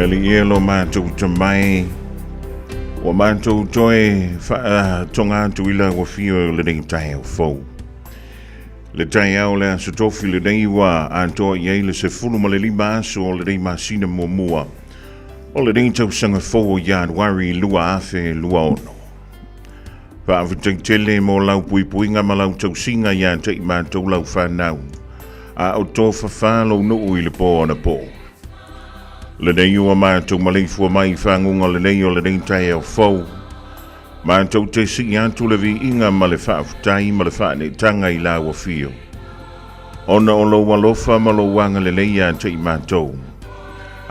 Le Alii e lo matou tamai, ua matou toe faatoga atu i lau afio o lenei taeao fou. Le taeao le aso tofi lenei ua atoa i ai le 15 aso o lenei masina muamua o lenei tausaga fou o Ianuari 2026. Faafetai tele mo lau puipuiga ma lau tausiga iā te i matou lau whanau, a o tō fafā lou nuu i le pō anapo. Lenei ua mātou maleifua mai i faguga lelei o lenei taeao fou. Mātou te sii atu le viiga ma le faafetai ma le faaneetaga i lau afio. Ona o lou alofa ma lou agalelei ia te i mātou.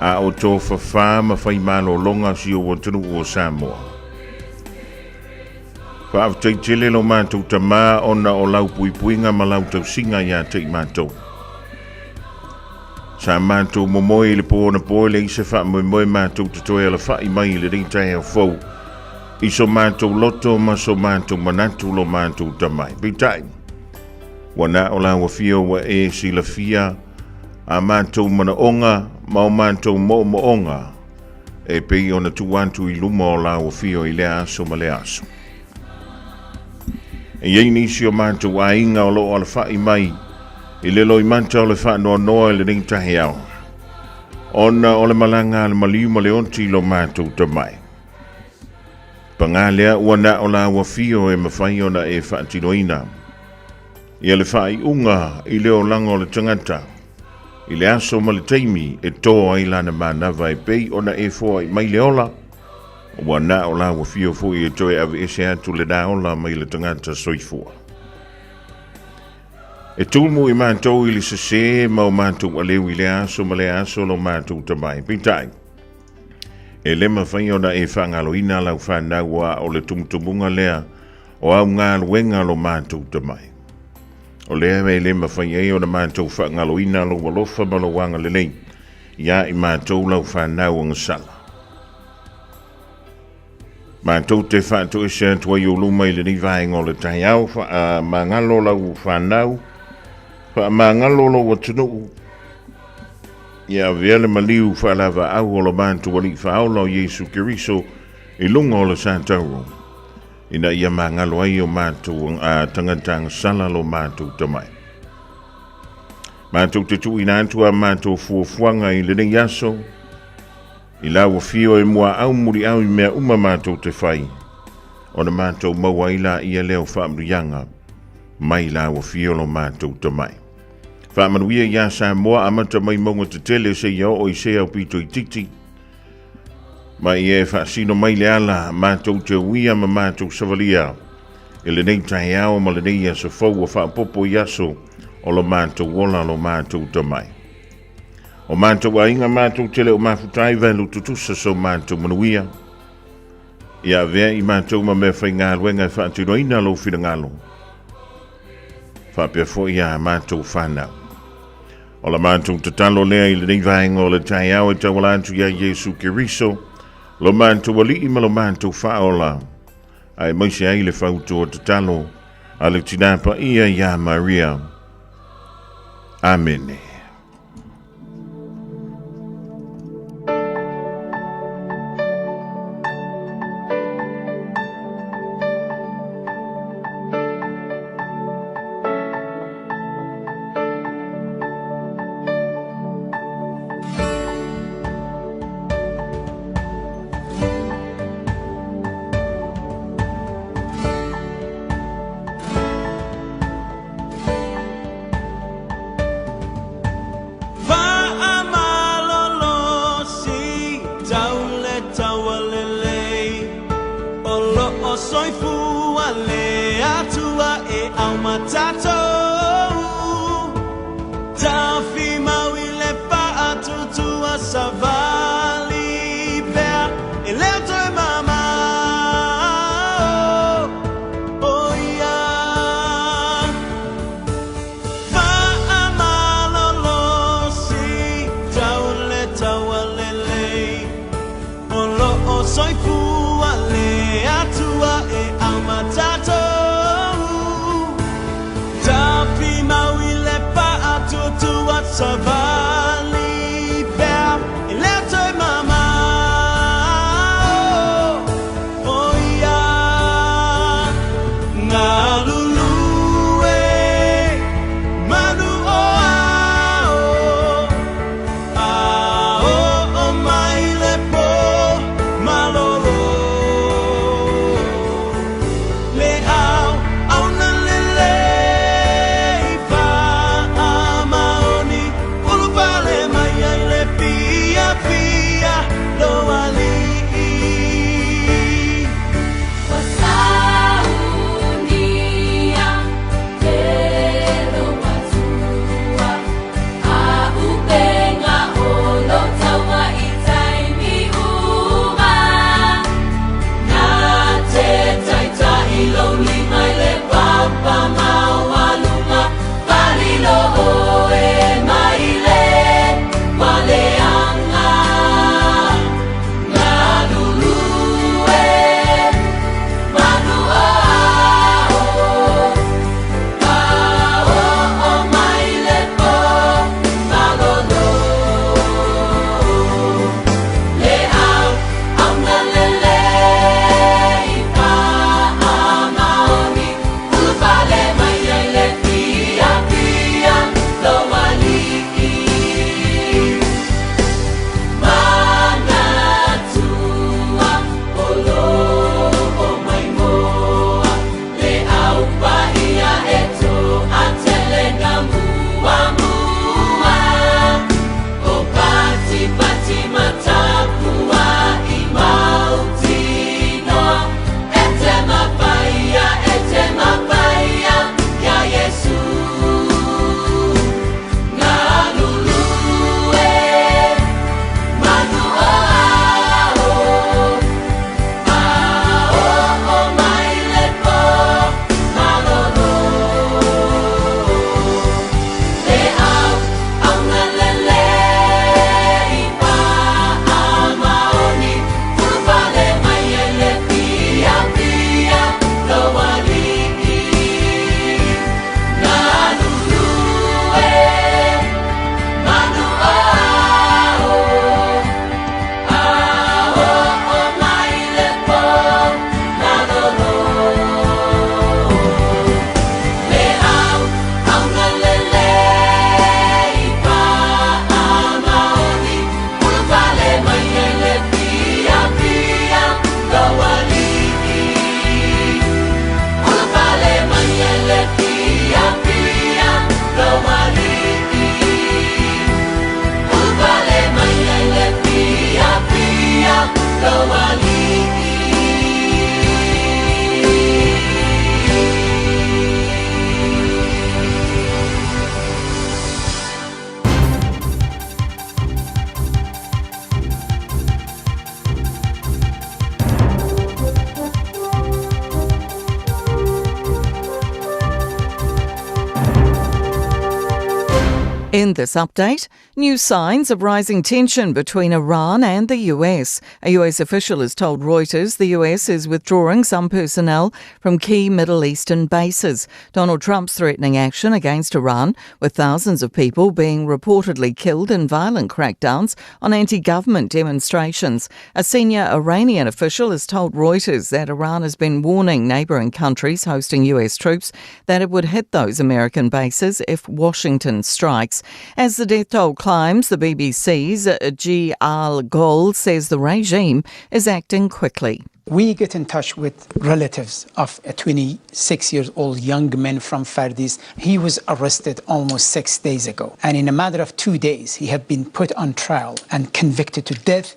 A o tō fafā ma whai malologa si o atunuu o Samoa. Faafetai tele lo mātou tamā ona o lau puipuiga ma lau tausiga ia te i mātou. Sa mātou momoe i le pō anapo e leai se faamoemoe mātou te toe alafai mai i lenei taeao fou. I so mātou loto ma so mātou manatu lo mātou tamai. Peitai, ua na o lau afio ua e silafia a mātou manaoga ma o mātou mo'omo'oga e pei ona tuu atu i luma o lau afio i lea aso ma lea aso. E iai nisi o mātou aiga o loo alafai mai i le loimata o le faanoanoa i lenei taeao. Ona o le malaga a le maliu ma le oti lo mātou tamai. Pagā lea ua na o lau afio e mawhai ona e faatinoina. Ia le faaiuga i le olaga o le tagata. I le aso ma le taimi e tō ai lana manava e pei ona e foai mai le ola. Ua na o lau afio foi e toe aveese atu lenā ola mai le tagata soifua. E tumu i mātou i le sesē ma o mātou aleu i lea aso ma lea aso lo mātou tamai. Peitai, e le mawhai ona e whangaloina lau whanau a o le tumutumuga lea o au galuega lo mātou tamai. O lea e le mawhai ai ona mātou whangaloina lou alofa ma lou agalelei ia i mātou lau whanau agasala. Mātou te whaatoese atu ai o luma i lenei vaenga o le taeao, whaamangalo lau whanau, whaamangalo lou atunuu, ia avea le maliu whaalava au o lo mātou alii whaola o Iesu Keriso i lunga o le sātauro. Ina ia mangalo ai o mātou tagata agasala lo mātou tamai. Mātou te tuuina atu a mātou fuafuaga i lenei aso, I lau afio e muaau muliau i mea uma mātou te whai, ona mātou maua ai la ia leo faamanuiaga mai lau afio lo mātou tamai. Faamanuia iā Samoa amata mai mauga tetele seia oo i se aupito itiiti, ma ia e faasino mai le ala mātou te uia ma mātou savalia i lenei taeao ma lenei aso fou ua faaopoopo i aso o lo mātou ola lo mātou tamai. O mātou aiga mātou te leo mafuta ai valu tutusa so mātou manuia. Ia avea i mātou ma mea whaigaluega e whaatinoina lou finagalo. Whaapea foi a mātou whanau. O la mātou tatalo lea i lenei vaenga o le taeao e tauala atu ia Iesu Keriso, lo mātou alii ma lo mātou whaola. Aemaise ai le fautua tatalo a le tinā paia iā Maria. Amene. In this update, new signs of rising tension between Iran and the US. A US official has told Reuters the US is withdrawing some personnel from key Middle Eastern bases. Donald Trump's threatening action against Iran, with thousands of people being reportedly killed in violent crackdowns on anti government demonstrations. A senior Iranian official has told Reuters that Iran has been warning neighbouring countries hosting US troops that it would hit those American bases if Washington strikes. As the death toll climbs, the BBC's G. Al Ghul says the regime is acting quickly. We get in touch with relatives of a 26 years old young man from Fardis. He was arrested almost 6 days ago. And in a matter of 2 days, he had been put on trial and convicted to death.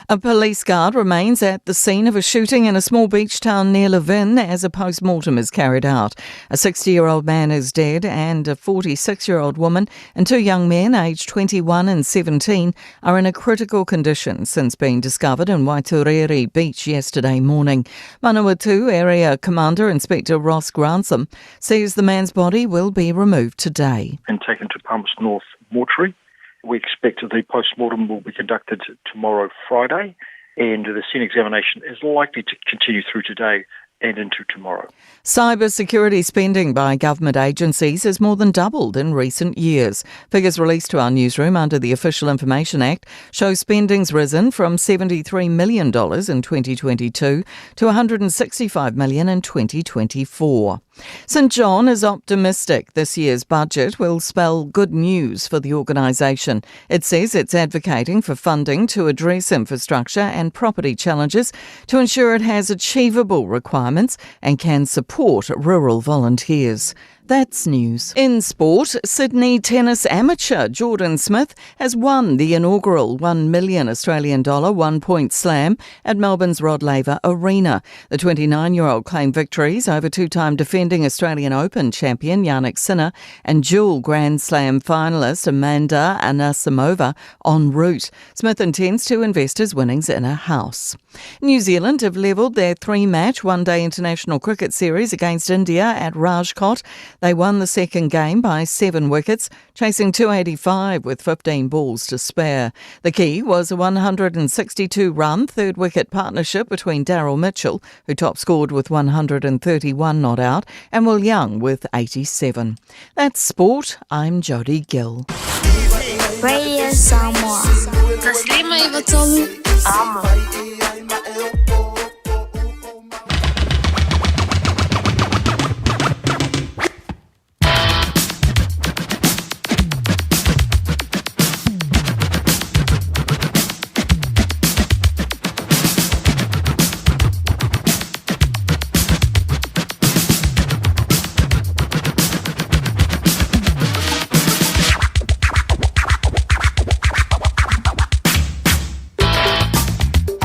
A police guard remains at the scene of a shooting in a small beach town near Levin as a post-mortem is carried out. A 60-year-old man is dead and a 46-year-old woman and two young men aged 21 and 17 are in a critical condition since being discovered in Waitarere Beach yesterday morning. Manawatu Area Commander Inspector Ross Grantham says the man's body will be removed today. And taken to Palmerston North Mortuary. We expect the post-mortem will be conducted tomorrow, Friday, and the scene examination is likely to continue through today and into tomorrow. Cybersecurity spending by government agencies has more than doubled in recent years. Figures released to our newsroom under the Official Information Act show spending's risen from $73 million in 2022 to $165 million in 2024. St John is optimistic this year's budget will spell good news for the organisation. It says it's advocating for funding to address infrastructure and property challenges to ensure it has achievable requirements and can support rural volunteers. That's news. In sport, Sydney tennis amateur Jordan Smith has won the inaugural $1 million Australian dollar 1-point slam at Melbourne's Rod Laver Arena. The 29-year-old claimed victories over two-time defending Australian Open champion Jannik Sinner and dual Grand Slam finalist Amanda Anisimova en route. Smith intends to invest his winnings in a house. New Zealand have levelled their 3-match one-day international cricket series against India at Rajkot. They won the second game by 7 wickets, chasing 285 with 15 balls to spare. The key was a 162-run third-wicket partnership between Daryl Mitchell, who top-scored with 131 not out, and Will Young with 87. That's sport. I'm Jodie Gill. Radio Samoa.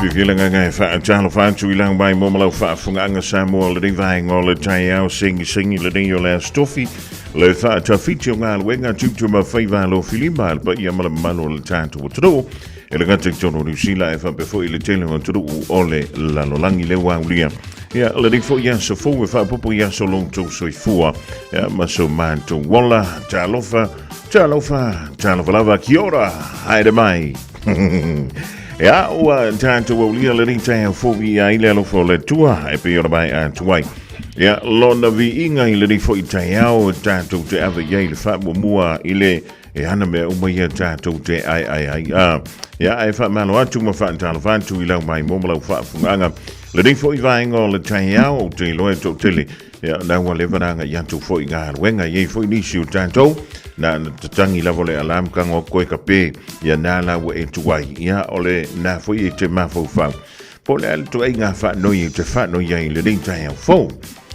Fiafia lagaga e faatalofa atu i lau mai mo ma lau faafogaaga Samoa o lenei vaega o le taeao segisegi lenei o le Aso Tofi le faatafiti o galuega tiute ma faiva alofilima a le paia ma le mamalu o le tatou atunuu e le gata i totonu o Niu Sila ae faapea foi i le tele o atunuu o le lalolagi le ua aulia. Ia, lenei foi aso fou e faaopoopo i aso o lo outou soifua ia, ma so matou ola. Talofa, talofa, talofa lava, kia ora, haere mai. Ia, ua tatou aulia lenei taeao fou i ai le alofa o le Atua e pei ona maea atu ai. Ia, lona viiga i lenei foi taeao tatou te ave i ai le faamuamua i le e ana mea uma ia tatou te aeae ai. A, ia, ae faamalo atu ma faatalofa atu i lau maimoa ma lau faafogaaga. Lenei foi vaega o le taeao, ou te iloa e toatele, ia, na ua leva na agai atu foi i galuega, e i ai foi nisi o tatou, na na tatangi lava o le alarm kago atu koe ka pē, ia nā la ua e tuai, ia, o le nā foi e te mafaufau. Po o le a le ituaiga faanoi e te faanoi ai i lenei taeao fou.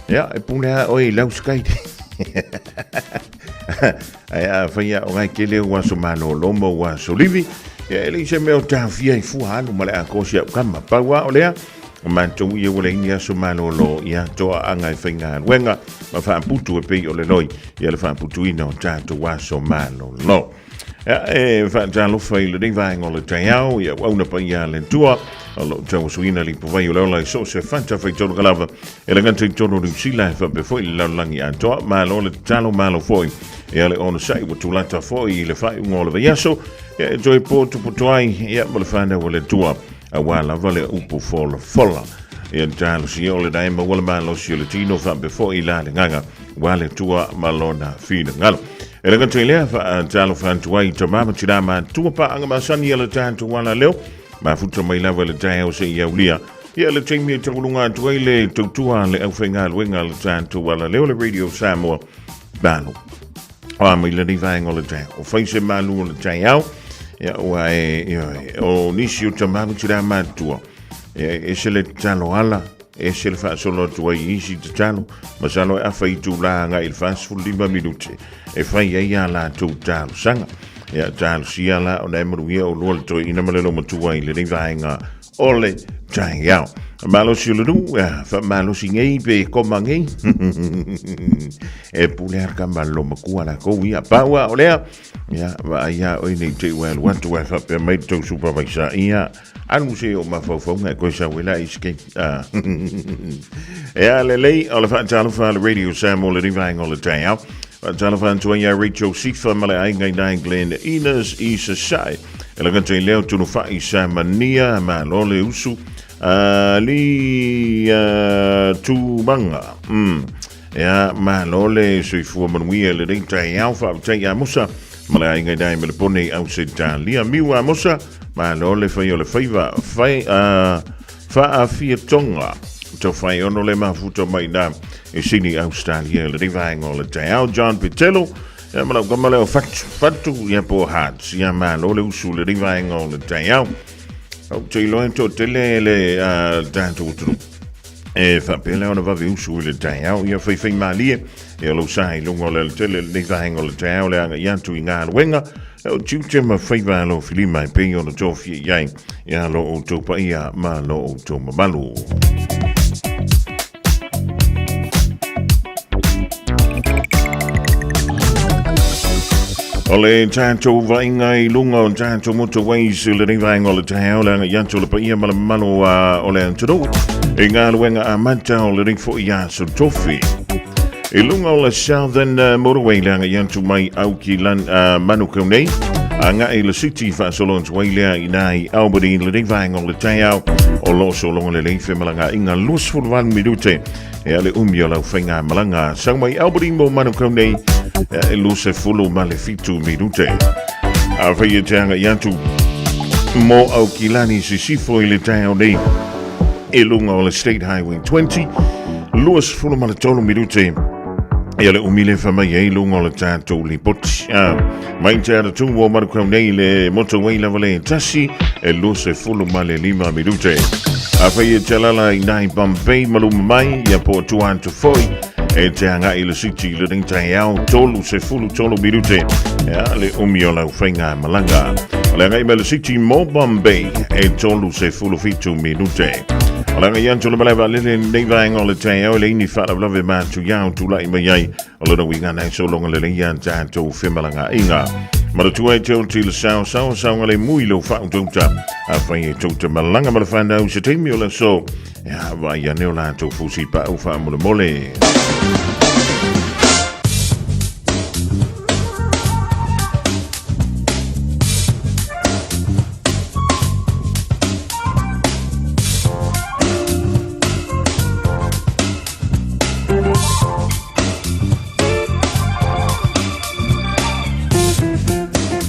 Ia, e pule lava oe i lau sikaiti. Ae afai lava o ngai tele ou aso malolo ma ou aso livi, ia e leai se mea o taofia ai fua alu ma le atoa si au tama. Pau lava o lea, o matou ia ua leai ni aso malolo, ia toaaga e faigaluega ma faaputu e pei o le loi, ia le faaputuina o tatou aso malolo. Ia, e faatalofa i lenei vaega o le taeao, i auauna paia a le Atua, o lo o tauasuina le ipuvai o le ola i so o se fatafaitologa lava, e le gata i totonu o Niu Sila, e faapea foi i le lalolagi atoa. Malo le tatalo, malo foi Ia le onosai ua tulata foi i le faaiuga o le vaiaso, ia e toe potopoto ai ia ma le fanau a le Atua, aua lava le upu folafola. Ia talosia o lena e maua le malosi o le tino faapea foi la le gaga, aua le Atua ma lona finagalo. E le gata i lea, faatalofa atu ai i tama ma tina matua paaga masani a le tatou alaleo, mafuta mai lava i le taeao seia aulia. Ia le taimi e tauluga atu ai le tautua a le aufaigaluega a le tatou alaleo le Radio Samoa, Malo. O a mai lenei vaega o le taeao. O fai se malu o le taeao. Ia, ua e, ia, o nisi o tama ma tina matua. Ia, e se le tatalo ala, e se le faasolo atu ai i isi tatalo. Masalo e afa i tūlā agai i le 45 minute e fai ai a latou talosaga. Ia, talosia la ona e manuia o lua le toeaina ma le lomatua i lenei vaega o le taeao. Malosi o le nuu, faamalosi nei pe koma nei. E pule a ka malo makua la kou ia. Paua o lea, ia, vaai a oi nei te ua alu atu ai faapea mai le tou supervisor ia. Alu se o mafaufauga e koe sau e la i skate. Ea lelei, o le faatalofa a le Radio Samoa le vaega o le taeao. Faatalofa atu ai ia Rachel Sifa ma le aiga i nai Glen Innes i Sasae. E lagata i leo tunu fai sa mania ma lo le usu a li tumanga. Ea ma lo le soifua manuia le rei taeao faafetai ia Musa ma le aiga i nai Melepone i Ausetalia. Miu a Musa ma lo le fai o le faiva fai faafia tonga. Tau whai ono le mafuta mai nā e sini Australia le rei vaenga o le taeao. John Petelo Ia ma lau kama lea o Fatu, Fatu, ia po o Hearts, ia malo le usu le lenei vaega o le taeao. Ou te iloa e toatele le tatou atunuu e faapea lea ona vave usu i le taeao, ia faifai malie, ia lou sa i luga o le alatele lenei vaega o le taeao le agai atu i galuega, o tiute ma faiva a lou filima e pei ona tofia i ai, ia lo outou paia ma lo outou mamalu. O le tatou vaaiga i luga o tatou motorways i lenei vaega o le taeao le agai atu o le paia ma le mamalu o le atunuu i galuega amata o lenei foi aso tofi. I luga o le Southern Motorway le agai atu mai Auckland Manukau nei, agai i le City faasolo atu ai lea i nā i Albany i lenei vaega o le taeao o lo o sologa lelei femalagaaiga 28 minute e ale umi o lau faigamalaga sau mai Albany mo Manukau nei e 27 minute. A whai e te agai atu mo Aukilani Sisifo i le taeao nei i luga o le State Highway 20, 23 minute ia le umi le whamai ai luga o le tātou lipoti. Mai te ara tū o Marukau nei le motorway lava le tasi e 25 minute. A whai e te lala i nai Bombay maluma mai ia po tua atu foi e te anga i le city le ring tai au tolu se fulu tolu minute ia le umi o lau whainga malanga. O le anga i le city mo Bombay e tolu se fulu fitu minute. O le anga i antu le maleva lele nei vaenga o le tai au le ini whaalavelave mātu iau tūlai mai ai O lona uiga nei sologa lelei ia tatou femalagaaiga. Manatua e te oti le sao sao saoga le mui lou faautauta afai e tou te malaga ma le fanau se taimi o le aso e vaai ane o latou fusi paau faamolemole.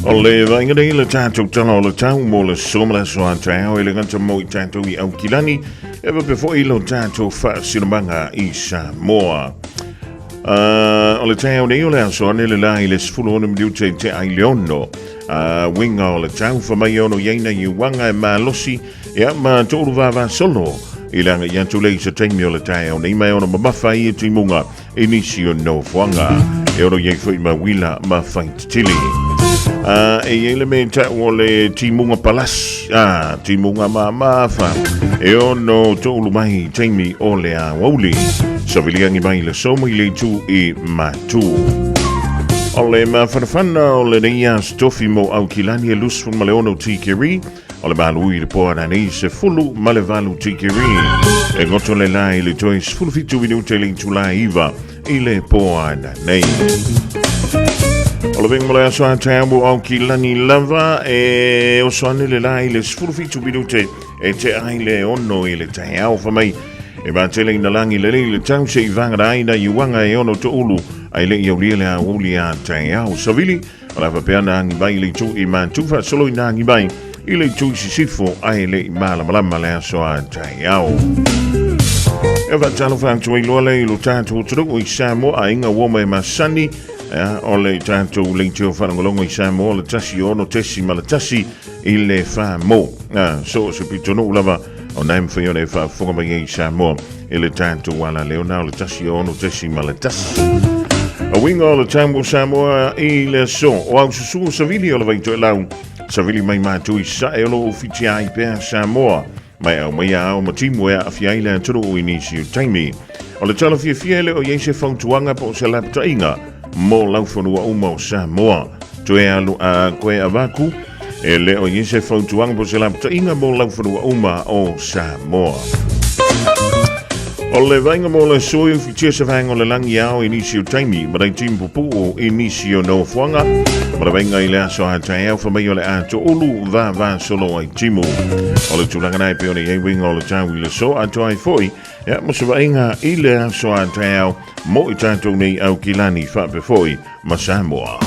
O le vaaiga nei le tatou tala o le tau mo le so ma le aso a taeao e le gata mo i tatou i Aukilani e faapea foi lo tatou faasinomaga i Samoa. O le taeao nei o le aso ane le la i le 16 minute i te ai le ono. Uiga o le tau whamai ono i aina i uaga e malosi Ia, ma toʻolu vavasolo i le agai atu lea i se taimi o le taeao nei mai ona mamafa ai e timuga i nisi o nofoaga. E ono i ai foi ma uila ma faitetili. E i ai le mea tau o le timuga palasi, timuga mamafa, e ono toʻolu mai i taimi o le aoauli. Saviliagi mai le so mai le itu i Matu. O le mafanafana o lenei aso tofi mo Aukilani e lusu ma le ono tikeri, O le malu i le poa nei se fulu ma le valu tikeri. E goto le la i le toi 17 minute le itula iva i le poa nei. O le venga mo le aso a te amo au ki lani lava e oso ane le la i le 17 minute e te ai le ono i le taeao fa mai e matele ina langi le le tau se i vanga ai na iuanga e ono to ulu ai le i aulia le auli a taeao savili o la faapea na agi mai i le itu i Matu faasolo ina agi mai i le itu i Sisifo ae le i malamalama le aso a taeao. E faatalofa atu ai loa le i lo tatou atunuu i Samoa, aiga ua mai masani, o le tatou leitio faalogologo i Samoa le 106.1 i le wha mō. So se pitonuu lava o nai mawhai ona e whaafofoga mai ai i Samoa i le tatou ala leo na o le 106.1. A winga o le tamu o Samoa i le aso o au susu o Savili o le vaito e lau. Savili mai mātou i sae o lo o whiti ai pea Samoa. Mai au mai ao ma timu e aafia ai le atunuu i nisi o taimi. O le tala fiafia e le o iai se fautuaga po o se lapata'iga mo laufanua uma o Samoa. Toe alu a koe avaku, e le o iai se fautuaga po o se lapata'iga mo laufanua uma o Samoa. O le vaaiga mo le sui o fitia se vaega o le lagi ao i nisi o taimi, ma dai timu pupuu i nisi o nofoaga, ma le vaaiga i le aso a taeao fa mai o le a to'ulu va va solo ai timu. O le tulaga na e pei ona i ai uiga o le tau i le so atoa ai foi, ia mo se vaaiga i le aso a taeao mo i tatou nei Aukilani faapea foi ma Samoa.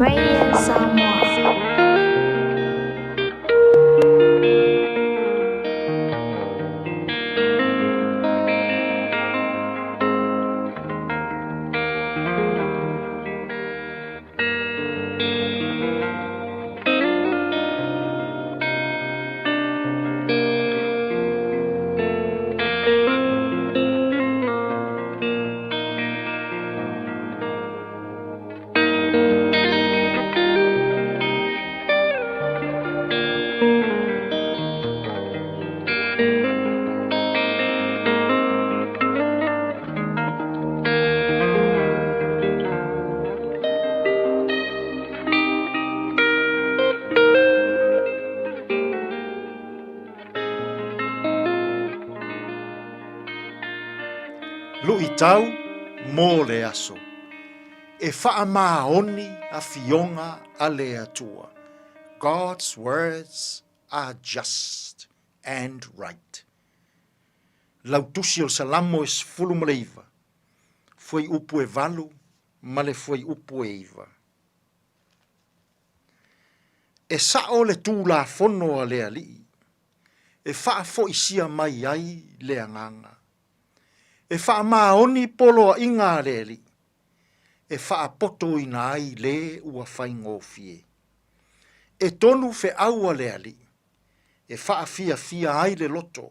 Radio Samoa. Luʻitau mo le aso. E faamaoni afioga a le Atua. God's words are just and right. Lautusi o le Salamo e 19, fuaiupu e 8 ma le fuaiupu e 9. E sa'o le Tulafono a le Alii, e faafoisia mai ai le agaga. E faamaoni poloaiga a le Alii, e faapotoina ai le ua faigofie. E tonu feau a le Alii, e faafiafia ai le loto.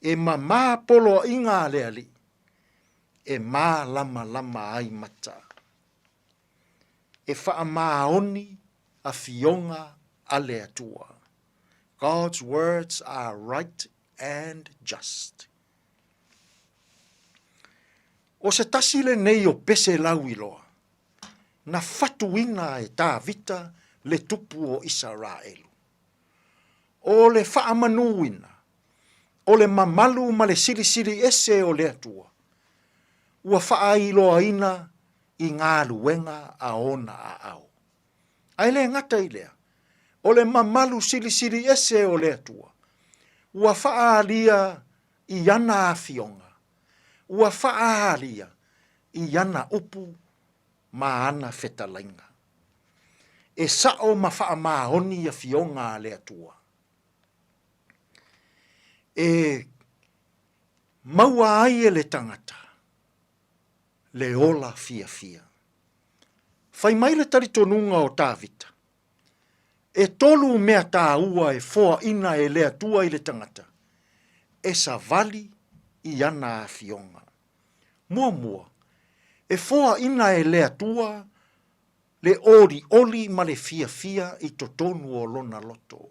E mamā poloaiga a le Alii, e mālamalama ai mata. E faamaoni afioga a le Atua. God's words are right and just. O se tasi lenei o pese lauiloa, na fatuina e Tāvita le tupu o Isaraelu. O le faamanuina, o le mamalu ma le silisili ese o le Atua, ua faailoaina i galuega a ona aao. Ae le gata i lea, o le mamalu silisili ese o le Atua, ua faaalia i ana afioga, ua faaalia i ana upu ma ana fetalaiga. E sa'o ma faamaoni afioga a le Atua. E maua ai e le tagata le ola fiafia. Fai mai le talitonuga o Tavita, E tolu mea tāua e foaina e le Atua i le tagata, e savali i ana afioga. Muamua, e foaina e le Atua le olioli ma le fiafia i totonu o lona loto.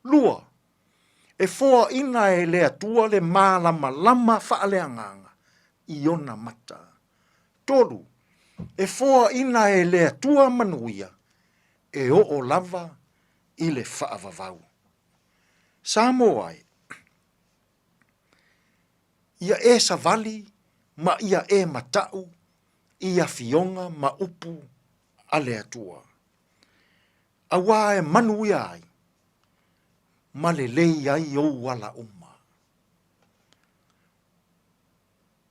Lua, e foaina e le Atua le malamalama faaleagaga i ona mata. Tolu, E foaina e le Atua manuia e oo lava i le faavavau. Samoa e, ia e savali ma ia e mata'u i afioga ma upu a le Atua, auā e manuia ai ma lelei ai ou ala uma.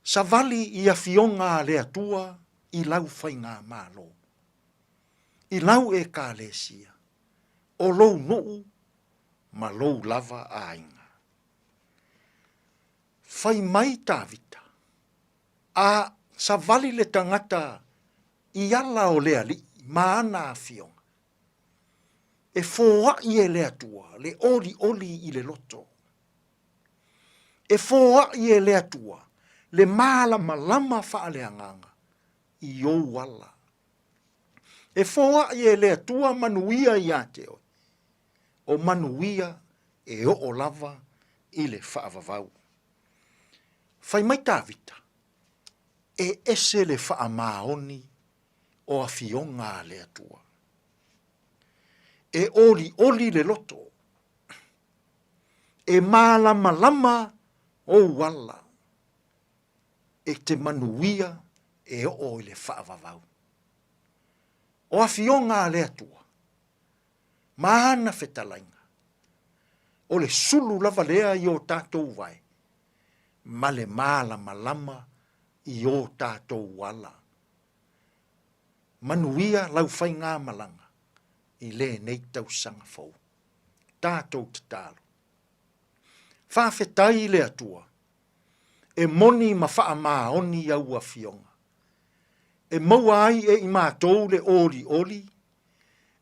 Savali i afioga a le Atua i lau faigamalo, i lau Ekalesia, o lou nuu ma lou lava aiga. Fai mai Tavita, A savali le tagata i ala o le Alii ma ana afioga, e foai e le Atua le olioli i le loto. E foai e le Atua le malamalama faaleagaga i ou ala. E foai e le Atua manuia iā te oe, o manuia e oo lava i le faavavau. Fai mai Tavita, e ese le faamaoni o afioga a le Atua. E olioli le loto, e malamalama ou ala, e te manuia e oo i le faavavau. O afioga a le Atua, ma ana fetalaiga, o le sulu lava lea i o tatou vae, ma le malamalama i o tatou ala. Manuia lau faigamalaga i lenei tausaga fou. Tatou tatalo. Faafetai i le Atua e moni ma faamaoni au afioga, e maua ai e i matou le olioli,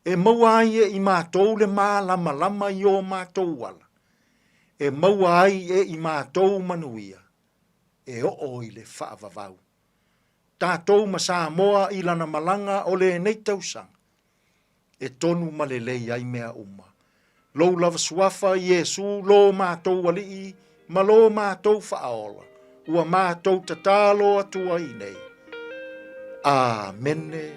e maua ai e i matou le malamalama i o matou ala, e maua ai e i matou manuia e oo i le faavavau. Tatou ma Samoa i lana malaga o lenei tausaga, e tonu ma lelei ai mea uma. Lou lava suafa, Iesu, lo matou Alii ma lo matou Faaola, ua matou tatalo atu ai nei. Amene.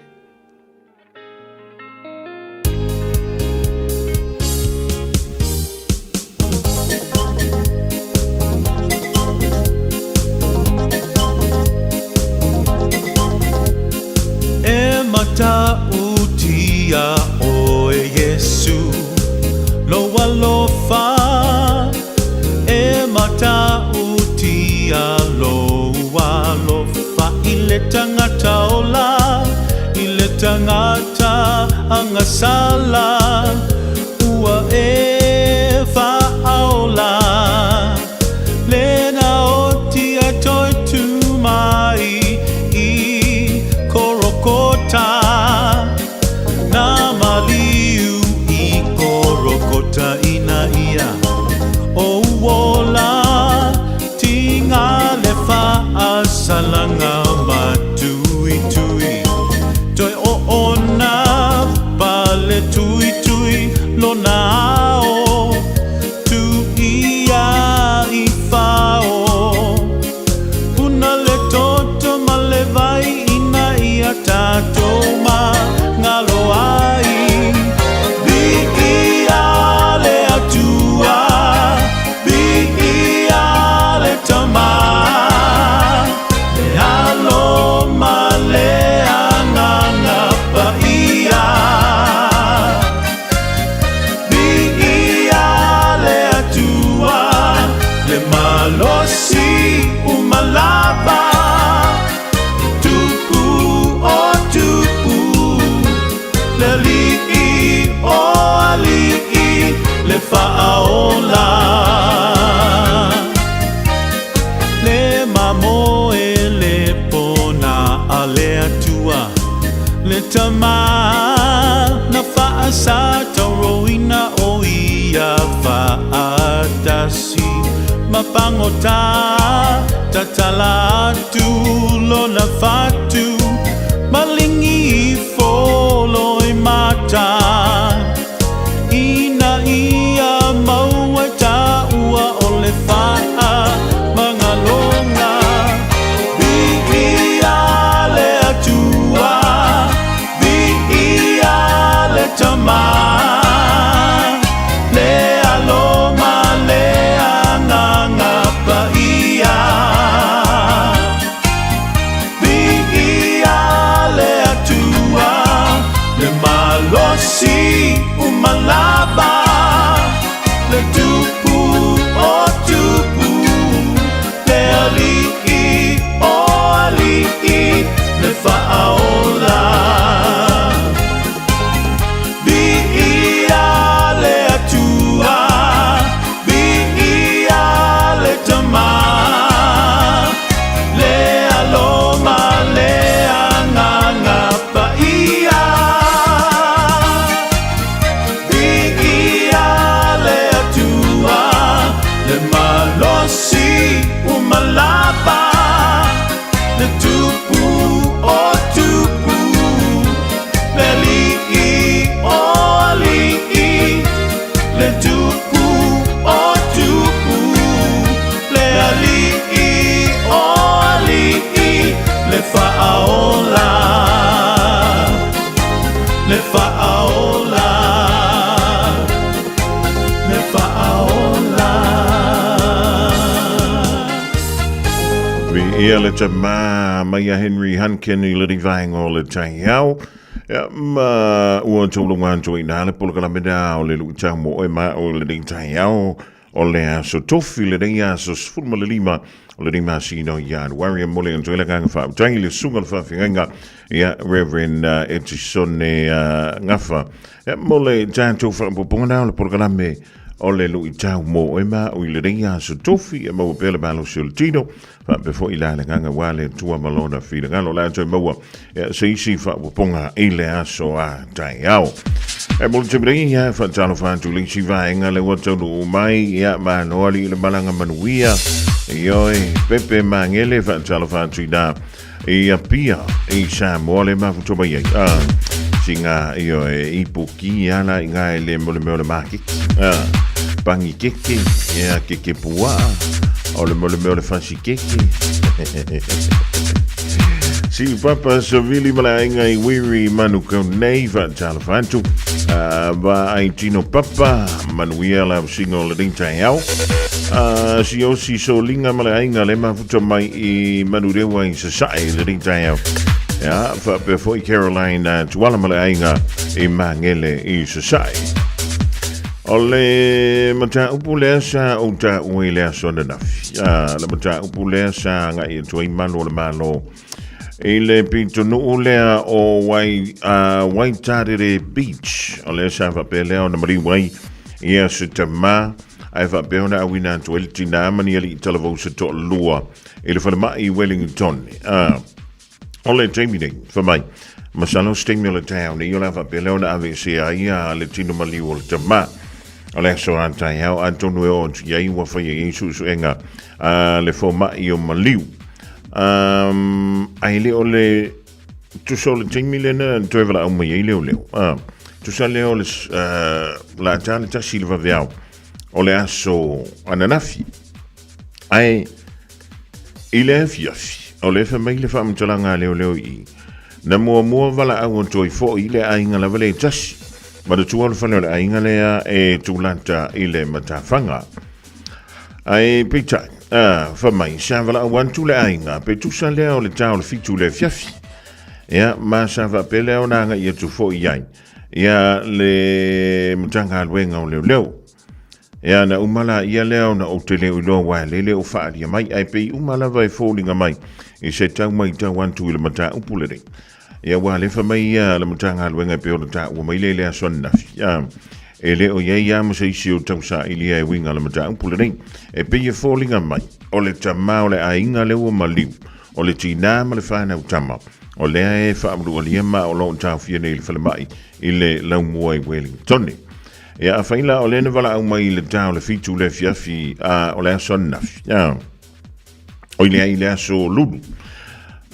E matautia ʻoe Iesu lou alofa E matautia lou alofa I le tagata ola I le tagata agasala Ua e faaola Lena oti ai toe tu mai i Korokota Na maliu i Korokota ina ia o uola Tinga le faasalanga ma tuitui Toe oona pale tuitui lona ao Tu ia i fao Puna le toto ma le vai ina ia tatou ma ngalo ai Viia le Atua Viia le Tama Le Alo ma le Agaga Paia Viia le Atua, le malosi uma lava, Tupu o tupu, le Alii o alii, le Faaola. Le mamoe le pona a le Atua, le Tama na faasatauroina o ia faatasi ma pagota, tatala atu lona fatu, malingi ifo loimata. Ina ia maua i tāua o le faamagaloga. Viia le Atua. faaola, le faaola, le faaola. Viia le tamā mai a Henry Hunkin i le vaenga o le taiao. Ia, ma ua taulunga atu i nā le polokalame nā o le luitau mo oe ma o le taeao o le aso tofi lenei aso 15 o lenei masina o Ianuari. E momoli atu ai le agaga faafetai i le susuga o le faafeagaiga ia Reverend Etisone Gafa ia, mo le tatou faaopoopoga na o le polokalame o le luitau mo oe ma au i lenei aso tofi. E maua pea le malosi o le tino faapea foi la le agaga ua le Atua ma lona finagalo. O le a toe maua ia, se isi faaopoopoga i le aso a taeao. E mo le taimi nei, ia, faatalofa atu i le isi vaega lea ua taunuu mai, ia, malo alii le malaga manuia. Ioe, Pepe Magele, faatalofa atu i nā i Apia, i Samoa le mafuta mai ai. Ah, singa, ioe, ipu ki ala i ngā e le mo le mea o le maketi. Ah, pangi keke, ia keke puaa, o le mo le mea o le fasi keke. Si Papa Savili ma le aiga i Wiri Manukau nei faatalofa atu. Va ai tino papa manuia la usinga o le nei taeao. Si osi solinga ma le aiga le mafuta mai i Manurewa i Sasae i le nei taeao. Ia, faapea foi Caroline Tuala ma le aiga i Magele i Sasae. O le mataupu lea sa ou taua i le aso ananafi. Le mataupu lea sa agai atu ai malu o le Malo i le pitonuu lea o Wai, Waitarere Beach. O lea sa faapea lea ona maliu ai ia se tamā ae faapea ona auina atu ai le tinā ma ni alii talavou se toalua i le falemai i Wellington. O le taimi nei, fai mai, masalo se taimi o le taeao nei o le a faapea lea ona aveesea ai a le tino maliu o le tamā. O le aso a taeao, atonu e oo atu i ai ua faia i ai suesuega a le fomai o maliu. Um, ae le o le tusa o le taimi lena na toe valaau mai ai leoleo. Tusa lea o le la ta le tasi i le vaveao o le aso ananafi. Ae i le afiafi, o le fai mai le faamatalaga a leoleo i i, na muamua valaau atu ai foi le aiga lava le tasi, manatua o le fale o le aiga lea e tulata i le matafaga. Ae peitai, a, fai mai, sa valaau atu le aiga, pe tusa lea o le ta o le 7 i le afiafi. Ia, ma sa faapea lea ona agai atu foi i ai, ia le Matagaluega o Leoleo. Ea na uma la ia lea ona ou te le o iloa aua e lele o faaalia mai, ae pei uma lava e foliga mai i se tau maitau atu i le mataupu lenei. Ia ua alefa mai ia le Matagaluega e pei ona taua mai le le aso ananafi. A, e le o i ai lava ma se isi o tausailia e uiga le mataupu lenei. E pei e foliga mai, o le tamā o le aiga lea ua maliu, o le tinā ma le whānau tama, o lea e whaamalualia ma o lo o taofia nei i le falemai i le laumua i Wellington. Ia, afai la o lea na valaau mai i le ta o le 7 le afiafi, a, o le aso ananafi, a, o i le ai le aso lulu.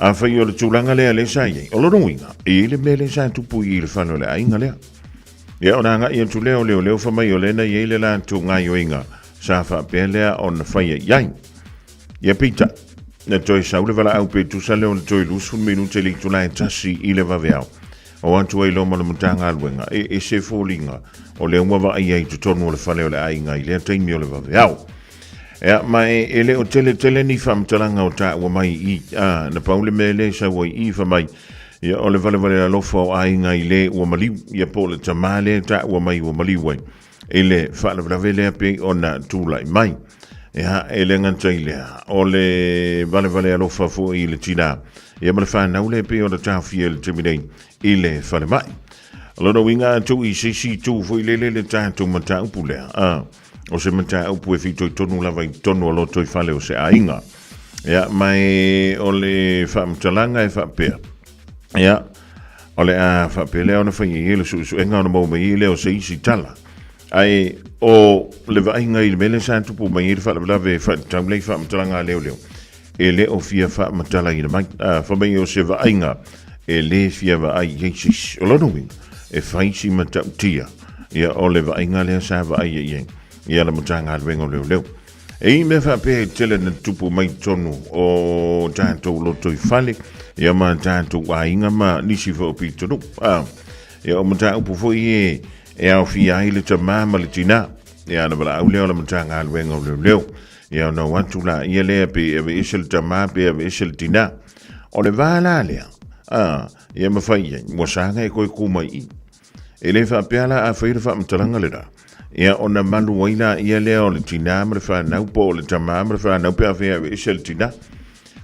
Afai o le tulaga lea le sa i ai, o lona uiga, e i ai le mea lea sa tupu i le fale o le aiga lea. Ia, ona agai atu lea o leoleo fai mai o lea na i ai le latou gaioiga sa faapea lea ona faia i ai. Ia peitai, na toe sau le valaau pe tusa lea o le toe 20 minute i le itula e 1 i le vaveao. O atu ai loa ma le Matagaluega, e ese foliga o lea ua vaaia i totonu o le fale o le aiga i lea taimi o le vaveao. Ea, ma e, e le o tele tele ni faamatalaga o taua mai i i, a, na pau le mea lea i sau ai i i fai mai, ia, o le valevale alofa o aiga i le ua maliu, ia po o le tamā lea e taua mai ua maliu ai. i le faalavelave lea pei ona tulai mai. Ia, e le gata i lea, o le valevale alofa foi i le tinā, ia ma le whanau lea pei ona taofia i le taimi nei i le falemai. O lona uiga atu i se isi itu foi lele le tatou mataupu lea, a, o se mataupu e fitoitonu lava i totonu o lotoifale o se aiga. Ia, ma e o le faamatalaga e faapea, Ia, o le a faapea lea ona fai ai le suesuega ona maua mai ai lea o se isi tala. Ae o le vaaiga i le mea lea sa tupu mai ai le faalavelave e faatatau lea i faamatalaga a leoleo, e le o fia faamatalaina mai. A, fai mai o se vaaiga e le fia vaai i ai se isi. O lona uiga, e fai si matautia, ia o le vaaiga lea sa vaaia i ai ia le Matagaluega o Leoleo. E i mea faapea e tele na tupu mai totonu o tatou lotoifale. Ia ma tatou aiga ma nisi foi o pitonuu. A, ia o mataupu foi e, e aofia ai le tamā ma le tinā. Ia ana valaau lea o le Matagaluega o Leoleo. Ia ona o atu la ia lea pe e aveese le tamā pe aveese le tinā. O le va la lea, a, ia mafai i ai, ua saga e koe kū mai i. E le faapea la a fai le faamatalaga lena, ia ona malu ai la ia lea o le tinā ma le fanau po o le tamā ma le fanau pe a fai e aveese le tinā.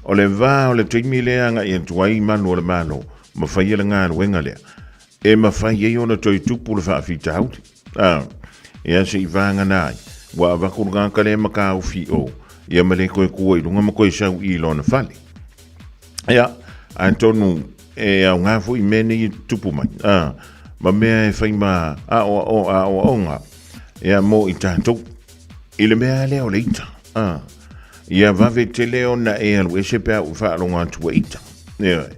O le va o le taimi lea agai atu ai malu o le Malo ma faia le galuega lea, e mafai ai ona toe tupu le faafitauli. A, ia se i vagana ai, ua avatu le tagata lea ma taofi i o, ia ma le toe tua i luga ma toe sau i lona fale. Ia, atonu e aoga foi mea nei e tutupu mai, a, ma mea e fai ma aoaoga, ia, mo i tatou. I le mea lea o le ita, a, ia vave tele ona e alu ese pe a ou faalogo atu ua ita. Ioe.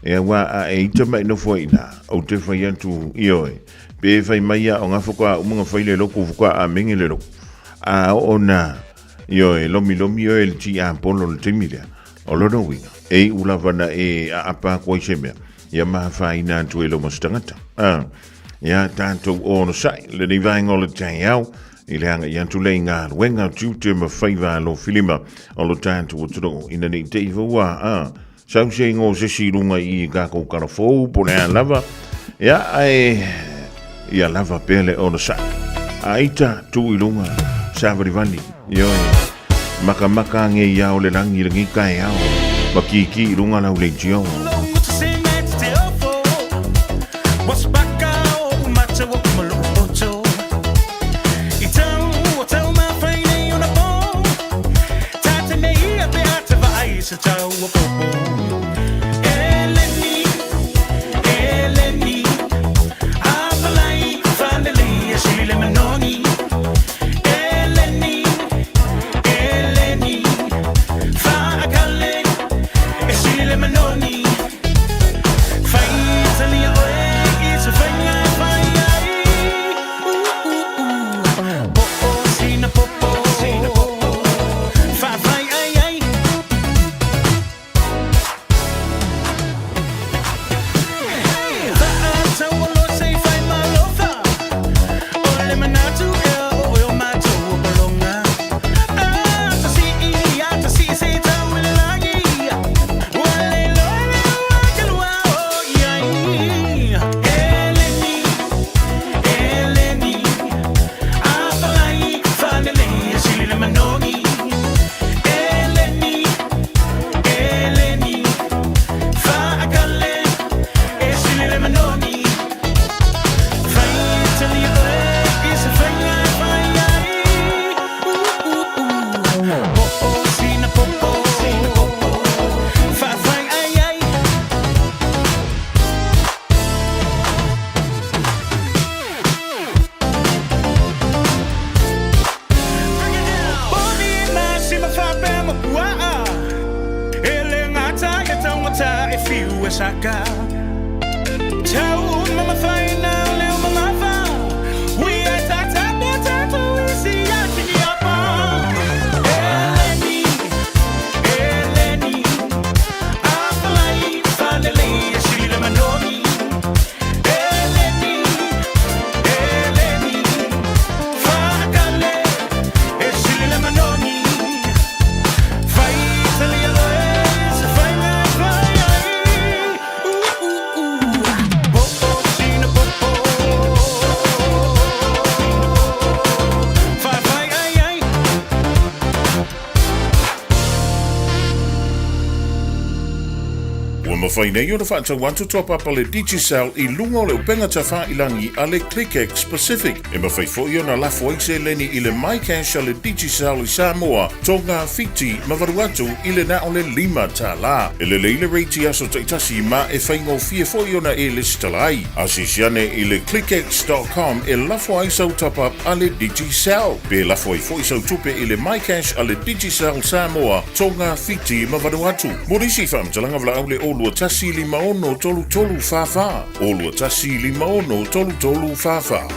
Ia, aua a e ita ma e nofo ai i ina, ou te fai atu, ioe, pe fai mai a o nga faatoa uma ona fai le lotu faatoa amene le lotu. A oo na, ioe, lomilomi oe i le tiapolo i le taimi lea, O lona uiga, e iu lava na e aapa atu ai se mea, ia ma afaina atu e lou se tagata. A, ia tatou onosai, lenei vaega o le taeao, i le agai atu lea i galuega, tiute ma faiva alofilima o lo tatou atunuu, ina ne i te i foi ua, a, sau se igoa o se isi i luga i i tatou tala fou po o le a lava, ia, ae, ia lava pea le onosai. A ita, tu i luga, savalivali, ioe. Makamaka ange i ao le langi lenei taeao, ma kiki i lunga lau leitio. Ua mafai nei ona faatau atu toa papa le Digicel i luga o le upega tafailangi a le ClickX Pacific. E mafai foi ona lafo ai seleni i le MyCash a le Digicel i Samoa, Tonga, Fiti ma Vanuatu i le na o le $5. E lelei le rate i aso taitasi ma e faigofie foi ona e lesitala ai. Asiasi ane i le clickx.com e lafo ai sau top-up a le Digicel. Pe lafo ai foi sau tupe i le MyCash a le Digicel Samoa, Tonga, Fiti ma Vanuatu. Mo nisi faamatalaga valaau le 021 56 33 44, 021 56 33 44.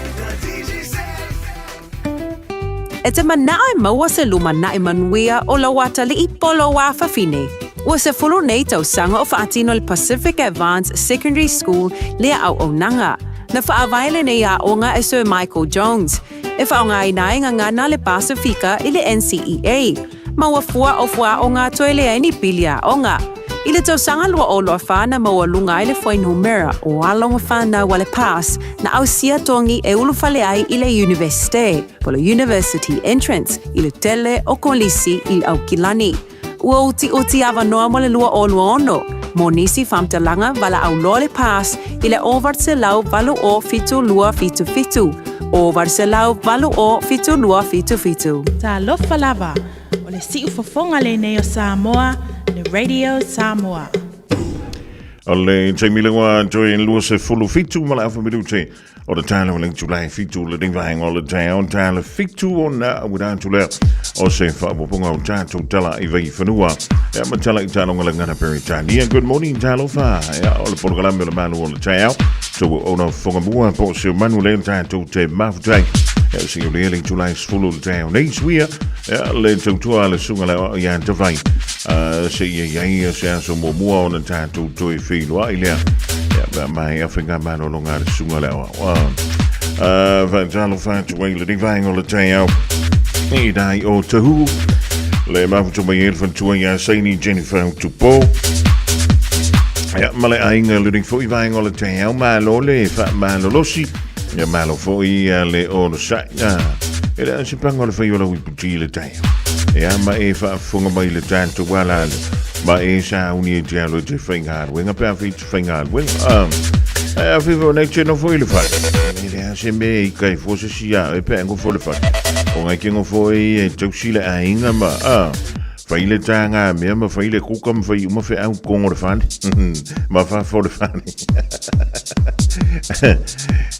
E te manao e maua se lumanai manuia o lou atalii po lou afafine. Ua 10 nei tausaga o faatino le Pacific Advance Secondary School lea auaunaga. Na faavae lenei aoga e Sir Michael Jones, e faaaogaina ai gagana a le Pasifika i le NCEA, ma ua fua o fuaaoga toe leai ni pili aoga. I le tausaga 2024 na maualuga ai le fuainumera o alo ma fanau a le PASS na ausia togi e ulufale ai i le Iunivesite, po o le University Entrance, i le tele o kolisi i Aukilani. Ua utiuti avanoa mo le 2026 mo nisi faamatalaga valaau loa le PASS i le 808 7277, 808 7277. Talofa lava, o le siufofoga lenei o Samoa, le Radio Samoa. O le taimi lea ua toe 27 ma le afa minute o le taeao o le itula e 7 lenei vaega o le taeao taeao 7 ona auina atu lea o se faaopoopoga o tatou tala i vaifanua ia ma tala i taaloga lagana Peretania. Good morning, talofa. Ia, o le polokalame o le malu o le taeao tou ona fofoga mua po o se manu lea tatou te mafutai. Ia, se i le itula e 10 o le taeao nei suia ia, le tautua a le susuga le aoao ia Tavai se i ai ai se aso muamua ona tatou toe feiloai lea. Ia, pe a maea faigamalologa a le susuga le aoao. Faatalofa atu ai lenei vaega o le taeao i dai o Tahu. Le mafuta mai ai le faletua ia Saini Jennifer Tupo. Ia, ma le aiga lenei foi vaega o le taeao, malo le faamalolosi. Ia, malo foi le onosai. E le se panga o le fai o lau iputi i le taeao. Ia, ma e faafofoga mai le tatou alaala. Ma e sauni e te alo e te faigaluega pe a fai te faigaluega. Ae a fai foi nei te nofo i le fale. E le a se mea i kai fua se si a e pe a ngofo le fale. O ngai ke ngofo e e tausi le aiga ma fai le tāngā mea ma fai le kuka ma fai uma feau kongo le fale. Ma fafo le fale.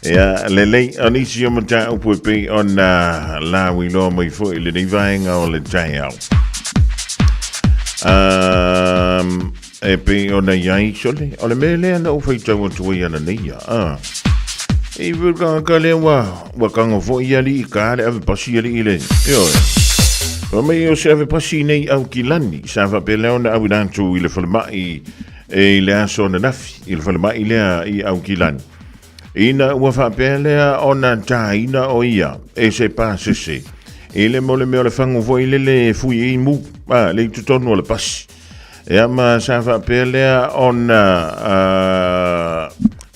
Ia, lelei, o nisi o mataupu e pei ona lauiloa mai foi i lenei vaega o le taeao. Um, e pei ona i ai, sole, o le mea lea na ou faitau atu ai ana nei ia. Ah. E ka ka lea ua, ua kango foi ia li i ka le ave pasi ia li i le. Ioe. Wa mai o se ave pasi nei au ki lani, sa whapea lea ona au i rātou i le whalemai e i le aso ananafi, i le falemai lea i Aukilani. Ina ua faapea lea ona tāina o ia e se pasese, i le mo le mea o le fagu foi lele e fui i mu, a, le i totonu o le pasi. Ea ma sa faapea lea ona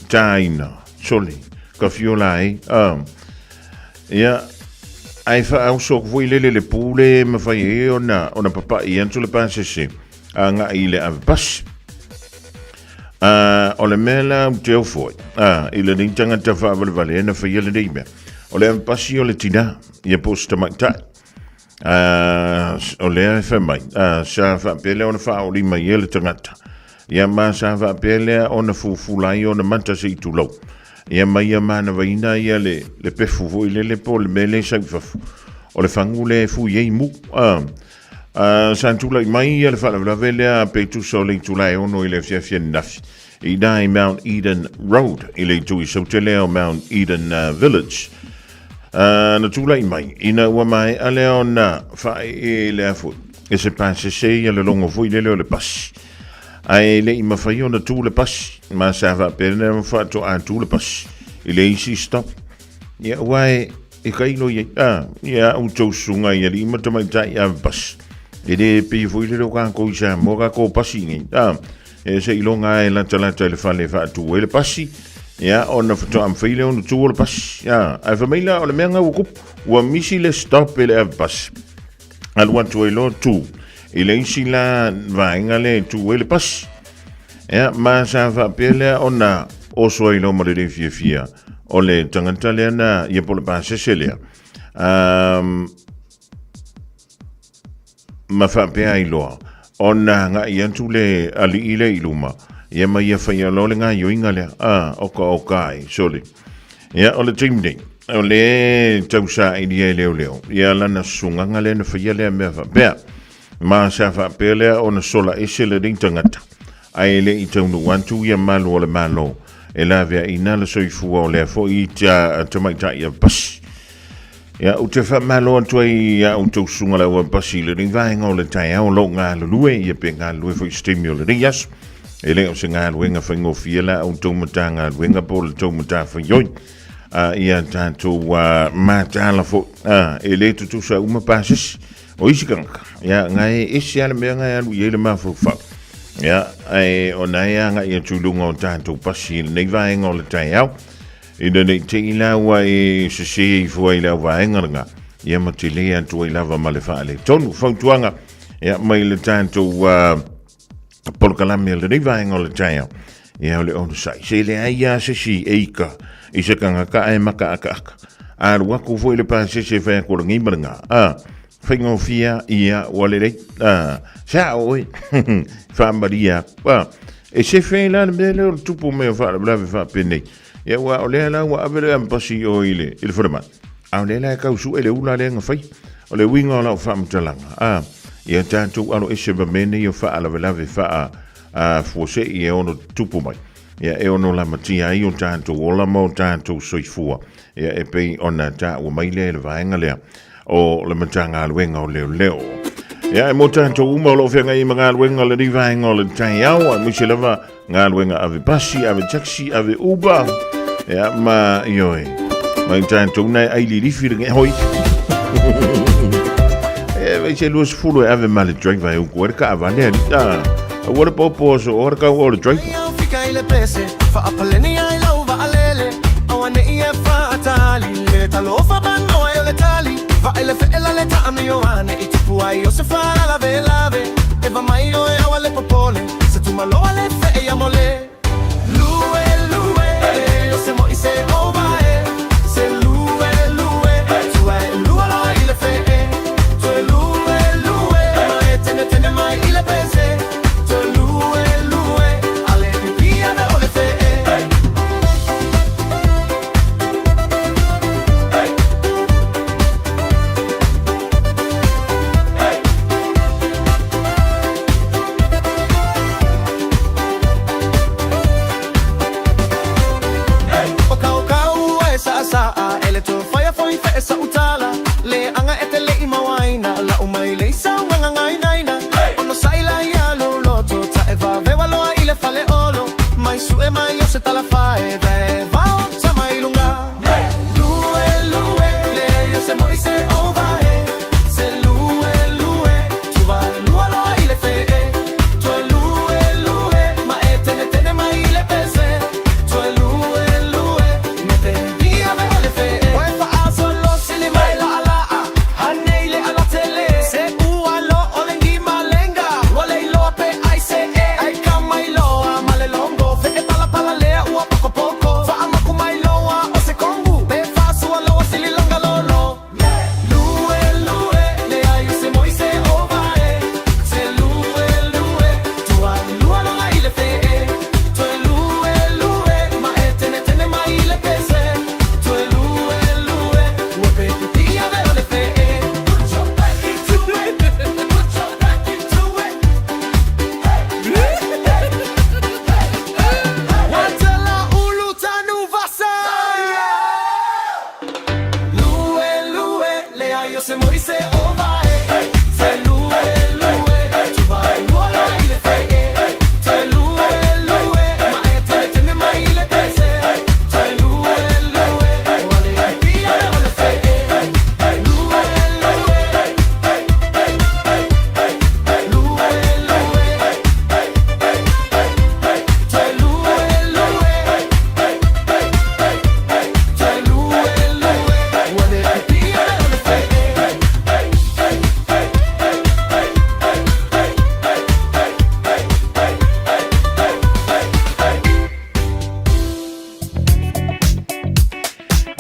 tāina, sole, ka fiola ai, a, ia, ai whaauso foi lele le pule ma whai e ona, ona papai atu le pasese, agai i le ave pasi. O le mea la ou te ofo ai, i lenei tagata faavalevale na faia lenei mea, o le ave pasi o le tinā, ia po o se tamaitai. O lea e fai mai, sa faapea lea ona faaoli mai e le tagata, ia ma sa faapea lea ona fufula ai ona mata se i tulou. Ia ma ia manavaina ia le, le pefu foi lele po o le mea lea e sau i fafo. O le fagu lea e fui ai mu. Sa tulai mai ia le faalavelave lea pe tusa o le itula e 6 i le afiafi ananafi i ina i Mount Eden Road i le itu i Saute lea o Mount Eden Village. Na tulai mai ina ua maea lea ona faaee lea foi e se pasese ia le logo foi lele o le pasi. Ae le i mafai ona tu le pasi ma sa faapea lea ona faatoa tu le pasi i le isi stop. Ia ua e E kailo i ai, a, ia a outou susuga i alii ma tamaitai ave pasi. E le pei foi lele o kākou i Samoa, kākou pasi nei, a, e seiloga lava e latalata i le fale e faatu ai le pasi, ia, ona faatoa mafai lea ona tu o le pasi, a, ae fai mai la, o le mea lena ua tupu, ua misi le stop e le ave pasi. Alu atu ai loa tu i le isi la vaega lea e tu ai le pasi. Ia, ma sa faapea lea ona oso ai loa ma le le fiafia o le tagata lea na ia po o le pasese lea. Um, ma faapea ai loa ona agai atu le alii lea i luma, ia ma ia faia loa le gaioiga lea, a, oka oka ai, sole. Ia, o le taimi nei, o le tausaili ai leoleo, ia lana susugaga lea na faia lea mea faapea. Ma sa faapea lea ona sola ese lenei tagata, ae le i taunuu atu ia malu o le Malo e laveaiina le soifua o lea foi tamaitai a pasi. Ia, ou te faamalo atu ai i a outou susuga le auampasi i lenei vaega o le taeao o lo o galulue, ia pe galulue foi i se taimi o lenei aso. E le o se galuega faigofie la outou Matagaluega po o le tou matafaioi. A ia tatou mataala foi, a, e le tutusa uma pasese o isi tagata. Ia, na e ese lava le mea na e alu i ai le mafaufau. Ia, ae ona e agai atu i luga o tatou pasi i lenei vaega o le taeao. Ina nei te i la ua e sese ifo ai le au vaega lena, ia ma tele atu ai lava ma le faaletonu. Fautuaga, ia, mai le tatou polokalame o lenei vaega o le taeao, ia o le onosai. Se leai lava se isi e ika i se tagata ae makaakaaka. Alu atu foi le pasese e fai atu o lenei ma lena. A, faigofie ia ua lelei. A, sa oe, faamalie atu. A, e sefe la le mea lea o le tupu mai o faalavelave faapenei. Ia aua o lea la ua ave le ambasi i o i le, i le falemai. A o lea la e tau sue le ula lea na fai. O le uiga o lau faamatalaga, a, ia tatou alo ese ma mea nei o faalavelave faa a, fuase'i e ono tutupu mai. Ia e ono lamatia ai o tatou ola ma o tatou soifua. Ia e pei ona taua mai lea i le vaega lea o le Matagaluega o Leoleo. Ia e mo tatou uma o lo o feagai ma galuega lenei vaega o le taeao, aemaise lava galuega ave pasi, ave taxi, ave Uber, ia ma ioe. Ma i tatou na e ai lilifi le hoi. E vai se 20 e ave ma le driver e uku e le kaavale ali. Ah, ua le popo so o le kau o le driver.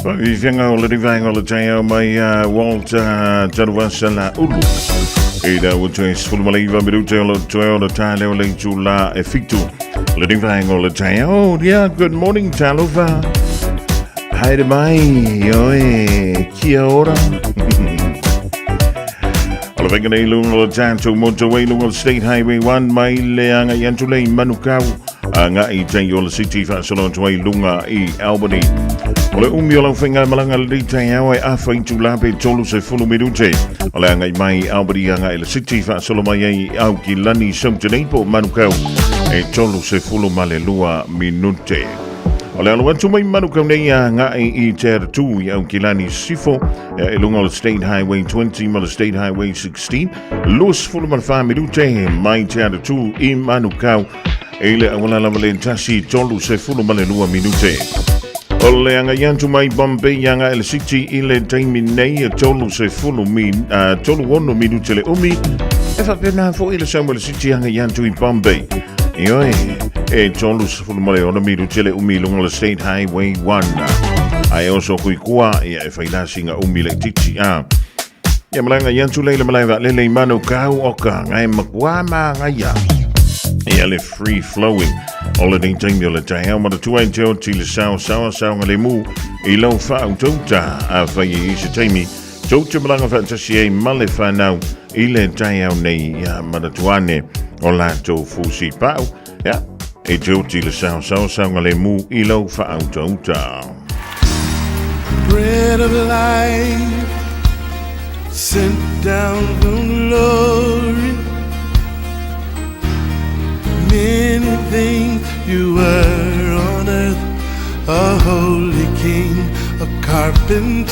Faaviviga o le rivaega o le taeao mai a Walter Taruasa la Ulu. I la ua toe 19 minute o le toe o le tae o le itula e fitu. Le rivaega o le taeao. Yeah, good morning, talofa. Haere mai, ioe, kia ora. O le vaega nei lunga o le tatou motorway lunga o le State Highway 1 mai le agai atu lei Manukau. Agai i tai o le City faasolo atu ai luga i Albany. O le umi o lau faigamalaga lenei taeao e afa itula pe 30 minute. O le agai mai i Albany agai i le City faasolo mai ai i Aukilani Sautanei po o Manukau e 32 minute. O le alu atu mai Manukau nei agai i Te Aratū i Aukilani Sifo e luga o le State Highway 20 ma le State Highway 16 24 minute mai Te Aratū i Manukau I le auala lava le 1 32 minute. O le agai atu mai Bombay agai i le City i le taimi nei e 30 min, 36 minute le umi. E faapena foi le sau mai le City agai atu i Bombay. Ioe, e 36 minute le umi i luga o le State Highway 1. Ae oso kui kua, ia e whailasinga umi le titi. Ah. Ia malaga i atu lei le malae vaalele i Manukau o ka ngai makua ma ngaia. Ia le free flowing o le nei taimi o le taeao manatua i te oti le sao sao sao nga le mu i lau whaautauta a whai i se taimi tou te malaga whaatasi ai ma le whanau i le taeao nei ia manatuane o latou fusi pau ia e te oti le sao sao sao nga le mu i lau whaautauta. Bread of life sent down from glory. Many things you were on earth, a holy king, a carpenter.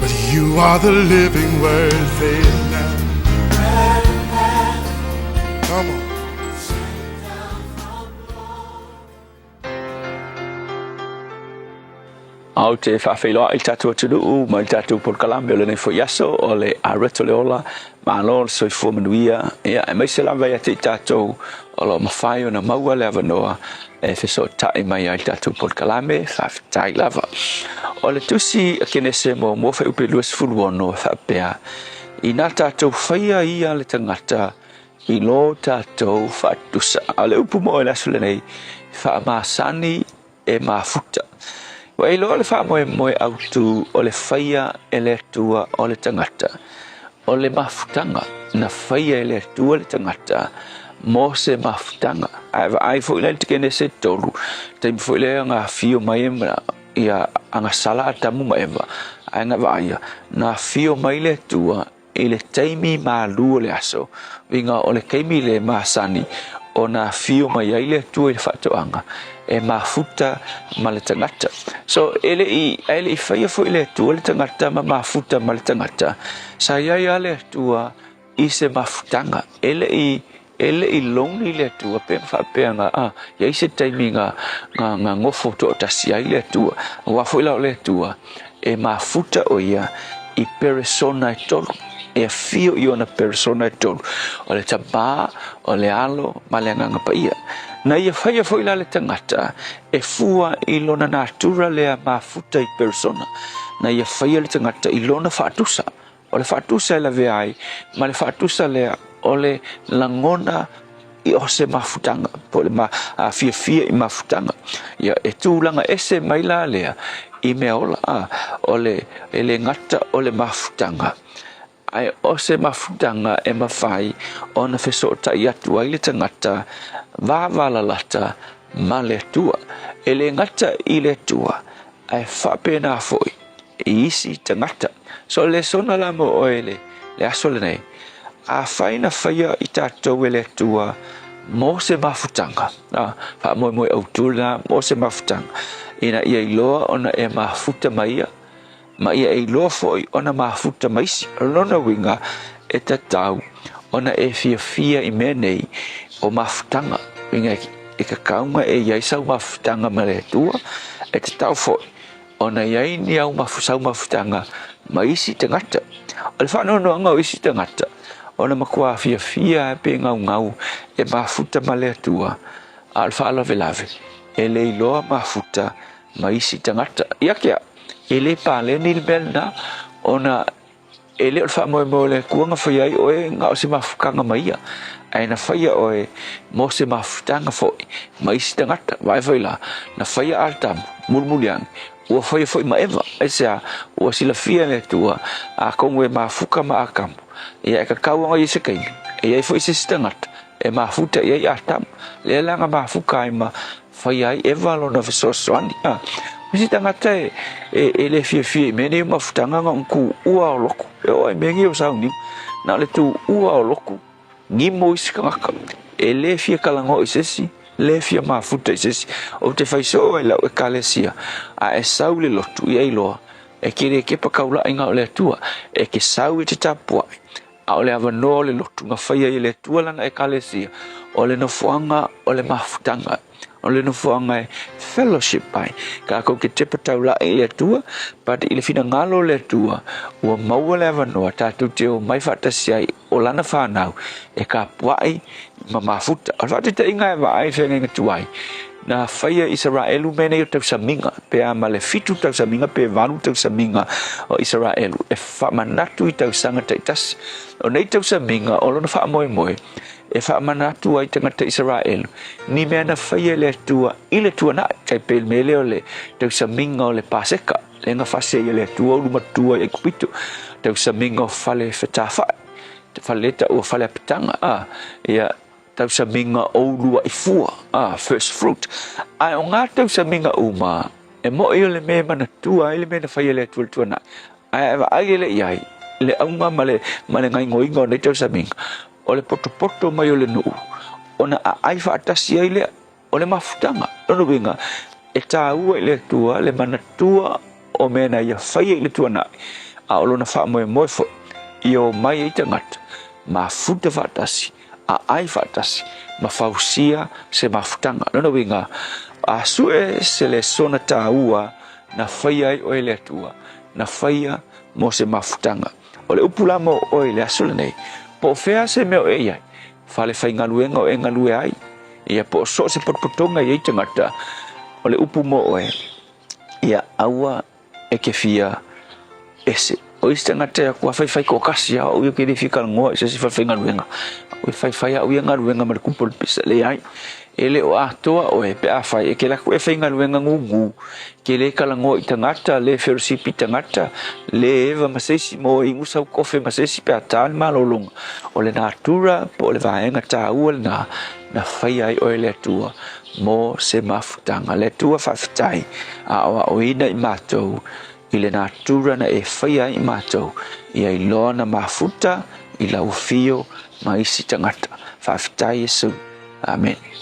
But you are the living word, say it now. Come on. Ou te faafeiloai i le tatou atunuu ma le tatou polokalame o lenei foi aso o le Areto le Ola, malo le soifua manuia, ia aemaise lava ia te i tatou o lo o mafai ona maua le avanoa e fesootai mai ai i le tatou polokalame, faafetai lava. O le tusi a Kenese muamua fuaiupu 26 e faapea, Inā tatou faia ia le tagata i lo tatou faatusa. A o le upu mo le aso lenei, faamasani e mafuta. Ua iloa le faamoemoe autu o le faia e le Atua o le tagata, o le mafutaga na faia e le Atua le tagata mo se mafutaga. Ae vaai foi la i le Kenese 3, taimi foi lea na afio mai ia agasala Atamu ma Eva, ae na vaaia, na afio mai le Atua I le taimi malu o le aso, uiga o le taimi le masani ona afio mai ai le Atua i le faatoaga e mafuta ma le tagata. So, e le i, ae le i faia foi le Atua le tagata ma mafuta ma le tagata, sa i ai lava le Atua i se mafutaga. E le i, e le i lonely le Atua pe na faapea na, a, i ai se taimi na, na, na nofo toatasi ai le Atua. Aua foi la o le Atua, e mafuta ʻo ia i peresona e tolu, e afio i ona peresona e tolu, o le Tamā, o le Alo, ma le Agaga Paia. Na ia faia foi la le tagata e fua i lona natura lea mafuta i peresona, na ia faia le tagata i lona faatusa. O le faatusa e lavea ai, ma le faatusa lea o le lagona i o se mafutaga, po o le ma, a fiafia i mafutaga. Ia, e tulaga ese mai la lea i mea ola, a, o le, e le gata o le mafutaga, ae o se mafutaga e mafai ona fesootai atu ai le tagata vavalalata ma le Atua. E le gata i le Atua, ae faapena foi i isi tagata. So o le lesona la mo oe le, le aso lenei, afai na faia i tatou e le Atua mo se mafutaga, a, faamoemoe autu lena mo se mafutaga, ina ia iloa ona e mafuta mai ia, ma ia e iloa foi ona mafuta ma isi. O lona uiga, e tatau ona e fiafia i mea nei o mafutaga, uiga e tatau ona e i ai sau mafutaga ma le Atua, e tatau foi ona i ai ni au sau mafutaga ma isi tagata. O le faanoanoaga o isi tagata, ona matua fiafia lava pe gaugau e mafuta ma le Atua, a o le faalavelave, e le iloa mafuta ma isi tagata. Ia ke au, e le paleni le mea lena, ona E le o le faamoemoe o le Atua na faia ai oe na o se mafutaga ma ia, ae na faia oe mo se mafutaga foi ma isi tagata. Vaai foi la, na faia Atamu, mulimuli ane, ua faia foi ma Eva. Aisea? Ua silafia e le Atua, atonu e mafuta ma Atamu, ia e tatau ona i ai se taimi, e i ai foi se isi tagata. e mafuta i ai Atamu. Lea la na mafuka ai ma faia ai Eva lona fesoasoani. A, o isi tagata e, e, e le fiafia i mea nei o mafutaga na o le tuua o loku. E oo lava i mea nei o sauniga, na o le tuua o loku gimo isi tagata. E le fia talanoa i se isi, le fia mafuta i se isi. Ou te fai soo ai i lau Ekalesia, a e sau i le lotu, ia iloa, e te le kepa taulai na o le Atua. E te sau e te tapuai, A o le avanoa o le lotu na faia ai e le Atua lana Ekalesia, o le nofoaga o le mafutaga, o le nofoaga e fellowship ai. Kākou ke tepa taulaʻi i le Atua, but i le finagalo o le Atua, ua maua le avanoa tātou te omai faatasi ai o lana whānau e kapuaʻi ma mafuta. O le faataitaiga e vaai i le feagaiga tuai, na faia Isaraelu mea nei o tausamiga, pe a ma le fitu tausamiga pe valu tausamiga o Isaraelu e faamanatu i tausaga taitasi. O nei tausamiga o lona faamoemoe e faamanatu ai tagata Isaraelu ni mea na faia e le Atua i le tuanai, tai pei le mea lea o le tausamiga o le Paseka, lea na fasi ai e le Atua ulu matua i Aikupito, tausamiga o fale fetafai, fale lea taua fale apitaga, a, ia, Tausamiga o uluaʻi fua, a, first fruit. Ae o ngā tausamiga uma, e moʻi o le mea e manatua ai le mea na faia e le Atua i le tuanai. Ae a vaai lele i ai, le auga ma le, ma le gaingoiga o nei tausamiga, o le potopoto mai o le nuu, ona aai faatasi ai lea, o le mafutaga. Lona uiga, e tāua i le Atua le manatua o mea na ia faia i le tuanai, a o lona faamoemoe foi, ia omai ai tagata, mafuta faatasi, aai faatasi, ma fausia se mafutaga. Lona uiga, a sue se lesona tāua na faia ai oe e le Atua, na faia mo se mafutaga. O le upu la mo oe i le aso lenei, po o fea se mea o e i ai, fale faigaluega o e galue ai, ia po o so o se potopotoga i ai tagata, o le upu mo oe, ia aua e ke fia ese. O isi tagata e aku a faifai toatasi a au ia ke le fia talanoa i se isi falefaigaluega. Au e faifai au ia galuega ma le kupu o le pisa. Leai, e le o atoa oe pe afai e ke alu atu e faigaluega gugu, ke le talanoa i tagata, le fellowship i tagata, le eva ma se isi mo e inu sau kofe ma se isi pe a ta le malologa. O le natura po o le vaega taua lena na faia ai oe e le Atua mo se mafutaga. Le Atua faafetai a aoaoina i matou i le natura na e faia ai i matou, ia iloa na mafuta i lau afio ma isi tagata. Faafetai Iesu. Amene.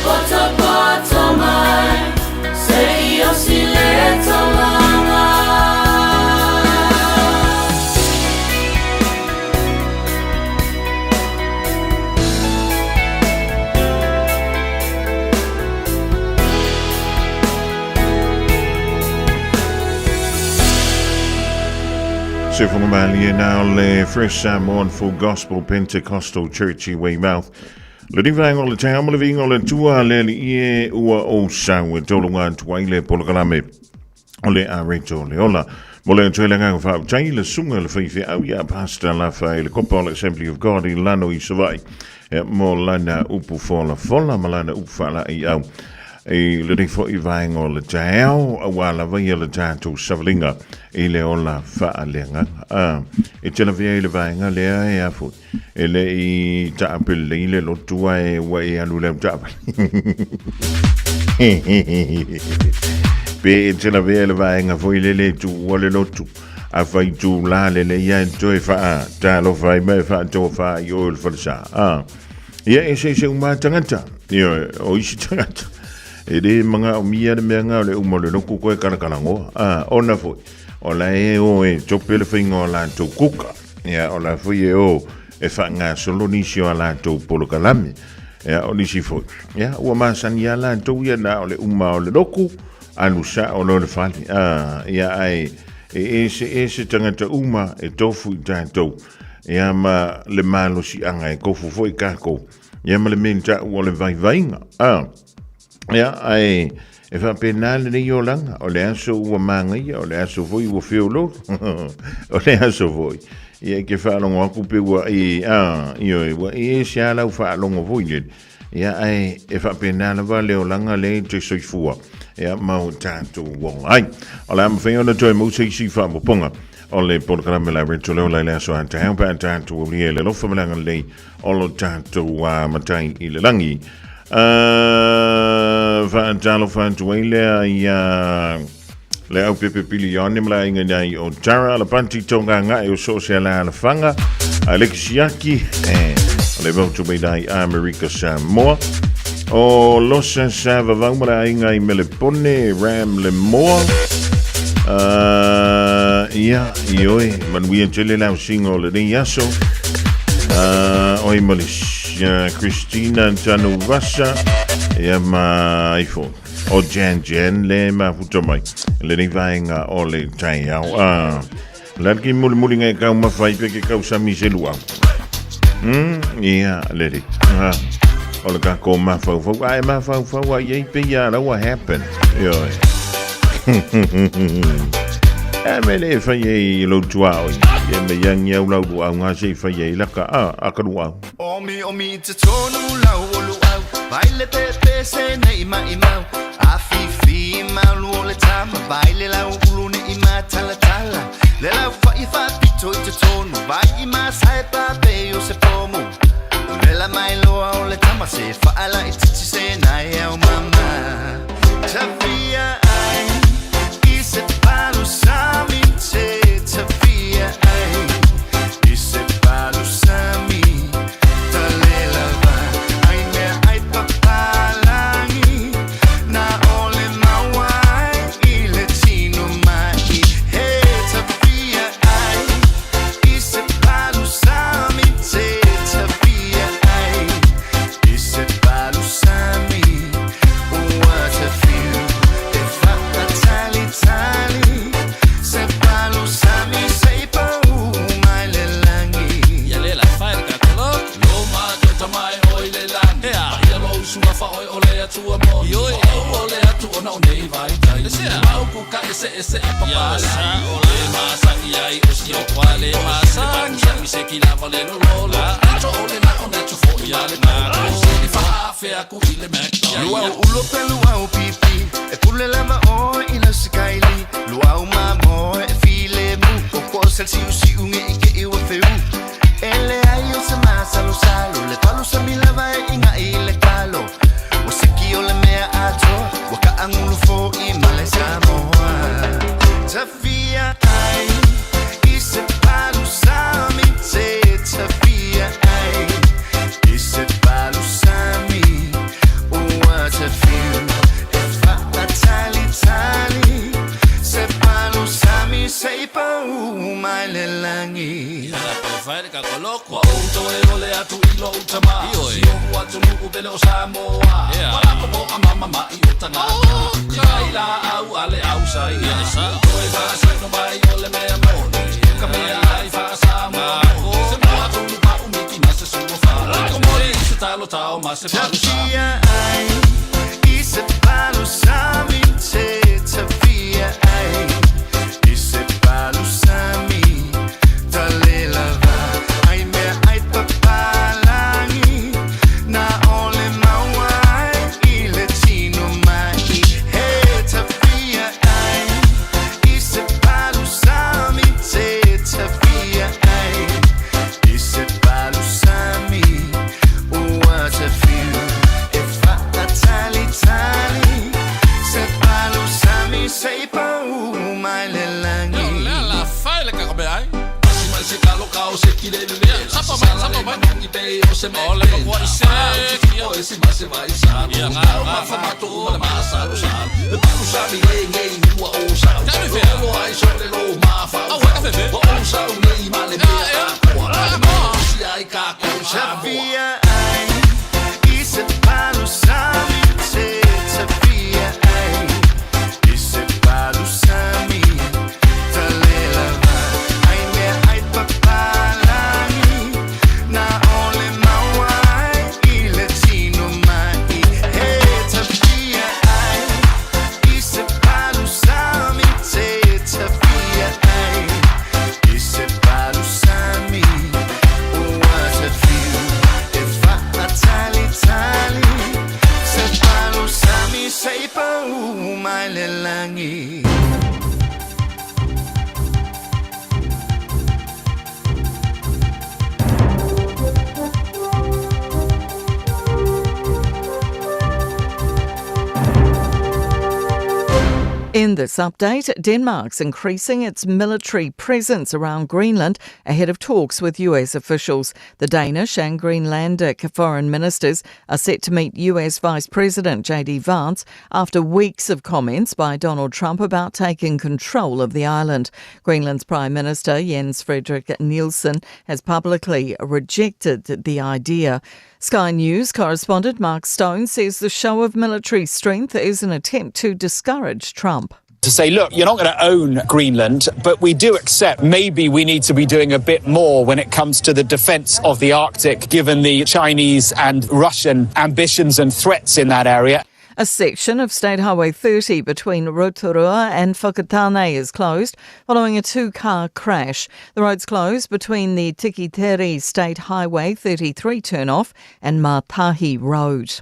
Potopoto mai se i osi le taulaga. Se whangamali na o le Fresh Samoan Full Gospel Pentecostal Church i Weymouth. Le rivaenga o le taeao ma le viiga o le Atua le Alii e ua ou sau e tologa atu ai le polokalame o le Areto le Ola. Mo le atu ai le agaga faafetai i le susuga i le faifeau ia Pastor Lafa i le Kopa o le Assembly of God i Lano i Savaii e mo lana upu folafola ma lana upu faalaeiau i lenei foi vaega o le taeao aua lava ia le tatou savaliga i le ola faaleagaga. Ah, e te lavea i le vaega lea e a foi. E le i taape lelei le lotu ae ua e alu i le au taavale. Pe e te lavea i le vaega foi lele e tuua le lotu. Afai itulā lelei ae toe faa talofa ai ma e faatofa ai oe o le falesa. Ah. Ia e se se uma tagata. Ia o isi tagata. E le manaomia le mea nga o le uma o le lotu koe kalakalagoa. Ah, ona foi. O la e o e tope le faiga o latou kuka. Ia, o la foi e o e faagasolo nisi o a latou polokalame. Ia, o nisi foi. Ia, ua masani lava latou ia na o le uma o le loku, alu sao loa le fale. Ah, ia, ae e eseese tagata uma e tofu i tatou. Ia, ma le malosiaga e tofu foi tatou. Ia, ma le mea i taua o le vaivaiga. Ah. Ia, ae e faapena lenei olaga, o le aso ua magaia, o le aso foi ua feoloolo, o le aso foi. Ia, e ke faalogo atu pe ua e, a, ioe, ua e ese lava lau faalogo foi lele. Ia, ae e faapena lava le olaga lea e te soifua, ia, ma o tatou ola ai. O le a mafai ona toe maua se isi faaopoopoga o le polokalame la Retro Leola i le aso a taeao pe a tatou aulia i le alofa ma le agalelei o lo tatou Matai i le lagi. Faatalofa atu ai lea ia le au pepe pilione ma le aiga ina i o Tara Alapanti Tonga Ngae o so o se ala alafaga Alexi Aki o le vautu mai la i Amerika Samoa o Losa Savavau ma le aiga i Melepone Ram le Moa ia ioe manuia tele lau singa o lenei aso oi ma le Christina Tanuvasa ia ma ifo o Jan Jan le mafuta mai lenei vaega o le taeao. La ki mulimuli ngai kau mawhai pe ke kau sami se lua. Ia, lele. O le kako mawhauwhau. Ai mawhauwhau ai ei pe ia raua happen. Ioe. E me le whai ei lo tua oi. E me yangi au lau au ngā se i whai ei laka a, a ka au. Omi omi te tonu lau o luau Vai le pepe se nei mai mau A fifi malu o le tama Vai le lau ulu ne i matala tala Le lau whai wha pito i te tonu Vai i masai pape o se pomu Vela mai loa o le tama Se whaala i titi se nai au mama Tawhia ai I se palu sami te Tawhia ai I se palu sami Talela va Ai mea ai papalangi Na ole maua ai I le tino mai He tawhia ai I se palu sami te Tawhia ai I se palu sami Ua te whiu E whakatalitali Se palu sami se i pau mai le langi Ia le la fai le kakolo Lo ma tota mai oi le langi Ea ia lo usunga fa oi o le atua mo Ioi o o le atu ona o nei vai tai Mau ku ka ese ese a papa la O le masa i ai o si o kwa le masa Ngi se ki lava le lo lo la Ato o le na o na tu fo i ale na Se fa afea ku i le McDonald's Luau ulo pe luau pipi E pule lava oe i lau sakaili Luau ma moe e file mu O ko sel siu siu nge i ke i wa feu E le ai o se masalo salo Le palu sa mila vai i nga i le kalo O siki o le mea atoa Wa ka angulu fo i male Samoa Tawhia ai I se palu sami te Tawhia ai I se palu sami. atu i lou tama Si oʻu atunuu pele o Samoa Ua lako poʻa ma mamaʻi o tagata I kai laau a le au saina Toe faasino mai o le mea moni Ka mea ai faa-Samoa moni Se mua tulu pa'u miki ma se sua fale Komoli i se talo tao ma se palu sami Tafia ai i se palu sami te tafia ai i se palu sami talelava ai mea ai papalangi na ole maua ai i le tino mai he tafia ai i se palu sami te tafia ai i se palu sami ua tafiu e faatalitali se palu sami se i pau mai le lagi. Le la fai le ka mea ai. Pasi mai se kalo kao se ki le le. Sapa mai, sapa mai. Mangi pe o se me. O le makua i se. O e si ma se vai sa. Ia nga ma fa ma tu ma le ma sa lo sa. Le palu sami le ngei ni ua o sa. Lo ai so le lo ma fa. O o sa u nei ma le mea a koa. Le ma si ai ka ko sa. Tafia ai i se palu sami te tafia ai i se palu sami talelava ai mea ai papalangi na ole maua ai i le tino mai he tafia ai i se palu sami te tafia ai i se palu sami ua tafiu e faatalitali se palu sami se i pau mai le lagi. In this update, Denmark's increasing its military presence around Greenland ahead of talks with US officials. The Danish and Greenlandic foreign ministers are set to meet US Vice President J.D. Vance after weeks of comments by Donald Trump about taking control of the island. Greenland's Prime Minister Jens Frederik Nielsen has publicly rejected the idea. Sky News correspondent Mark Stone says the show of military strength is an attempt to discourage Trump. To say, look, you're not going to own Greenland, but we do accept maybe we need to be doing a bit more when it comes to the defense of the Arctic, given the Chinese and Russian ambitions and threats in that area. A section of State Highway 30 between Rotorua and Whakatane is closed following a two-car crash. The road's closed between the Tikitere State Highway 33 turnoff and Matahi Road.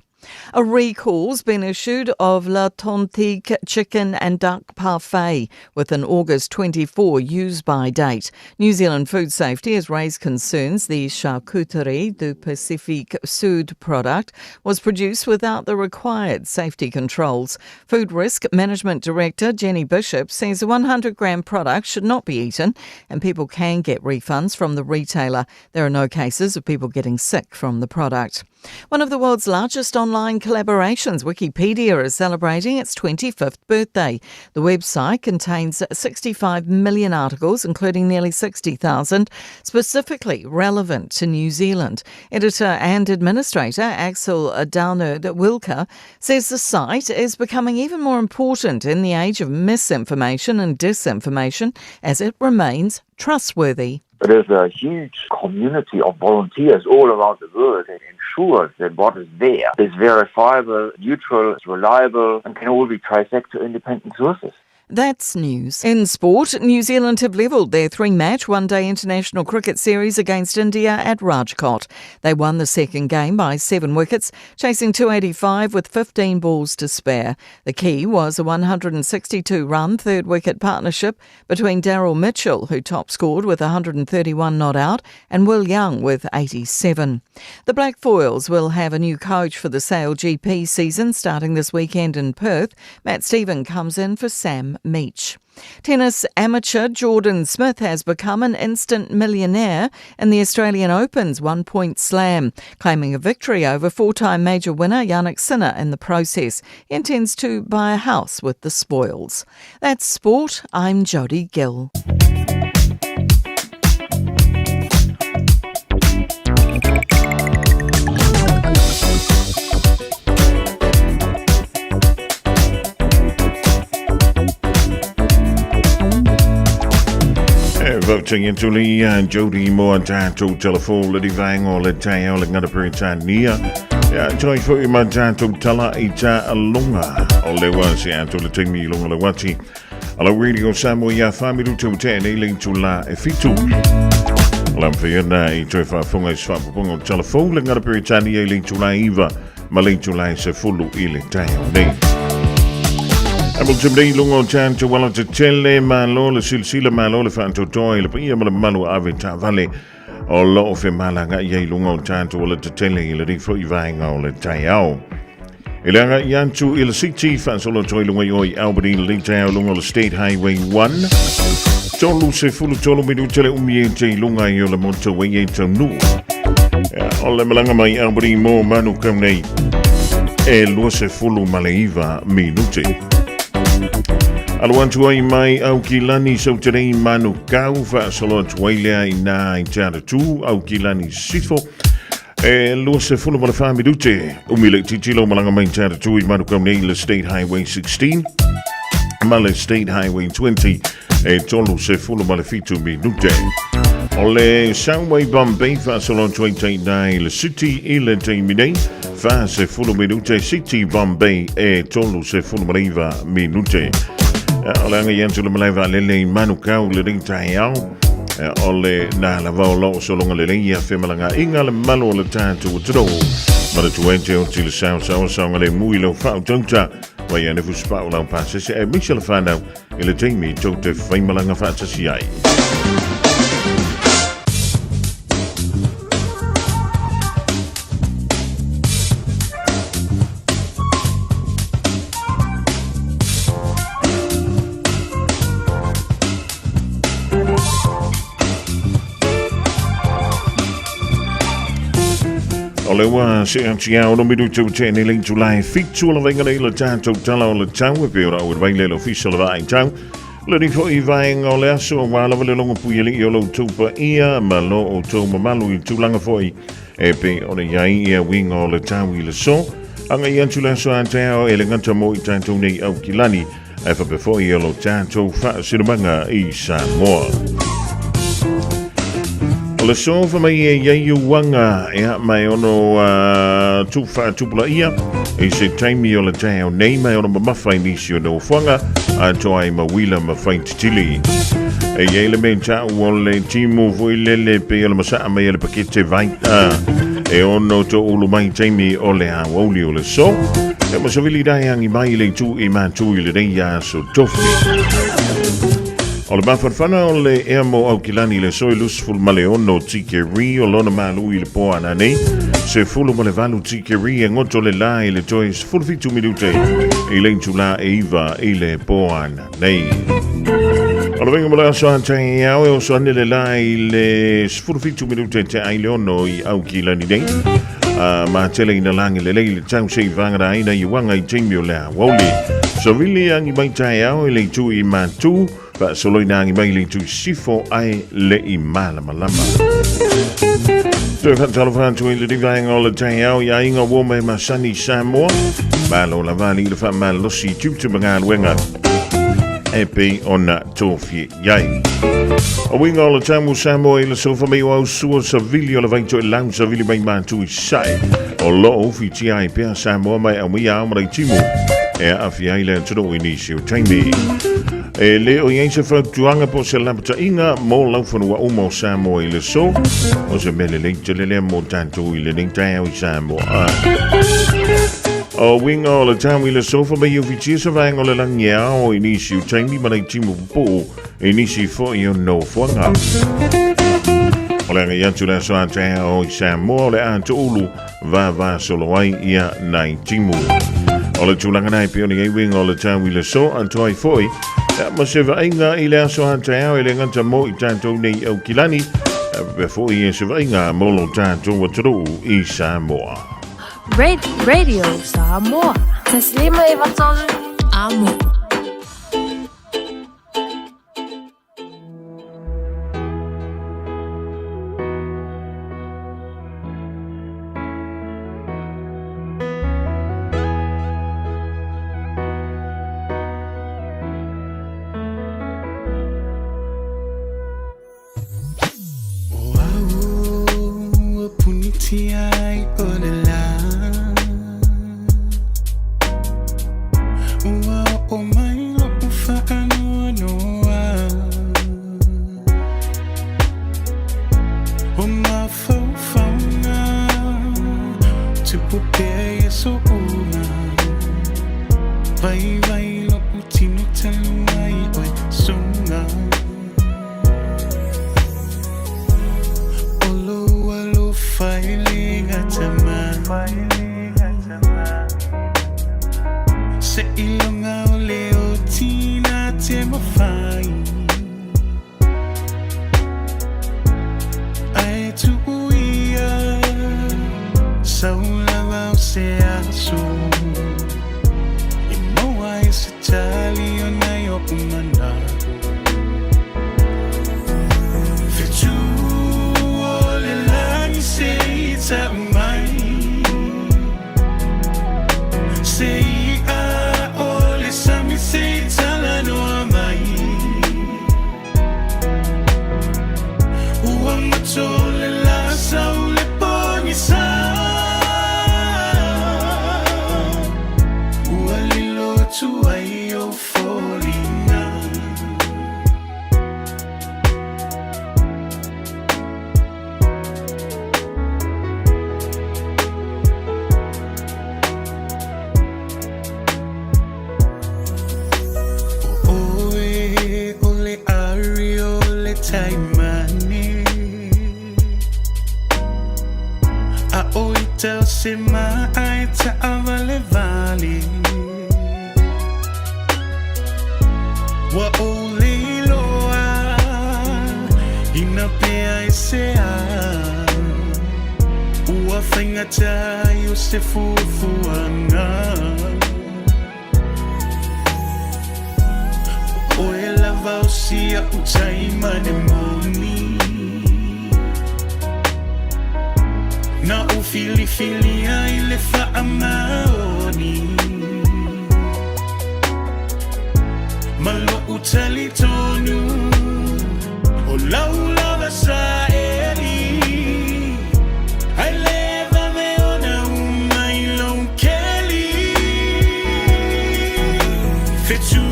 A recall's been issued of La Tontique chicken and duck parfait with an August 24 use-by date. New Zealand Food Safety has raised concerns the Charcuterie du Pacifique Sud product was produced without the required safety controls. Food Risk Management Director Jenny Bishop says a 100-gram product should not be eaten and people can get refunds from the retailer. There are no cases of people getting sick from the product. One of the world's largest online collaborations, Wikipedia, is celebrating its 25th birthday. The website contains 65 million articles, including nearly 60,000 specifically relevant to New Zealand. Editor and administrator Axel Daunert-Wilke says the site is becoming even more important in the age of misinformation and disinformation as it remains trustworthy. There's a huge community of volunteers all around the world that ensures that what is there is verifiable, neutral, reliable, and can all be traced back to independent sources. That's news. In sport, New Zealand have levelled their 3-match one-day international cricket series against India at Rajkot. They won the second game by 7 wickets, chasing 285 with 15 balls to spare. The key was a 162-run third-wicket partnership between Daryl Mitchell, who top-scored with 131 not out, and Will Young with 87. The Black Foils will have a new coach for the Sail GP season starting this weekend in Perth. Matt Stephen comes in for Sam Meech. Tennis amateur Jordan Smith has become an instant millionaire in the Australian Open's 1-point slam, claiming a victory over 4-time major winner Jannik Sinner in the process. He intends to buy a house with the spoils. That's sport. I'm Jodie Gill. Faafetai atu le ia Jody mo a tatou telefo le divaenga o le taeao le ngata Peretania. Ia toi foi ma tatou tala i ta alonga o le wa se atu le taimi i lunga le wati. Ala Radio Samoa ia whamiru te ute nei le itula e fitu. O la mwhiana i toi whaafonga i swapaponga o telefo le ngata Peretania i le itula iva ma le itula e se fulu i le taeao nei. Hamilton nei lunga o tātou wala te tele, malo le silasila, malo le whaantotoa i le paia ma le mamalu ave taavale o loo femalaga'i ai luga o tātou ala tetele i lenei foi vaega o le taeao. I le aga'i atu i le City, faasolo atu ai luga i o i Albany i lenei taeao luga o le State Highway 1. 33 minute le umi e te i luga i o le motorway e taunuu. O le malaga mai Albany mo Manukau nei e 29 minute. Alo atu ai mai Aukilani Sauterei Manukau faasolo atu ai lea i nā i te aratū Aukilani Sifo e 24 minute. Umi le titilo malanga mai te aratū i Manukau nei le State Highway 16 ma le State Highway 20 e 37 minute. O le Southway Bombay faasolo atu ai tainā i le City i le taimi nei 40 minute City Bombay e 39 minute. O le aga i atu le malae vaalele i Manukau lenei taeao. O le nā lava o loo sologa lelei ia femalagaaiga le mamalu o le tatou atunuu. Manatua e te oti le saosaoa saogalemu i lau faautauta mai ane fusipao lau pasese aemaise le whanau i le taimi tou te faimalaga faatasi ai. O le ua se ati au no miru tau tēnei le itula e fitu o la vainga nei le tātou tala o le tau e pei ora au e vai le ofisa o le vaai tau. Le ni foi vaenga o le aso wā lava le longo pui ali i o lau taupa ia ma lo o tau mamalu i tūlanga foi e pei o le iai ia winga o le tau i le so. Anga i atu le aso a te ao e le ngata mo i tātou nei au kilani e whape foi o lo tātou whaasinomanga i Samoa. O le sofa mai e iai uanga e a mai ono tufa tupula ia i se taimi o le taeao nei mai ono mamafa i nisi o nofoaga a toa ai ma uila ma fai titili. E iai le mea tau o le timu foi lele pe o le masaa mai o le pakete vai e ono to ulu mai taimi o le aoauli o le so. E masavili dai angi mai le tu i mātu i le nei aso tofi. O le mafanafana o le ea mo Aukilani le soi lusful ma le ono tike ri o lona malu i le po ana nei. Se fulu ma le valu tike ri e ngoto le la i le toi 17 minute i le itula e iva i le po ana nei. O le venga mo le aso a te au e oso ane le la i le 17 minute te ai le ono i Aukilani nei. Ma tele ina langi le lei le tau se i vangara aina i wanga i taimi o le awauli. So vili angi mai tae ao i le itu i mātū, fa solo ina angi mai le itu sifo ai le i malamalama. Toe whaatalofa atu i le rivaenga o le tae ao i ainga o mai masani Samoa. Malo la vali i le whaamalosi tiute magaluenga e pei ona tōfie iai. O winga o le tamu Samoa i le sofa mai o au sua sa vili o le vaito e lau sa vili mai mātu i sae. O lo o whiti ai pea Samoa mai au mia au marai timu. E a awhi ai le atunuu i nisi o taimi. E le o iai se fautuaga po se lapataiga mo laufanua uma o Samoa i le so. O se mele lei tele lea mo tātou i lenei taeao i Samoa. O winga o le tau i le sofa mai o whitia sa vaenga o le langi ao i nisi o taimi ma nei timu pupuu i nisi foi o nofoaga. O le agai atu le aso a te ao i Samoa o le a toulu va solo ai ia nai timu. O le tulaga nai pe o ni winga o le tau i le so a toi foi ma se vaaiga i le aso a te ao e le ngata mo i tātou nei au kilani pe foi e se vaaiga mo lo tātou atunuu i Samoa. Radio Samoa. Taslima e vatolu amo. Vaivai lo'u tino talu ai oe suga. O lou alofa e le gata mai. Seiloga o le oti na te mafai. Ae tuu ia sau lava o se aso e maua ai se tali ona i oʻu manaʻo. Fetu o le lagi se i tau mai, se iʻa o le sami se i talanoa mai. Ua goto le lā sau le pogisa, ua lilo atu ai ou foliga. O oe o le ari o le taimane, A o ita o se maa e taavalevale. Ua ou le iloa ina pea e se a, Ua faigata ai o se fuafuaga. O oe lava o si a'u taimane moni, Na ou filifilia i le faamaoni, Ma lo'u talitonu o lau lava saeli, Ae le vave ona uma i lou keli. Fetu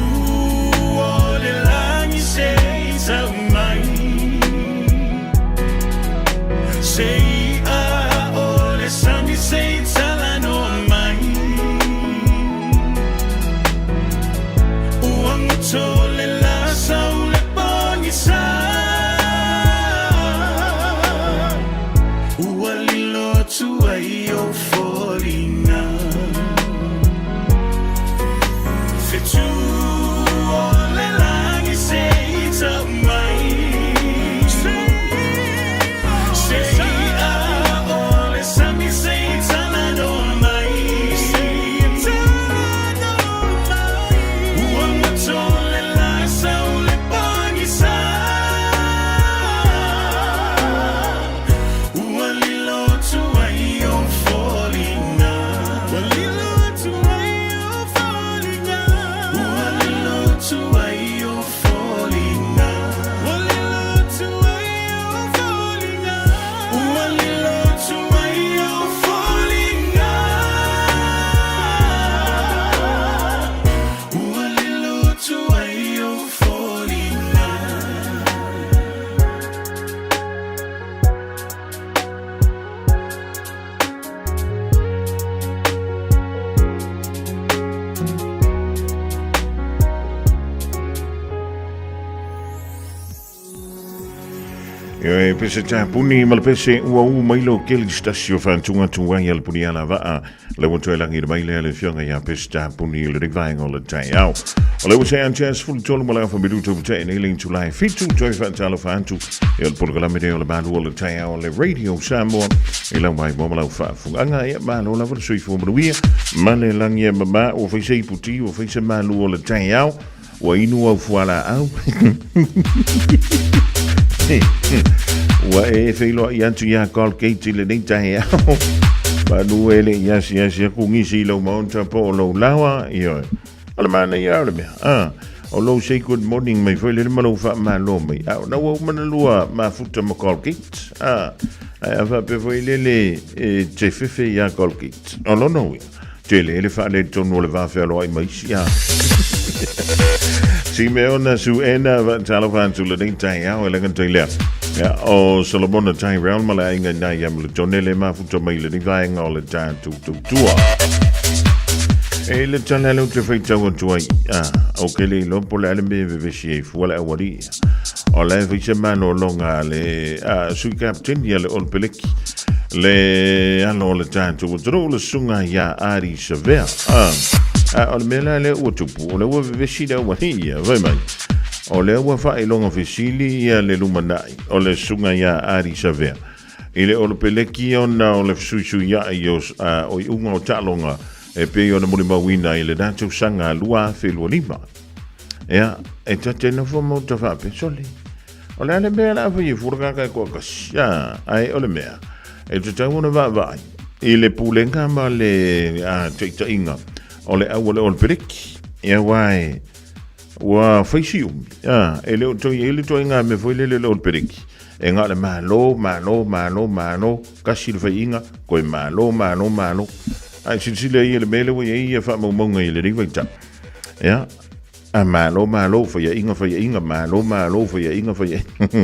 o le lagi se i tau mai, Se i'a o le sami se i talanoa mai. Ua goto le lā sau le pogisa, Ua lilo atu ai ou foliga. Fetu o le lagi se i tau mai, Se i'a o le sami se i talanoa mai. Ua goto le lā sau le pogisa, Ua lilo atu ai ou foliga. Ua lilo atu ai ou foliga. Ua lilo atu ai ou foliga. Ua lilo atu ai ou foliga. Ua lilo atu ai ou foliga. Ua lilo atu ai ou foliga. E pese tā puni ma le pese ua u mai lo keli stasi o whantunga tu ai al puni ala vaa le ua toe langi mai lea le fionga ia pese tā puni le rivaenga o le tai au. O le ua se antias fulu tolu ma le afa minuto te nei ling tu lai fitu toi whaatalofa atu e o le polokalame lea o le malu o le taeao o le Radio Samoa i lau mai mo ma lau faafugaga ia malo lava le soifua manuia ma le lagi e mamā ua fai se iputi ua fai se malu o le taeao ua inu au fualaau ua e feiloai atu iā Colgate i lenei taeao manu e le i asiasi aku nisi i lou maota po o lou laoa ioe O le manaia o le mea, a, o lou say good morning mai foi lele ma lou faamalo mai, a o na ua uma na lua mafuta ma Colgate, a, ae a faapea foi lele e te fefe iā Colgate. O lona uiga, tele le faaletonu o le va fealoai ma isi, a. Simeona Suena, talofa atu lenei taeao e laga tai lea. Ia, o Solomona Tyrell ma le aiga i nā ia Militone le mafuta mai lenei vaega o le tatou tautua. E le tala lea ou te faitau atu ai, a, ou ke le iloa po o le a le mea e vevesi ai fua le aualii. O la e fai se malologa a le a, sui kapteni a le Olopeleki, le alo o le tatou atunuu, le susuga ia Ardie Savea. A, a, o le mea la lea ua tupu, o lea ua vevesi le aualii ia, fai mai. O lea ua faailoga fesili ia le lumanai o le susuga ia Ardie Savea i le Olopeleki ona o le fesuisuiai o, a, o iuga o taaloga e pei ona molimauina i lena tausaga 2025. Ea, e ta te nofo ma uta faapea, sole, o le a le mea o le a fai e fua le kaka e toatasi, a, ae o le mea, e tatau ona vaavaai i le pulega ma le a, taitaiga o le au o le Olopeleki. Ia, aua e, ua fai si umi, a, e le o toe i ai le ituaiga mea foi lele o le Olopeleki, e na o le malo, malo, malo, malo, tasi le faiiga, toe malo, malo, malo. Ae silasila ia i le mea lea ua i ai ia faamaumauga i lenei vaitau. Ia, a malo, malo, faiaiga, faiaiga, malo, malo, faiaiga, faiaiga.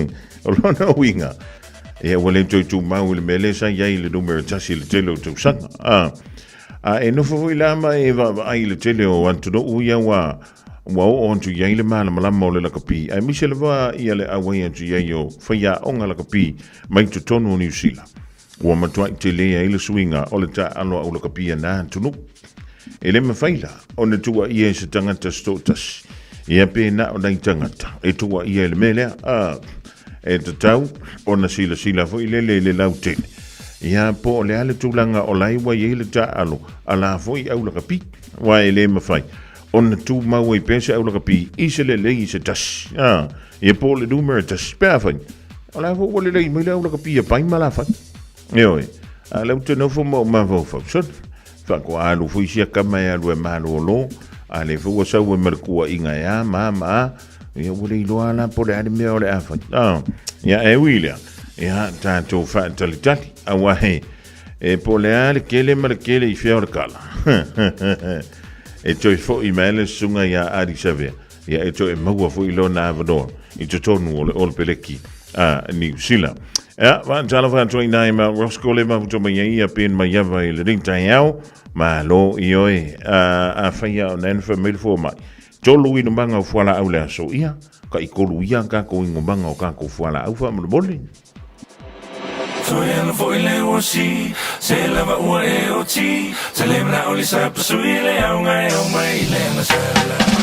O lona uiga, ia ua le toe tumau i le mea lea sa i ai i le numera tasi i le tele o tausaga. A, a e nofo foi la ma e vaavaai i le tele o atunuu ia ua ua oo atu i ai le malamalama o le lakapi, aemaise lava ia le auai atu i ai o faiaoga lakapi mai totonu o Niu Sila. Ua matuai tele ai le suiga o le taaalo a ulakapi a na atunuu. E le mafai la ona tuuaia e se tagata se toatasi, ia pe na o nai tagata e tuuaia i le mea lea. A, e tatau ona silasila foi lele i le lautele, ia po o le a le tulaga o la e ua i ai le taaalo a la foi aulakapi, aua e le mafai ona tumau ai pea se aulakapi i se lelei i se tasi, a, ia po o le numera tasi, pe afai, o la foi ua lelei mai le aulakapi a pai ma la fai. Ioe, a o lea ou te nofo ma ou mafaufau, sole, faatoa alu foi sia kama e alu e malolo, a lea foi ua sau ai ma le tuuaiga e a ma a ma a, ia ua le iloa la po o le a le mea o le a fai. A, ia e ui lea, ia tatou faatalitali, aua he, E po o le a le kele ma le kele i fea o le kala. E toe foi mai le susuga ia Ardie Savea, ia e toe maua foi lona avanoa i totonu o le Olopeleki a Niu Sila. Ia, faatalofa atu ai nai ma Roscoe le mafuta mai ai ia Ben Maiava i lenei taeao. Malo i oe. A, afai a o nai na fai mai le fomai. Tolu inumaga o fualaau le aso. Ia, ka i tolu ia kākou inumaga o kākou fualaau faamolemole. Toe ana foi le uasi, se lava ua e oti, Se le mana o le sa pasui le au ngai au mai le masala.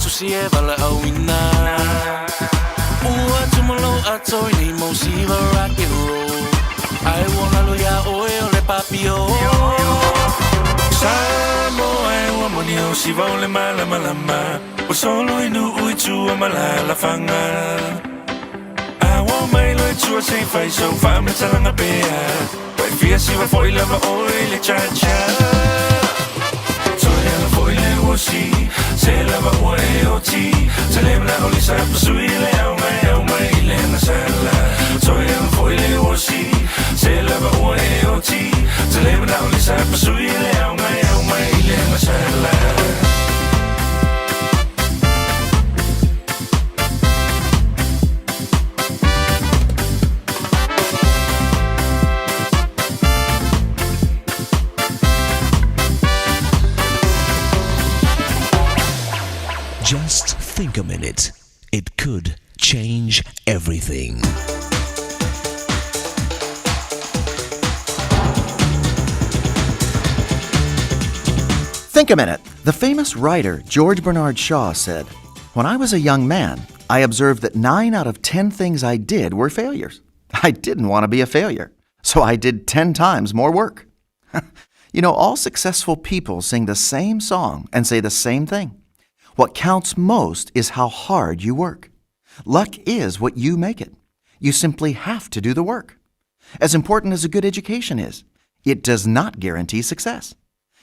tusi e valaauina. Ua tumu lou ato i nei mau siva rock and roll. Ae ua galo iā oe o le papio. Samoa e ua moni au siva o le malamalama. Ua solo i nuu i tua ma alaalafaga. A ua omai loa i tua se i fai sau faamatalaga pea. Ua e fia siva foi lava oe i le cha-cha. Toe ala foi le usi, se lava ua e oti. Ta le manao lisa pasui le au mai au mai i le agasala. Toe ala foi le usi, se lava ua e oti. Ta le manao lisa pasui le au mai au mai i le agasala. Just think a minute. It could change everything. Think a minute. The famous writer George Bernard Shaw said, When I was a young man, I observed that 9 out of 10 things I did were failures. I didn't want to be a failure, so I did 10 times more work. You know, all successful people sing the same song and say the same thing. What counts most is how hard you work. Luck is what you make it. You simply have to do the work. As important as a good education is, it does not guarantee success.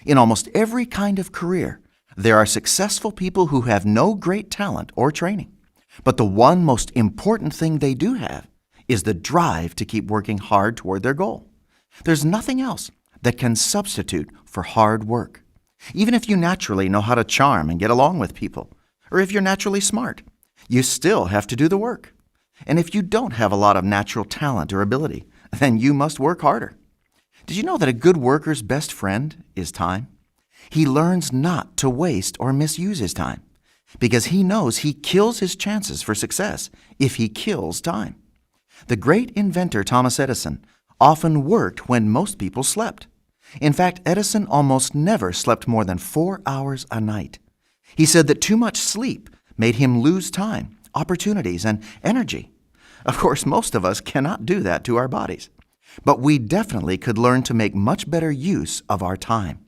In almost every kind of career, there are successful people who have no great talent or training. But the one most important thing they do have is the drive to keep working hard toward their goal. There's nothing else that can substitute for hard work. Even if you naturally know how to charm and get along with people, or if you're naturally smart, you still have to do the work. And if you don't have a lot of natural talent or ability, then you must work harder. Did you know that a good worker's best friend is time? He learns not to waste or misuse his time because he knows he kills his chances for success if he kills time. The great inventor Thomas Edison often worked when most people slept. In fact, Edison almost never slept more than 4 hours a night. He said that too much sleep made him lose time, opportunities, and energy. Of course, most of us cannot do that to our bodies. But we definitely could learn to make much better use of our time.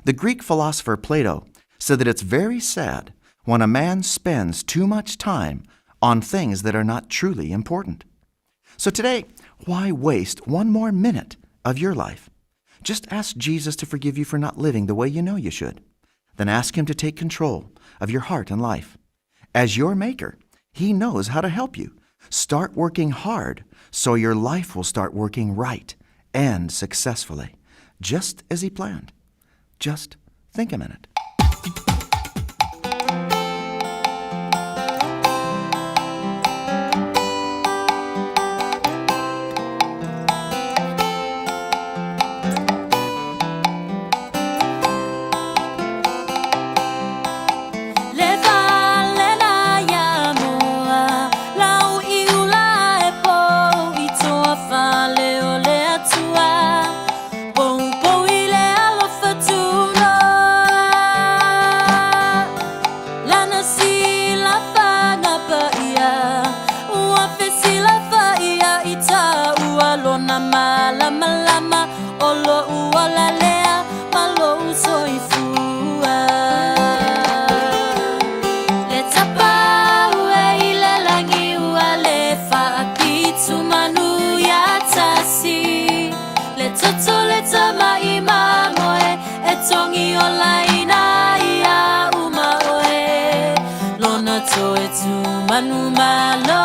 The Greek philosopher Plato said that it's very sad when a man spends too much time on things that are not truly important. So today, why waste one more minute of your life? Just ask Jesus to forgive you for not living the way you know you should. Then ask Him to take control of your heart and life. As your maker, He knows how to help you. Start working hard so your life will start working right and successfully, just as He planned. Just think a minute. Le fale na ia moa, lau i ula e pou i toa fale o le atua, poupou i le alofa tunoa. Lana silafaga paia, ua fesilafaia i taua lona malamalama, o lou ola lea ma lou soifua. Le tapau e i le lagi ua le faapitu manu ia tasi. Le toto le tama'i mamoe e togi olaina ia uma oe. Lona toe tumanu malo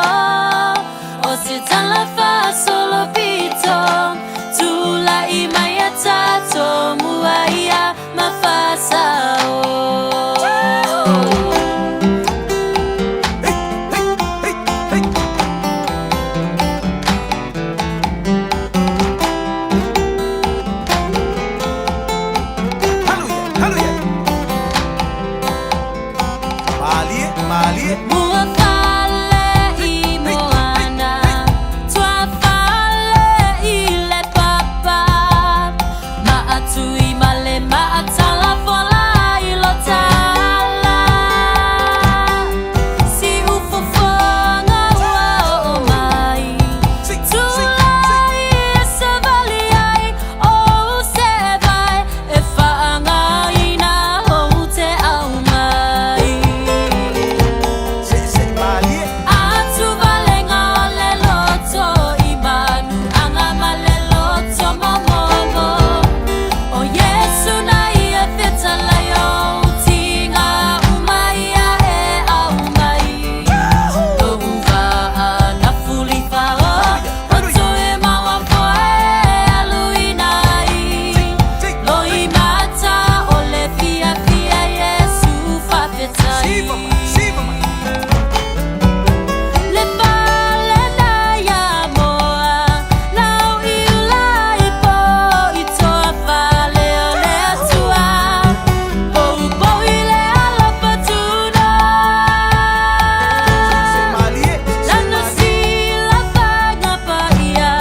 o se tala faasolopito. Tula'i mai a tatou mua ia ma faasao. Ua fale i Moana, tua fale i le papa, maatui ma le maatala fola i lo tala. Le fale na ia moa, lau i ula i po i toa fale o le atua, poupou i le alofa tuna. Lana silafaga paia,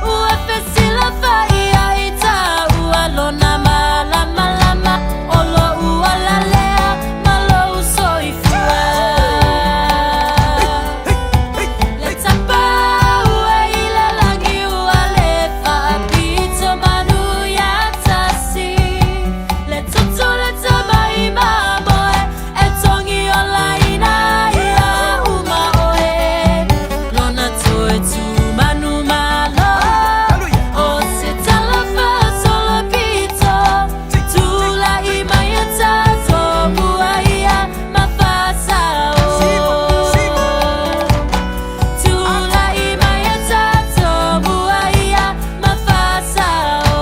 ua fesilafaia i taua lona malamalama o lou ola lea ma lou soifua. Le tapa ua i le lagi ua le faapito manu ia tasi. Le toto le tama i mamoe e togi olaina ia uma oe. Lona toe tu manu malo o se tala faasolo pito. Tulai mai e tatou mua ia ma faasao. Tulai mai e tatou mua ia ma faasao.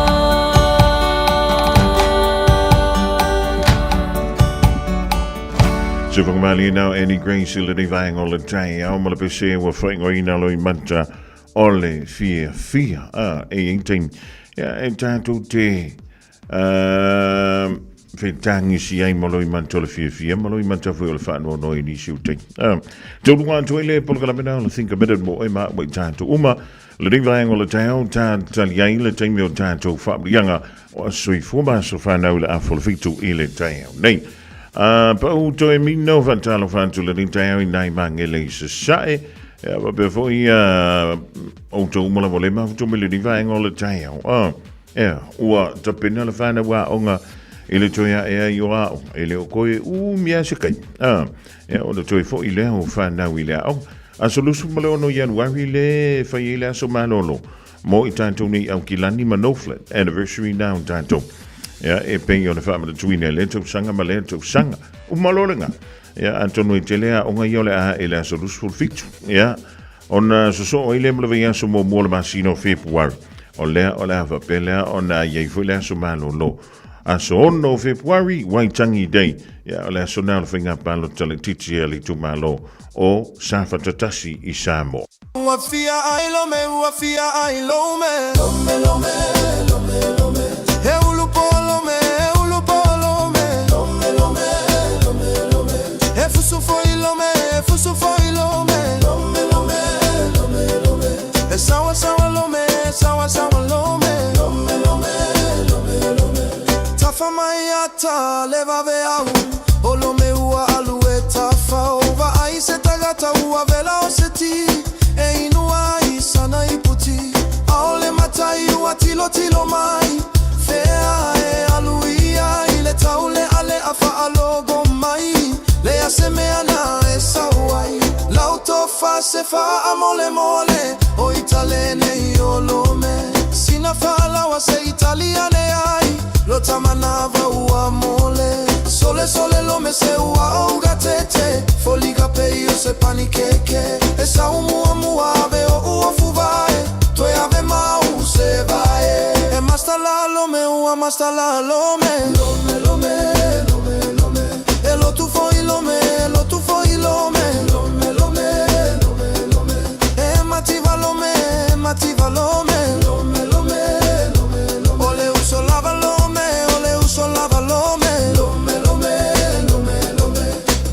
Se whakamali nau Annie Grace i lenei vaega o le taeao ma le pese ua whaingoina loi mata o le fia fia a e i taimi ia e tātou te fetagisi ai ma loi mata o le fiafia ma loi mata foi o le faanoanoa i nisi o taimi. Tauluga atu ai le polokalame na o le Think a Minute mo oe ma au i tātou uma. Lenei vaega o le taeao ta tali ai le taimi o tātou faamuliaga o aso soifua ma aso whanau le afa o le 7 i le taeao nei. Pau toe mino whaatalofa atu lenei taeao i nai mangele i sasae. Ia, faapea foi outou uma lava o le mafuta mai lenei vaega o le taeao. Ea, ua tapena le whanau aoga i le toe ae ai o aoga, e le o koe umi a se taimi. Ea, o le toe foi lea o whanau i le aoga. Aso 26 Ianuari le fai ai le aso malolo mo i tātou nei Aukilani ma Northland anniversary now tātou. Ea, e pei ona faamanatuina i lea tausaga ma lea tausaga. Uma loa lena. Ea, atonu e tele aoga ia o le a i le aso 27. Ea, ona sosoo ai lea ma le vaiaso muamua o le masina o Fepuari. O lea o le a faapea lea ona i ai foi le aso malolo. Aso 6 o Fepuari, Waitangi Day. Ia, o le aso na o le faiga palota laitiiti a le itumalo o Safata 1 i Samoa. Ua fia ai lome, ua fia ai lome. Lome, lome, lome, lome. E ulu po lome, e ulu po lome. Lome, lome, lome, lome. E fusu foi lome, e fusu foi lome. Lome, lome, lome, lome. E sawa sawa lome, e sawa sawa lome. Lome, lome, lome, lome. Tafa mai ata le vave au. O lome ua alu e tafao. Vaai se tagata ua vela o se ti. E inu ai sana iputi. Aole matai ua tilo tilo mai. Fea e alu ia i le taule ale a faalogo mai. Le a se mea na e sau ai. Lau tofa se faamolemole. O Italene i o lome. Sina faalawa se Italiane ai. Lo tamanava ua mole. Sole sole lome se ua ouga tete. Foliga pei o se panikeke. E sau mua mua ave o ua fuvae. Toe ave mau se vae. E mastala lome ua mastala lome. Lome lome lome lome. E lotu foi lome, e lotu foi lome. Lome lome lome lome. E mativa lome, e mativa lome. Lome lome lome lome. O le uso lava lome, o le uso lava lome. Lome lome lome lome.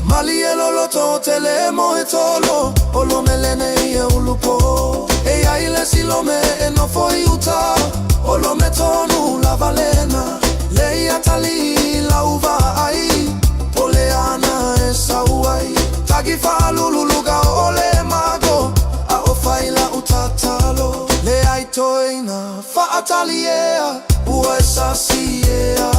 Mali e loloto o te le mo e tolo. O lome lene i e ulupo. E ia i le si lome e nofo i uta. O lome tonu lava lena. Le ia tali lauva ai. Pole ana e sau ai. Tagi whaalululuga o le mago. A o whaila utatalo. Le ai toina whaatali ea. Ua e sasi ea.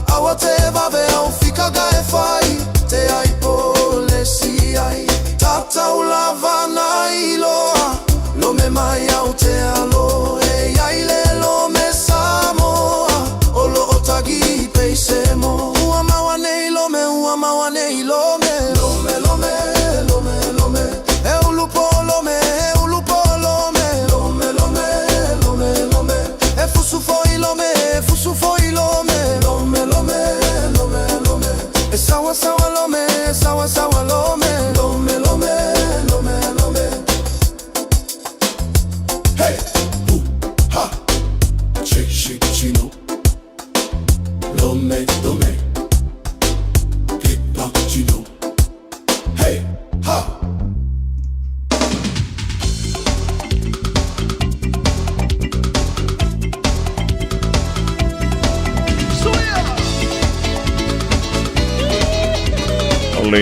Aua te vave au fikaga e whai. Te ai pole si ai. Tatau lava na iloa. Lome mai au te alo. E iai le lome Samoa. O lo o tagi peise mo. Ua maua nei lome, ua maua nei lome. Lome, lome, lome, lome. E ulu po lome, e ulu po lome. Lome, lome, lome, lome. E fusu foi lome, e fusu foi lome. Lome, lome, lome, lome. E sawa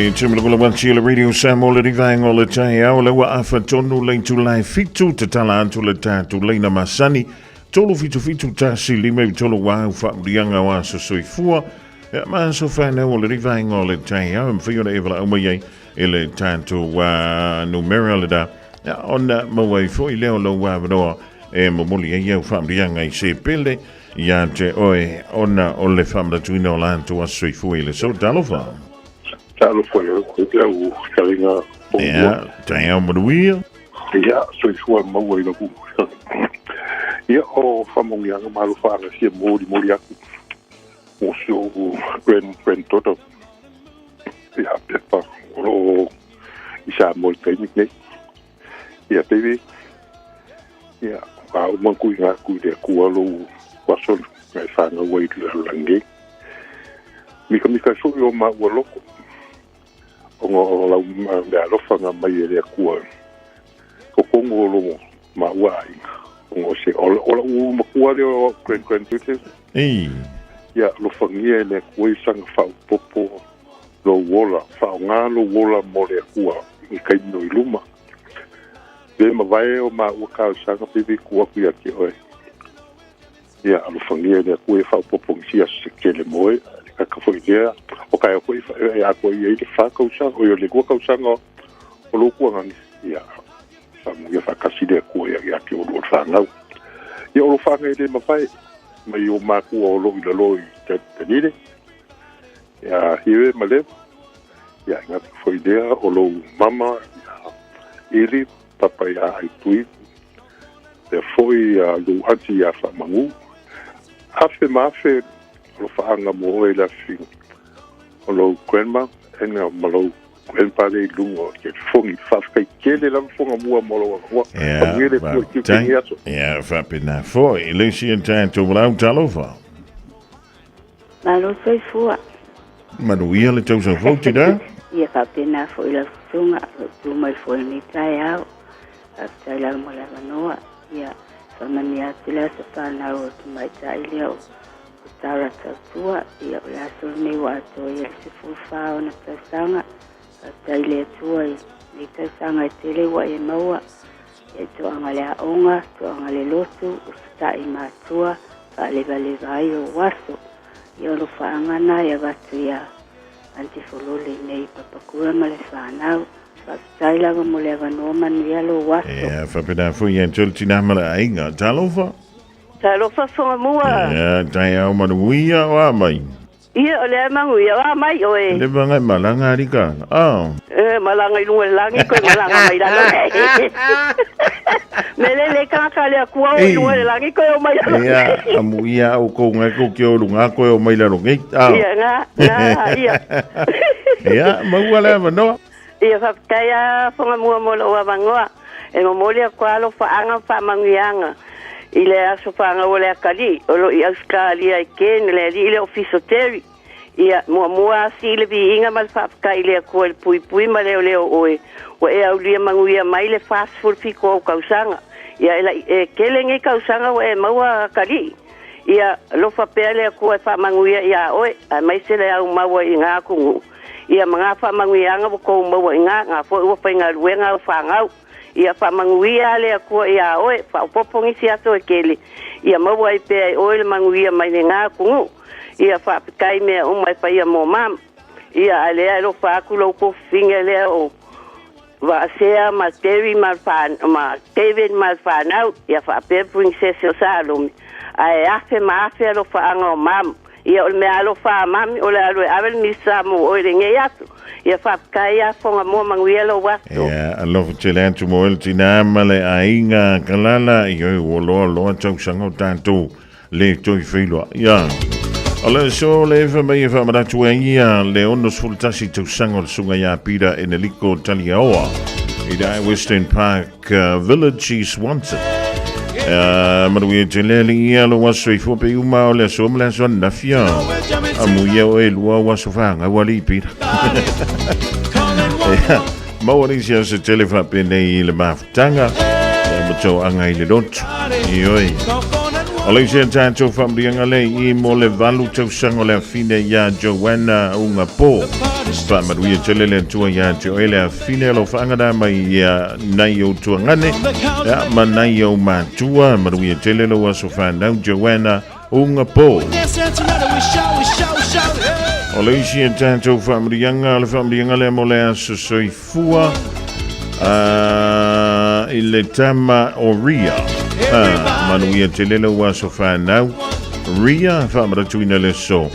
Le Tumalakulawati le Radio Samoa le rivaenga o le taeao le ua afa tonu le itula e fitu tatala atu le tatou leina masani 377 1 5 3 ua au faamuliaga o aso soifua Ia, ma aso whanau o le rivaenga o le taeao e mawhai ona e wala mai ai e le tatou numera le da ia, ona maua ai foi lea o lou avanoa e momoli ai au faamuliaga i se pele ia te oe ona o le faamanatuina o latou aso soifua i le aso. Talofa. Talofa i lau fetalaiga o Ia, taeao manuia. Ia, soifua maua i lau Ia, o faamanuiaga ma alofaaga fia molimoli atu mo si ou grand granddaughter ia Pepa o lo o i Samoa i le taimi lenei. Ia baby, ia a uma tuuina atu i le Atua lou aso na e fanau ai i le lalolagi nei. Mikamika ai foi o maua loto ona o lau meaalofa na aumai e le Atua i totonu o lo maua aiga ona o se o lau matua lea o au grand granddaughters. Ei. Ia alofagia e le Atua i saga faaopoopo lou ola, faaaoga lou ola mo le Atua i taimi o i luma. Le mavae o maua talosaga baby tuu atu ia te oe. Ia alofagia e le Atua ia faaopoopo nisi aso se tele mo oe. Le tagata foi lea, o taeao foi e atoa i ai le fa tausaga, oi o le lua tausaga o lou tuagani. Ia faamanuia faatasi le Atua ia te oulua le fanau. Ia o lo faaga e le mavae mai o matua o lou i lalo i Tanile, ia Hiwe ma Lewa, ia e gata foi lea o lou mama ia Ili, papa ia Aitui, lea foi ia lou aunty ia Faamagu. Afe ma afe alofaaga mo oe i le afifiga o lou grandma ena ma lou grandpa lea i luga o le fogi. Faafetai tele lava Fogamua mo lou avanoa. Ia, Manuia le Atua i tiute i lenei aso. Ia, faapena foi. Le isi e tatou lau talofa. Malo soifua. Manuia le tausaga fou tina. Ia faapena foi lau susuga, o lou tu mai foi i lenei taeao. Faafetai lava mo le avanoa. Ia faamanuia atu le aso fanau o le tamaitai lea o Tara Tautua. Ia o le aso lenei ua atoa i ai le 14 ona tausaga. Faafetai i le Atua i lenei tausaga e tele ua e maua. Ia i toaga le aoga, toaga le lotu, usitai matua, faalevaleva ai ou aso. Ia o alofaaga na e avatu ia Aunty Folole nei i Papakura ma le whanau. Faafetai lava mo le avanoa manuia lou aso. Ia, faapena foi ia te tina ma le aiga. Talofa. Talofa Whangamua. Ia, taeao manuia o a mai. Ia, o lea manuia o a mai oe. Le vanga malanga arika. Oh. E, malanga i lunga i le lagi, koe malanga mai lalo. Me le le kaka le akua o i lunga i le lagi, koe o mai lalo. Ia, amu ia au kou ngai kou ke o lunga koe o mai lalo nei. Ah. Ia, ngā, ngā, ia. Ia, maua le avanoa. Ia, faafetai a Whangamua mo lou avanoa. E momoli aku alofaaga ma faamanuiaga i le aso fanau o le atalii o lo i Ausetalia i Ken, le alii le Ofisa Terry. Ia, muamua asi i le viiga ma le faafetai i le Atua i le puipui ma leoleo oe ua e aulia manuia mai le 47 o ou tausaga. Ia, e laʻi, e tele nei tausaga ua e maua atalii. Ia, alofa pea le Atua e faamanuia iā oe, aemaise le au maua i ngā atunuu. Ia, ma ngā faamanuiaga ua kou maua i ngā, ngā foi ua faigaluega au fanau. Ia faamanuia le Atua iā oe, faaopoopo nisi aso e tele, ia maua ai pea e oe le manuia mai le ngā atunuu. Ia faafetai mea uma e faia mo mama. Ia, a lea e alofa atu lou kofufine lea o Vaasea ma Terry ma ma David ma le fanau, ia faapea Princess o Salome, ae afe ma afe alofaaga o mama. Ia o le mea alofa a mami o le alu e ave le misa mo oe i lenei aso. Ia faafetai ia Foga moa manuia lou aso. Ia, alofa tele atu mo oe le tina ma le aiga Kalala, ioe ua loa loa tausaga o tatou le toe feiloai. Ia, o le aso le efa mai e faamanatu ai ia le 61 tausaga o le susuga ia Peter Eneliko Taliaoa i le Western Park Village i Swanson. Manuia tele alii ia lou aso soifua pe uma o le aso ma le aso ananafi a. Amuia oe lua o aso whāngau alii Peter. Ia, maua nisi aso tele whaapenei i le mafutanga. Ia, ma tau anga i le lotu. Ioe. O le isi a tatou faamanuiaga lea i mo le valu tausaga o le afine iā Joanna Ugapo. Faamanuia tele le Atua iā te oe le afine o lau faagana mai ia nai ou tuagane ia, ma nai ou matua. Manuia tele lou aso fanau Joanna Ugapo. O le isi a tatou faamanuiaga, o le faamanuiaga lea mo le aso soifua i le tama o Ria. Manuia tele lou aso fanau. Ria, faamanatuina le aso.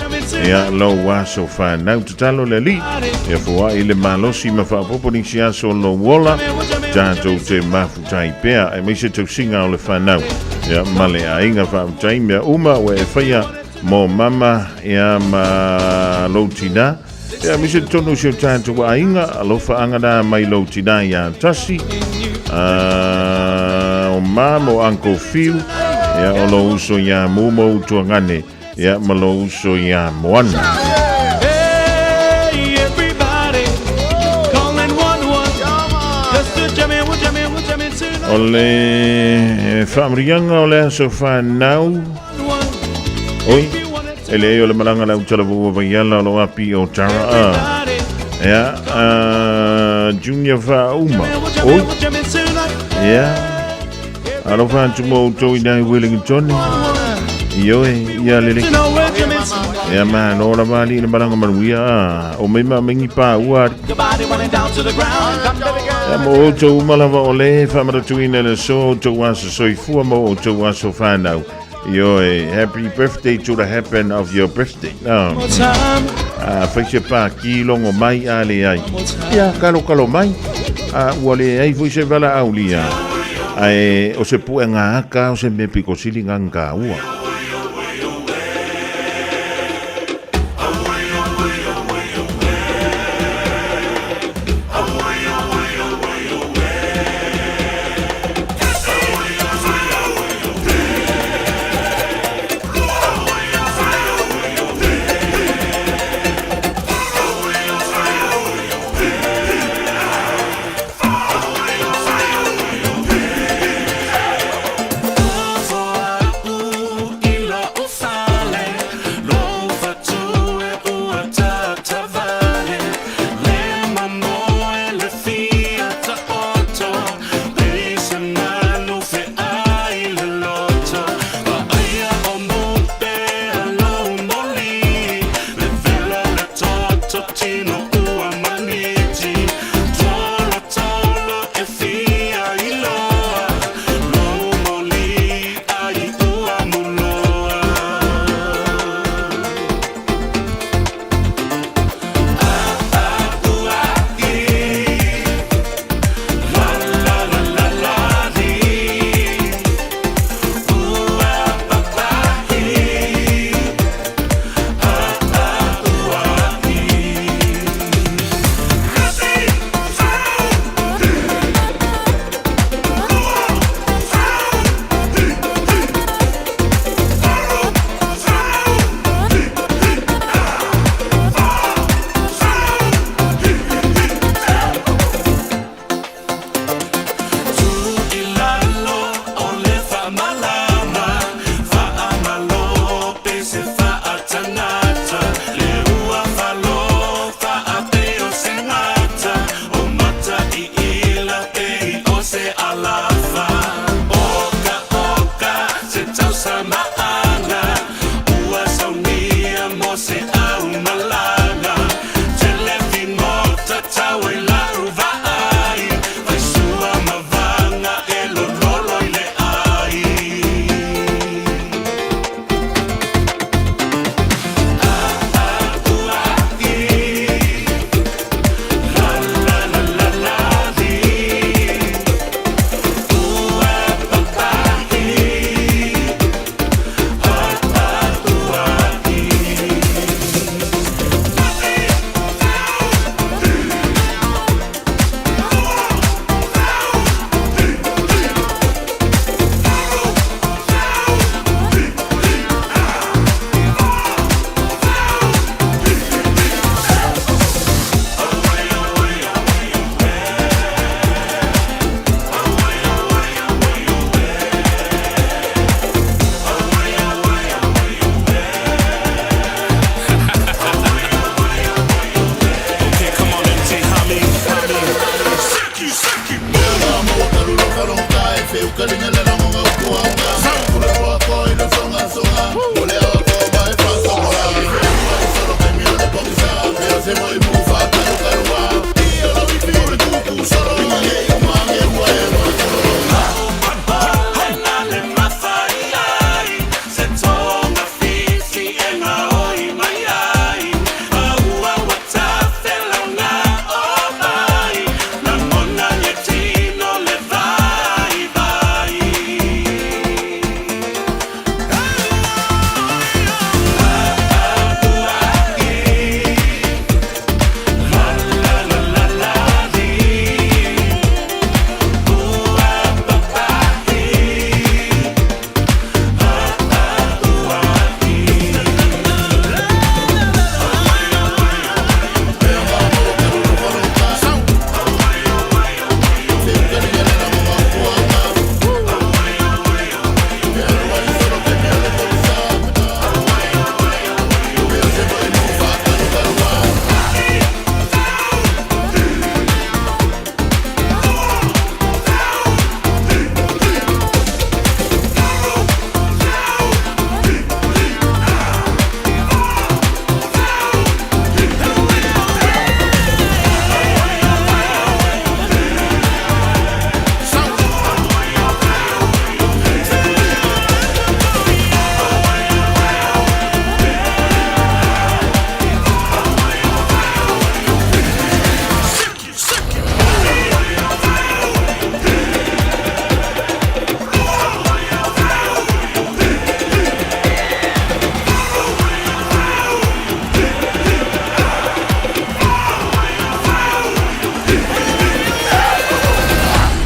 Ia, lou aso fanau tatalo le Alii. Ia foai le malosi ma faaopoopo nisi aso o lou ola. Tatou te mafutai pea, aemaise tausiga o le fanau. Ia, ma le aiga faafetai mea uma ua e faia mo mama, ia, ma lou tinā. Ia, aemaise totonu o si o tatou aiga, alofaaga na mai lou tinā iā Tasi, o ma ma o Uncle Fiu, ia, o lou uso iā Mu ma ou tuagane, ia, ma lou uso iā Moana. Hey, everybody, calling one one. Just to jam in, we'll jam in, we'll jam in tonight. O le faamriaga o le aso fanau. Oi, e leai o le malaga lau talavou o Vaiala o lo api o Tara a. Ia, Junior Faauma. Oi, ia, alofa atu mo outou i nai Wellington. Ioe, ia lele. Ia malo lava alii le malaga manuia a. O mai ma maingi pa ua ari. Ia mo outou uma lava o le faamanatuina le aso outou aso soifua mo outou aso fanau. Ioe, happy birthday to the happen of your birthday. No. A fai se pākī logo mai a leai. Ia, kalokalo mai. A ua leai foi se valaaulia. Ae o se puega aka o se mea piko sili ganga ua.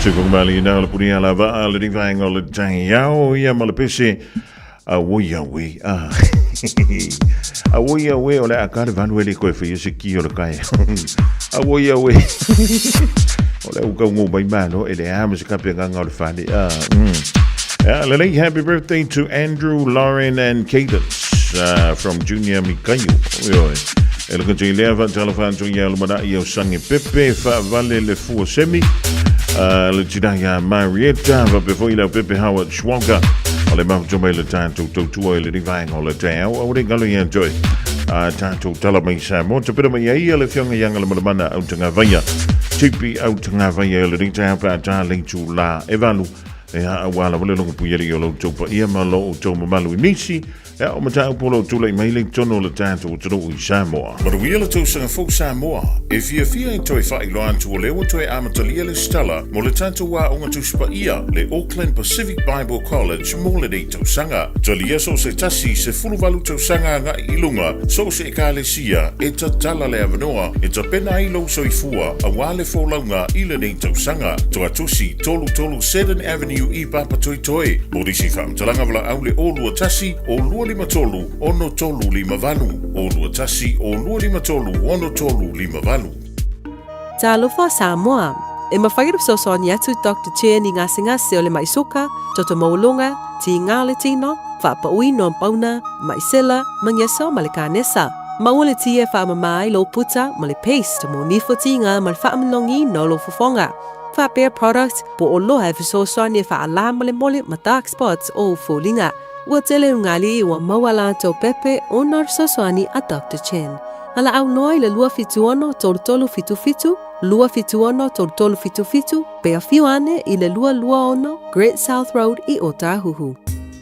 Tukumali na le puni ala va le vaenga o le taeao ia ma le pese a oi a ui a a oi a ui o le a ka le vanu e le koe whai se ki o le kai a oi a ui o le uka ngu mai malo e le a ma se kape nganga o le fale a Lele, happy birthday to Andrew, Lauren and Cadence from Junior Mikayo. Oi oi. E le kati lea fa tala fa atu ia lumana i au sangi pepe fa vale le fua semi. Le tina ia Marietta fa pe foi lau pepe Howard Schwalka. O le mafutu mai le tātou tautua i le rivaenga o le taeao. Au re ngalo ia toi. Tātou tala mai sa mo. Te pera mai ia ia le fionga ianga le malamana au tanga vaia. Tipi au tanga vaia le rita pa tā leitu la e valu. E ha au ala wale longo puiari o lau taupa ia ma lo o tau mamalu i nisi. E o mataupu o lo o tulai mai le tonu o le tātou atunuu i Samoa. Manuia le tausaga fou Samoa. E fiafia e toe faailoa atu o lea ua toe amatalia le Stella mo le tātou aoga Tusi Paia, le Auckland Pacific Bible College mo lenei tausaga. Talia so o se tasi 18 tausaga agai i luga, so o se ekalesia e tatala le avanoa e tapena ai lou soifua auā le folauga i lenei tausaga. Toatusi 33 Seddon Avenue i Papatoetoe. Mo nisi faamatalaga valaau le 021 o 253 6358, 021 o 253 6358. Talofa Samoa! E mafai ona fesoasoani atu Doctor Chen i gasegase o le mai suka, toto maualuga, tiga o le tino, faapauina o pauna, mai sela, magesa ma le kanesa. Maua le tia e faamama ai lou puta ma le paste mo nifo tiga ma le faamalogiina o lou fofoga. Faapea product po o loa e fesoasoani e faalā molemole ma dark spots o ou foliga. Ua tele ugali ua maua latou pepe ona o le fesoasoani a Doctor Chen. Valaau loa i le 276 3377, 276 3377, pe afio ane i le 226 Great South Road i Otahuhu.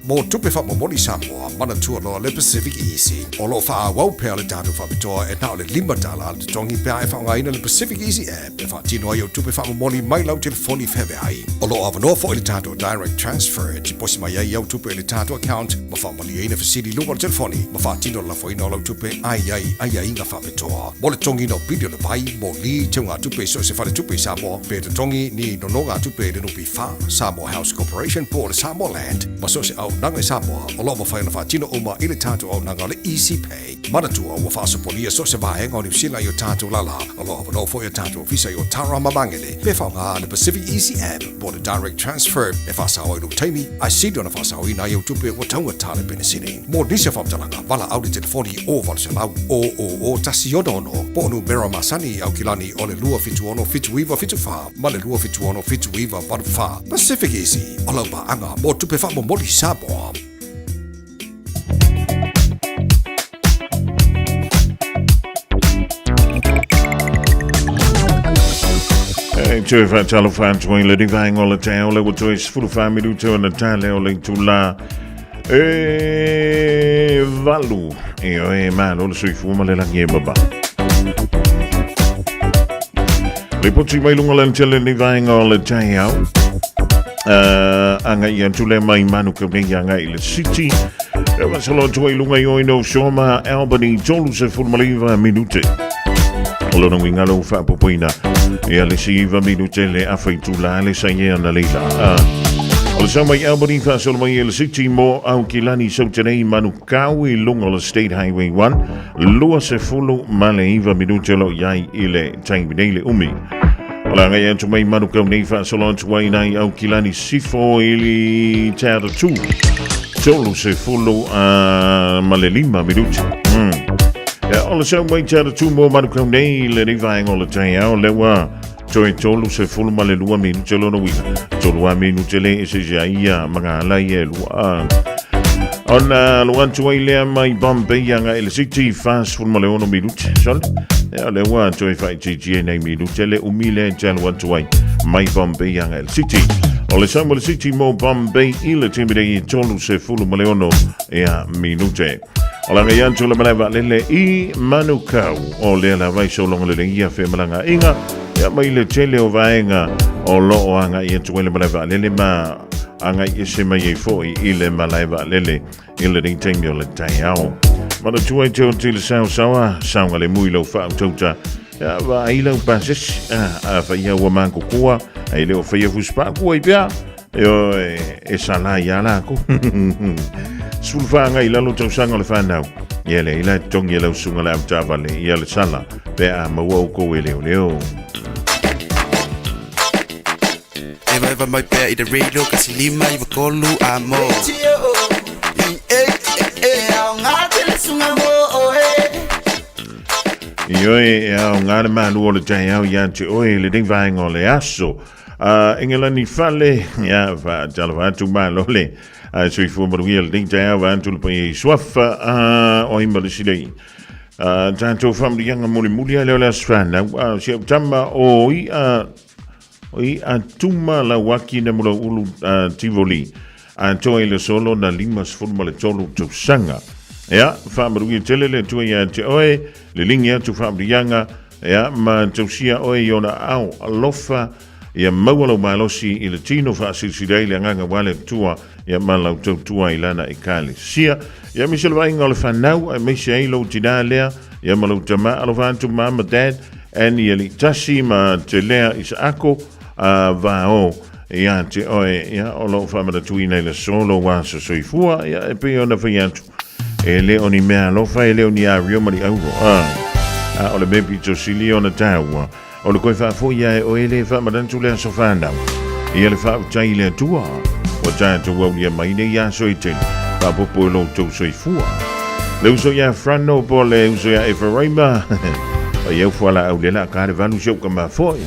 Mo tupe faamomoli Samoa, manatua loa le Pacific Easy. O lo o faaauau pea le tatou faapitoa e na o le $5 le totogi pe a e faaaogaina le Pacific Easy App e faatino ai au tupe faamomoli mai lau telefoni feaveai. O lo o avanoa foi le tatou Direct Transfer e tiposi mai ai au tupe i le tatou account ma faamalieina fesili i luga o le telefoni ma faatino le lafoina o lau tupe a i ai aiaiga faapitoa. Mo le totogiina o pili o le vai, moli, teugatupe i so o se faletupe i Samoa, pe totogi ni nonogatupe i le NPF, Samoa House Corporation po o le Samoa Land, ma so o se auaunaga i Samoa, o lo o mafai ona faatino uma i le tatou auaunaga o le Easy Pay. Manatua, ua faasopolia so o se vaega o Niu Sila i o tatou lala. O lo o avanoa foi o tatou ofisa i Otara ma Magele pe faaaoga le Pacific Easy App po o le Direct Transfer e faasao ai lou taimi, ae sili ona faasaoina ai au tupe ua taugata le penisini. Mo nisi o faamatalaga, valaau le telefoni o 800 000 166 po o numera masani i Aukilani o le 276 7974 ma le 276 7984. Pacific Easy, o lau paaga mo tupe faamomoli Samoa. E toe whaatalofa atu ai le rivaenga o le taeao le ua toe 14 minuta ona tā lea o le itula e valu. E oe malo le soifua ma le lagi e mama. Lipoti mai lunga le tele ni vaenga o le taeao. Agai atu lea mai Manukau nei agai i le City. E masalo atu ai lunga i oi no Shoma Albany 39 minute. O lona uiga lou faapopoina ia le isi iva minute le afa itula le sa ia na leila. O le sau mai Albany faasolo mai i le City mo Aukilani Sautanei Manukau i lunga o le State Highway 1 29 minute o lo o i ai i le taimi nei le umi. O le agai atu mai Manukau nei faasolo atu ai nai Aukilani Sifo i le Te Aratū. 35 minuti. Ia, o le sau mai Te Aratū mo Manukau nei lenei vaega o le taeao, lea ua toe 32 minute lona uiga. Tolu a minute le ese ia ia magala ia e lua. Ona alu atu ai lea mai Bombay agai i le City 46 minute. Sorry. Ia, lea ua toe faaitiitia i nai minute le umi lea e te alu atu ai mai Bombay agai i le City. O le sau mai le City mo Bombay i le taimi nei e 36 ia minute. O le agai atu le malae vaalele i Manukau. O lea lava i sologa lelei ia femalagaaiga ia mai le tele o vaega o lo o agai atu ai le malae vaalele ma agai ese mai ai foi i le malae vaalele i lenei taimi o le taeao. Manatua e te o te le saosaoa, saogalemu i lau faautauta. Ia, vaai lau pasesi, a, afai ia ua matutua, ae le o faia fusipaaku ai pea, Ioe, e sala ia lakou. 14 agai i lalo tausaga o le fanau. Ia leai la e totogi e lau susuga le avetaavale ia le sala pe a maua oukou e leoleo. Evaeva mai pea i le radio kasi 593 a mo. Ioe, e aoga le malu o le taeao ia te oe i lenei vaega o le aso. A Engelani Fale, ia, faatalofa atu malo le a soifua manuia lenei taeao vaeatu le paia i suafa a o ai ma le isi nei. A tatou faamanuiaga mulimuli a lea o le aso fanau a si au tama o ia o ia tuma lauaki na mulaulu a Tivoli a toa i le solo na 53 tausaga. Ia, faamanuia tele le Atua ia te oe, liligi atu faamanuiaga Ia, ma tausia oe i ona ao alofa, ia maua lou malosi i le tino faasilisili ai le agaga ua le Atua, ia ma lau tautua i lana ekalesia. Ia aemaise le vaaiga o le fanau, aemaise ai lou tinā lea, ia ma lou tama, alofa atu mama ma dad, Annie Aliitasi ma Telea Isaako, a vao ia te oe, ia o lou faamanatuina i le aso lou aso soifua, ia e pei ona fai atu, E le o ni mea alofa, e le o ni ario ma ni auro, a, a o le mea pito sili ona tāua, o le koe faafoi ia e oe le faamanatu le aso whanau. Ia le faautai i le Atua, ua tātou aulia mai nei aso e tele, faapopo e loutou soifua. Le uso ia Frano po le uso ia Eferaima, pai au fualaau le la ka le valu si au ka mafoe.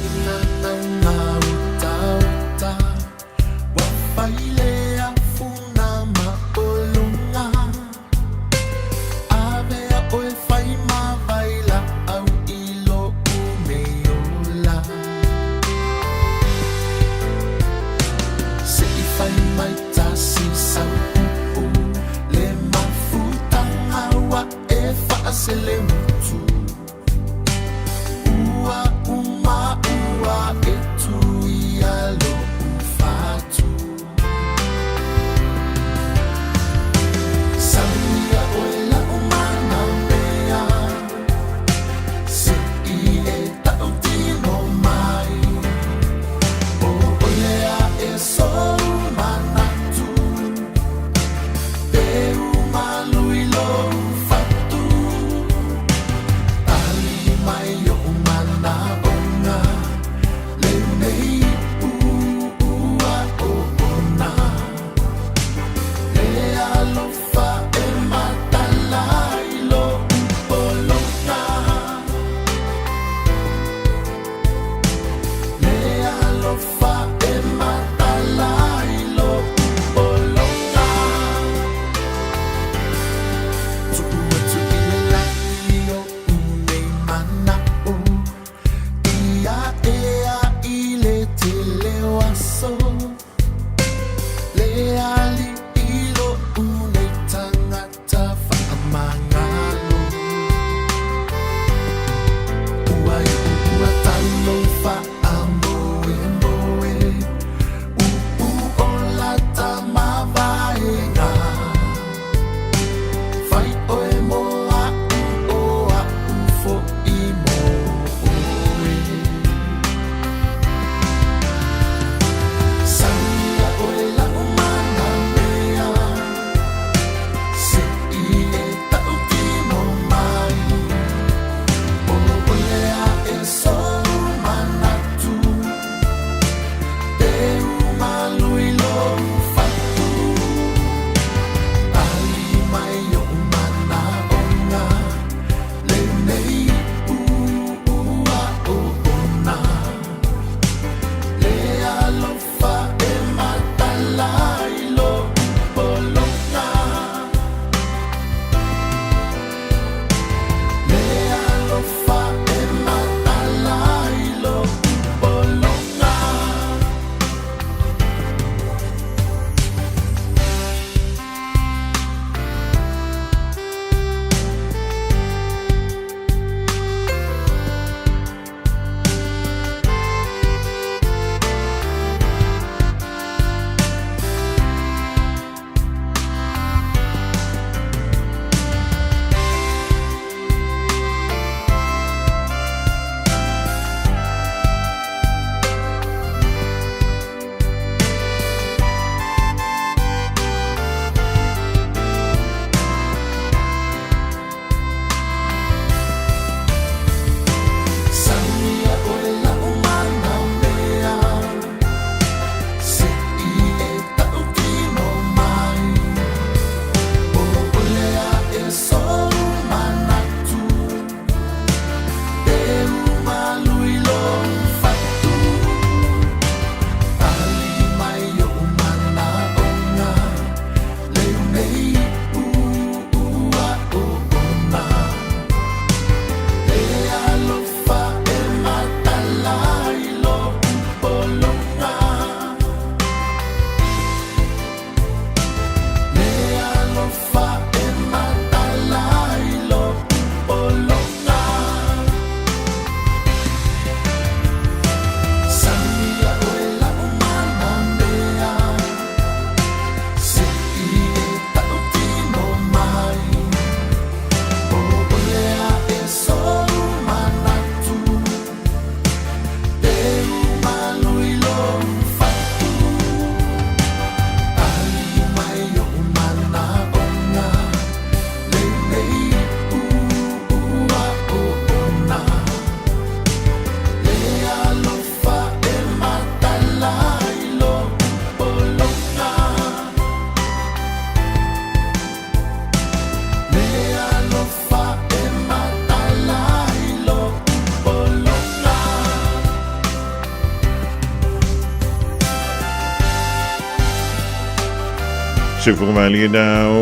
Se whakamalia nā o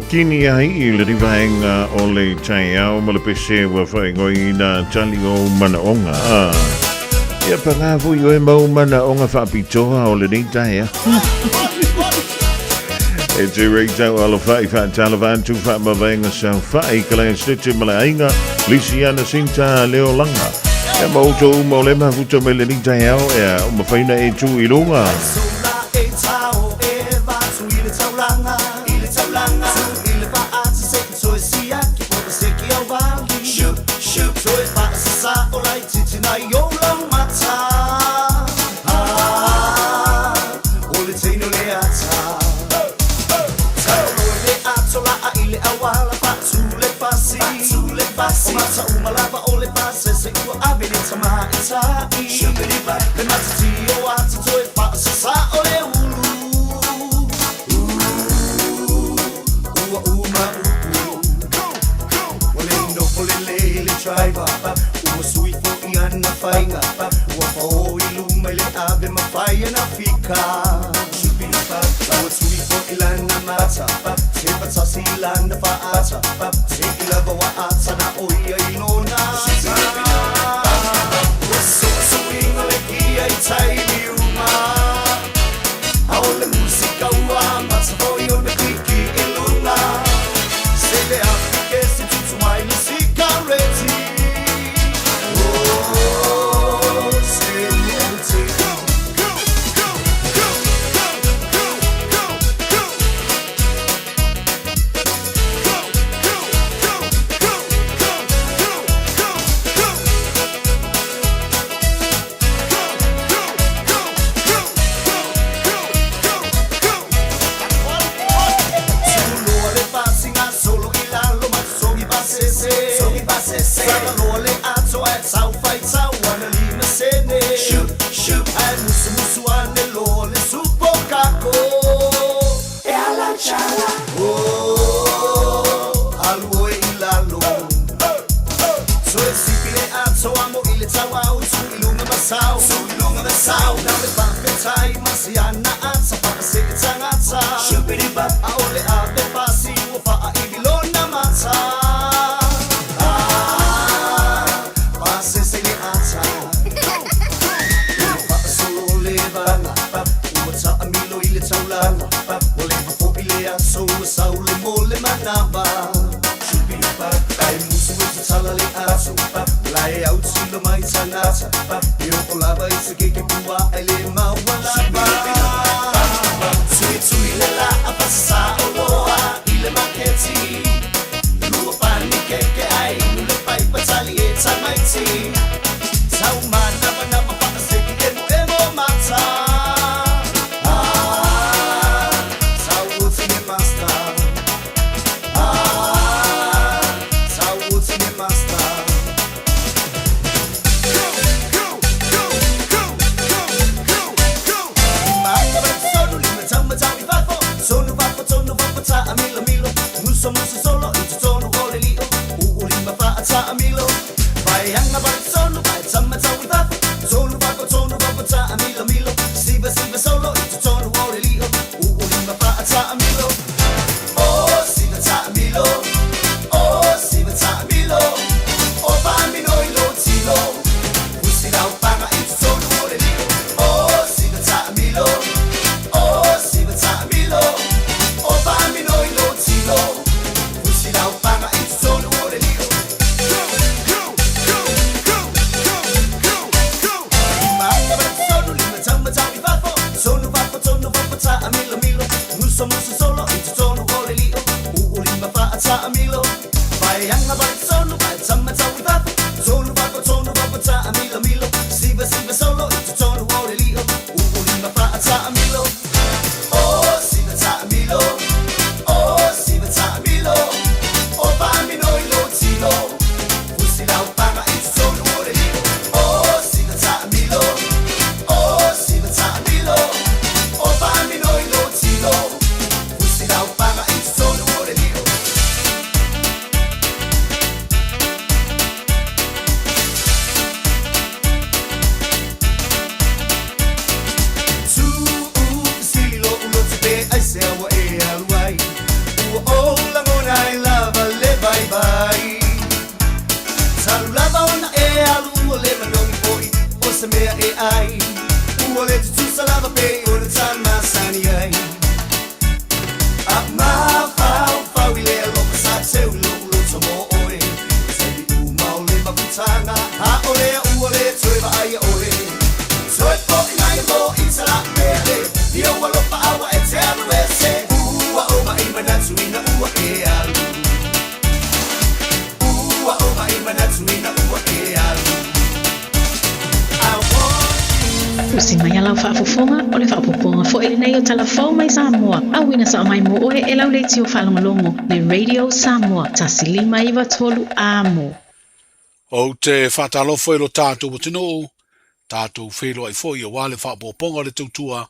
kini ai i le rivaenga o le taiao ma le pese ua whaingoi nā tali o manaonga. Ia pangā fui oe mau manaonga whaapitoa o le nei taea. E te rei tau alofai whaatalawa atu whaamavaenga sau whaai ka lai sete ma le aiga Lisiana Sinta Leolanga. Ia ma outou uma o le mafuta mai lenei taeao ea o mafai ona e tu i luga. Usi mai a lau faafofoga, o le faaopoopoga foi lenei o Tala Fou mai Samoa, auina sao mai mo oe e lau leitio faalogologo, le Radio Samoa, 1 5 93 Amo. Ou te faatalofa i lo tatou atunuu, tatou feiloai foi aua le faaopoopoga o le tautua,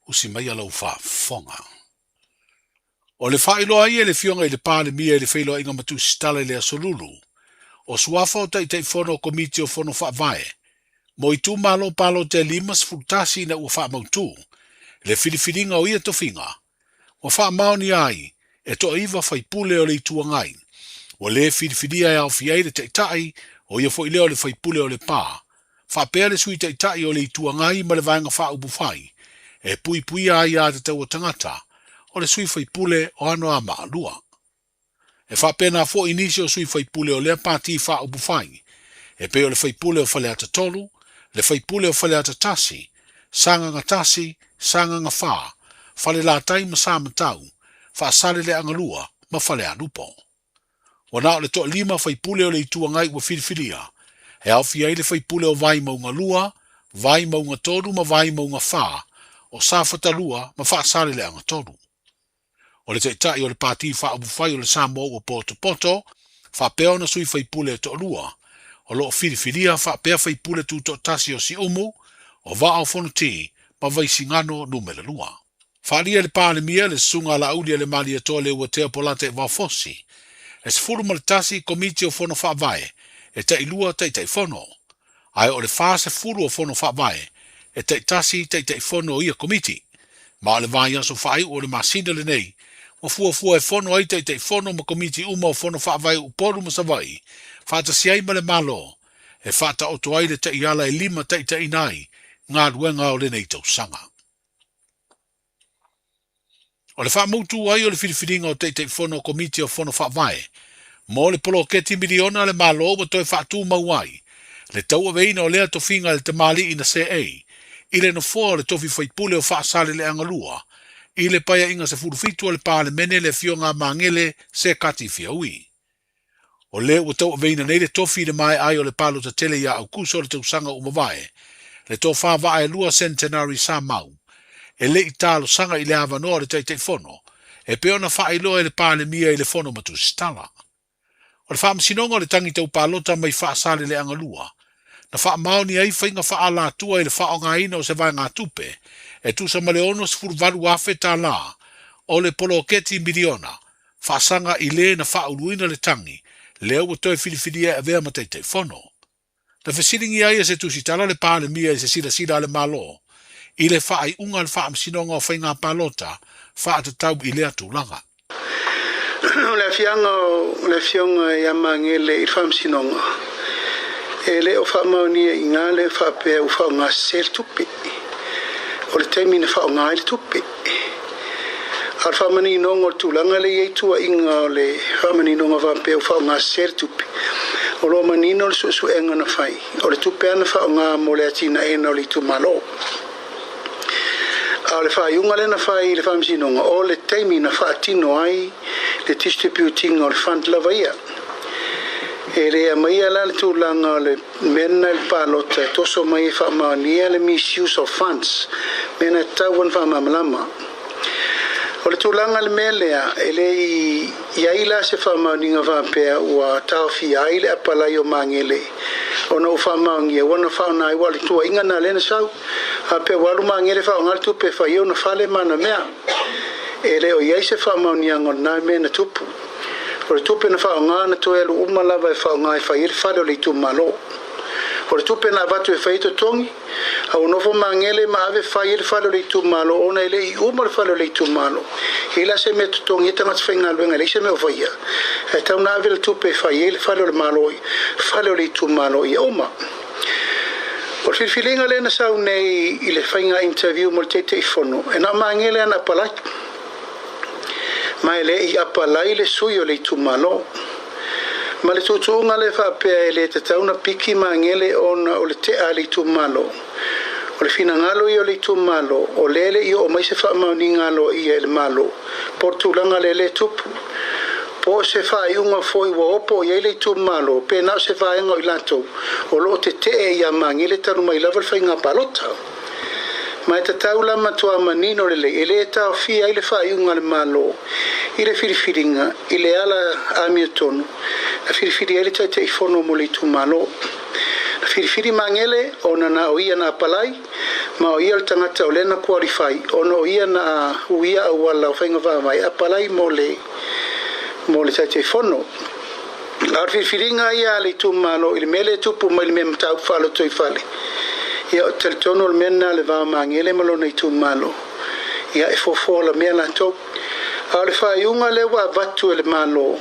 usi maia lau faafofoga. O le faailoa ai e le Afioga i le Palemia i le feiloaiga ma Tusitala i le Aso Lulu, o suafa o Taitaifono o Komiti o Fono Faavae mo itumalo palota e 51 ina ua faamautu le filifiliga o ia tofiga, ua faamaonia ai e toaiva faipule o le Itu Agai ua lē filifilia e aofia ai le Taitai, o ia foi lea o le faipule o Lepa, faapea le Sui Taitai o le Itu Agai ma le Vaega Faaupufai e Puipuia Aia Tatau a Tagata, o le sui faipule o Anoamaa 2. E faapena foi nisi o sui faipule o lea Pati Faaupufai, e pei o le faipule o Faleata 3, le faipule o Faleata 1, Sagaga 1, Sagaga 4, Falelatai ma Samatau, Faasaleleaga 2 ma Falealupo. Ua na o le toalima faipule o le Itu Agai ua filifilia, e aofia ai le faipule o Vaimauga 2, Vaimauga 3 ma Vaimauga 4, o Safata 2 ma Faasaleleaga 3. O le Taitai o le Pati Faaupufai o le Samoa ua potopoto, faapea ona sui faipule e toalua, o lo o filifilia faapea faipule tutoatasi o Siumu, o Vaa o Fonoti ma Vaisigano Numera 2. Faaalia e le Palemia le Susuga a Laauli a le Malietoa Leuatea Polataivao Fosi, e 11 Komiti o Fono Faavae e tailua Taitaifono, ae o le 40 o Fono Faavae e taitasi Taitaifono o ia Komiti, ma o le vaiaso faaiu o le masina lenei ua fuafua e fono ai Taitaifono ma Komiti uma o Fono Faavae Upolu ma Savaii faatasi ai ma le Malo e faataoto ai le taiala e lima taitaiina ai galuega o lenei tausaga. O le faamautu ai o le filifiliga o Taitaifono o Komiti o Fono Faavae mo le poloketi miliona a le Malo ua toe faatumau ai le tauaveina o lea tofiga e le tamalii na seei i le nofoa o le tofi faipule o Faasaleleaga 2 i le Paeaiga 17 a le Palemene le Afioga a Magele Sekati Fiaui. O lea ua tauaveina nei le tofi i le maea ai o le palota tele ia Aukuso o le tausaga ua mavae, le tofa Vaaelua Centenary Samau, e le i talosaga i le avanoa o le Taitaifono, e pei ona faailoa e le Palemia i le Fono ma Tusitala. O le Faamasinoga o le Tagi Tau Palota mai Faasaleleaga 2, na faamaoni ai faiga faaalatua i le faaaogaina o se vaegatupe e tusa ma le $68,000 o le poloketi miliona faasaga i le na faauluina le tagi lea ua toe filifilia e avea ma Taitaifono. Na fesiligia ai e se tusitala le Palemia i se silasila a le Malo i le faaiuga a le Faamasinoga o Faiga Palota faatatau i lea tulaga. O le afiaga o le Afioga ia Magele i le Faamasinoga, e le o faamaonia i ina le faapea ua faaaoga sese le tupe. O le taimi na faaaoga ai le tupe. A o le faamaninoga o le tulaga lea e i ai tuuaiga o le faamaninoga faapea ua faaaoga sese le tupe, o lo o manino le suesuega na fai, o le tupe lava na faaaoga mo le atinaeina o le itumalo. A o le faaiuga lea na fai i le Faamasinoga, o le taimi na faatino ai le distribute ina o le fund lava ia. E le aumaia la le tulaga o le mea lena i le palota e toso mai e faamaonia le misuse of funds, mea na e tatau ona faamalamalama. O le tulaga i le mea lea, e le i i ai la se faamaoniga faapea ua taofia ai le apalai o Magele ona ua faamaonia ua na faaaoga ai, aua o le tuuaiga lena lea na sau, faapea ua alu Magele faaaoga le tupe e fai ai ona fale ma ana mea. E le o i ai se faamaoniaga o lena mea na tupu. O le tupe na faaaoga na toe alu uma lava e faaaoga e fai ai le fale o le itumalo. O le tupe na avatu e fai ai totogi, a ua nofo Magele ma ave fai ai le fale o le itumalo ona e le i uma le fale o le itumalo. E i ai la se mea totogi ai tagata faigaluega e leai se mea o faia, ae tau na ave le tupe e fai ai le fale o le Malo, fale o le itumalo ia uma. O le filifiliga lea na sau nei i le faiga interview mo le Taitaifono, e na o Magele lava na apalai. Ma e le i apalai le sui o le itumalo. Ma le tuutuuga lea faapea e le tatau na piki Magele ona o le tea a le itumalo. O le finagalo ia o le itumalo, o lea e le i oo mai se faamaoniga aloaia e le Malo, po o le tulaga lea lea e tupu. Po o se faaiuga foi ua opo i ai le itumalo, pe na o se vaega o i latou o lo o tetee ia Magele talu mai lava le faiga palota. Ma e tatau la matuā manino lelei e lē taofia ai le faaiuga a le Malo i le filifiliga i le ala amiotonu na filifili ai le Taitaifono mo le itumalo. Na filifili Magele ona na o ia na apalai ma o ia o le tagata o lea na qualify ona o ia na uia auala o faiga faavae e apalai mo le mo le Taitaifono. A o le filifiliga ia a le itumalo i le mea lea e tupu mai i le mea mataupu faalotoifale, ia ou te talitonu o le mea lena a le va o Magele ma lona itumalo, ia e fofoa lamea latou. A o le faaiuga lea ua avatu e le Malo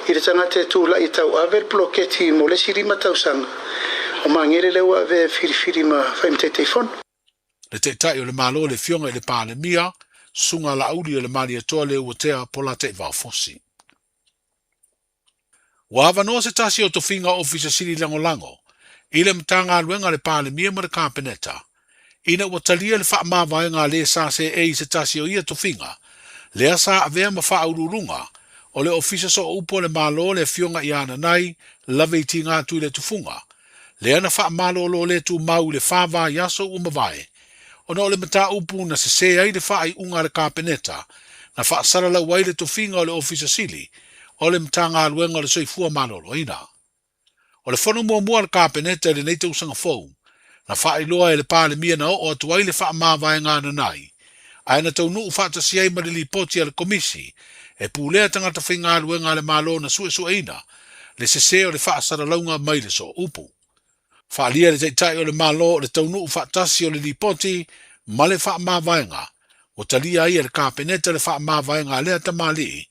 i le tagata e tulai e tauave le poloketi mo le isi lima tausaga, o Magele lea ua avea e filifili ma fai ma Taitaifono. Le Taitai o le Malo le Afioga i le Palemia, Susuga Laauli o le Malietoa Leuatea Polataivao Fosi. Ua avanoa se tasi o tofiga Ofisa Sili Lagolago i le Matagaluega a le Palemia ma le Kapeneta ina ua talia le faamavaega a le sa seei i se tasi o ia tofiga, lea sa avea ma faauluuluga o le Ofisa Sooupu a le Malo le Afioga ia Ananai Laveitiga Tuiletufuga, lea na faamalolo le tumau i le fa vaiaso ua mavae ona o le mataupu na sesē ai le faaiuga a le Kapeneta na faasalalau ai le tofiga o le Ofisa Sili o le Matagaluega o le Soifua Maloloina. O le fono muamua a le Kapeneta i lenei tausaga fou, na faailoa e le Palemia na oo atu ai le faamavaega ananai, ae na taunuu faatasi ai ma le lipoti a le Komisi e pulea tagata faigaluega a le Malo na suesueina le sesē o le faasalalauga mai le sooupu. Faaalia e le Taitai o le Malo o le taunuu faatasi o le lipoti ma le faamavaega ua talia ai e le Kapeneta le faamavaega a lea tamalii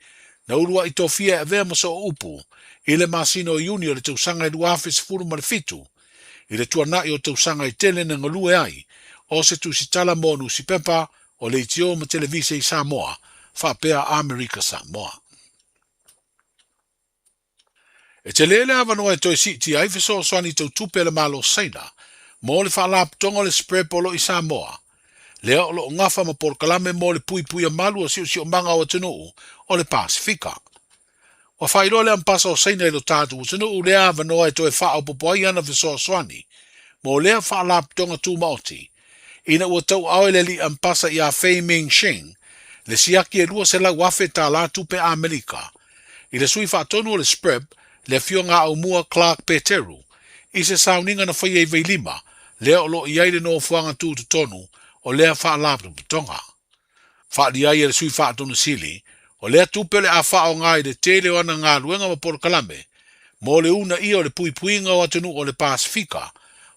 na uluai tofia e avea ma sooupu i le masina o Iuni o le tausaga e 2017 i le tuanai o tausaga e tele na galue ai o se tusitala mo nusipepa o leitio ma televise i Samoa faapea Amerika Samoa. E tele le avanoa e toe siitia ai fesoasoani tau tupe a le Malo Saina mo le Faalapotopotoga o le SPREP o lo o i Samoa, lea o lo o gafa ma polokalame mo le puipuia malu o siosiomaga o atunuu o le Pasefika. Ua faailoa le Ampasa o Saina i lo tatou atunuu lea avanoa e toe faaopoopo ai ana fesoasoani mo lea Faalapotopotoga Tumaoti ina ua tauaao e le Alii Ampasa ia Fei Ming Sheng le siaki e $200,000 tala tupe Amerika i le sui faatonu o le SPREP, le Afioga Aumua Clark Peteru, i se sauniga na faia i Vailima, lea o lo o i ai le nofoaga tutotonu o lea faalapotopotoga. Faaalia ai e le sui faatonu sili, o lea tupe o le a faaaoga i le tele o ana galuega ma polokalame mo le uunaia o le puipuiga o atunuu o le Pasefika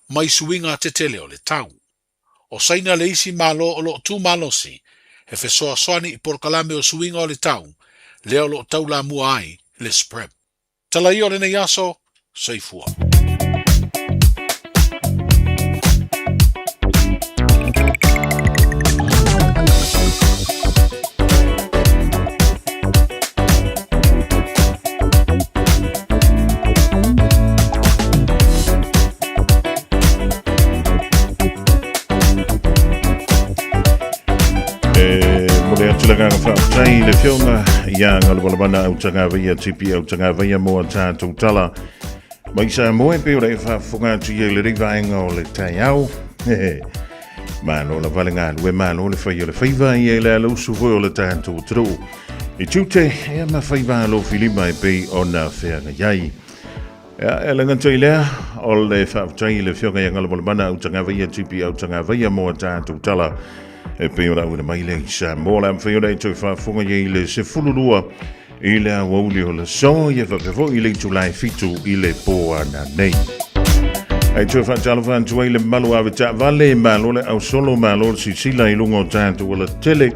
mai suiga tetele o le tau. O Saina le isi Malo o lo o tu malosi e fesoasoani i polokalame o suiga o le tau, lea o lo o taulamua ai le SPREP. Tala ia o lenei aso, soifua. E mole atu le agaga faafetai i le Afioga ia Galumalemana Autagavaia TP Autagavaia mo a tātou tala mai Samoa e pei ona e faafofoga atu ia i lenei vaega o le taeao. Malo lava le galue, malo le fai o le faiva ia i le alausu foi o le tātou atunuu. I tiute, ia ma faiva alofilima e pei ona feagai ai. Ia, e le gata i lea, o le faafetai i le Afioga ia Galumalemana Autagavaia, TP Autagavaia mo a tatou tala e pei ona auina mai lea i Samoa. Le a mafai ona e toe faafofoga i ai i le 12 i le aoauli o le aso, ia faapea foi i le itula e 7 i le po ananei. Ae toe faatalofa atu ai le mamalu ave taavale, malo le ausolo, malo le silasila i luga o tatou alatele.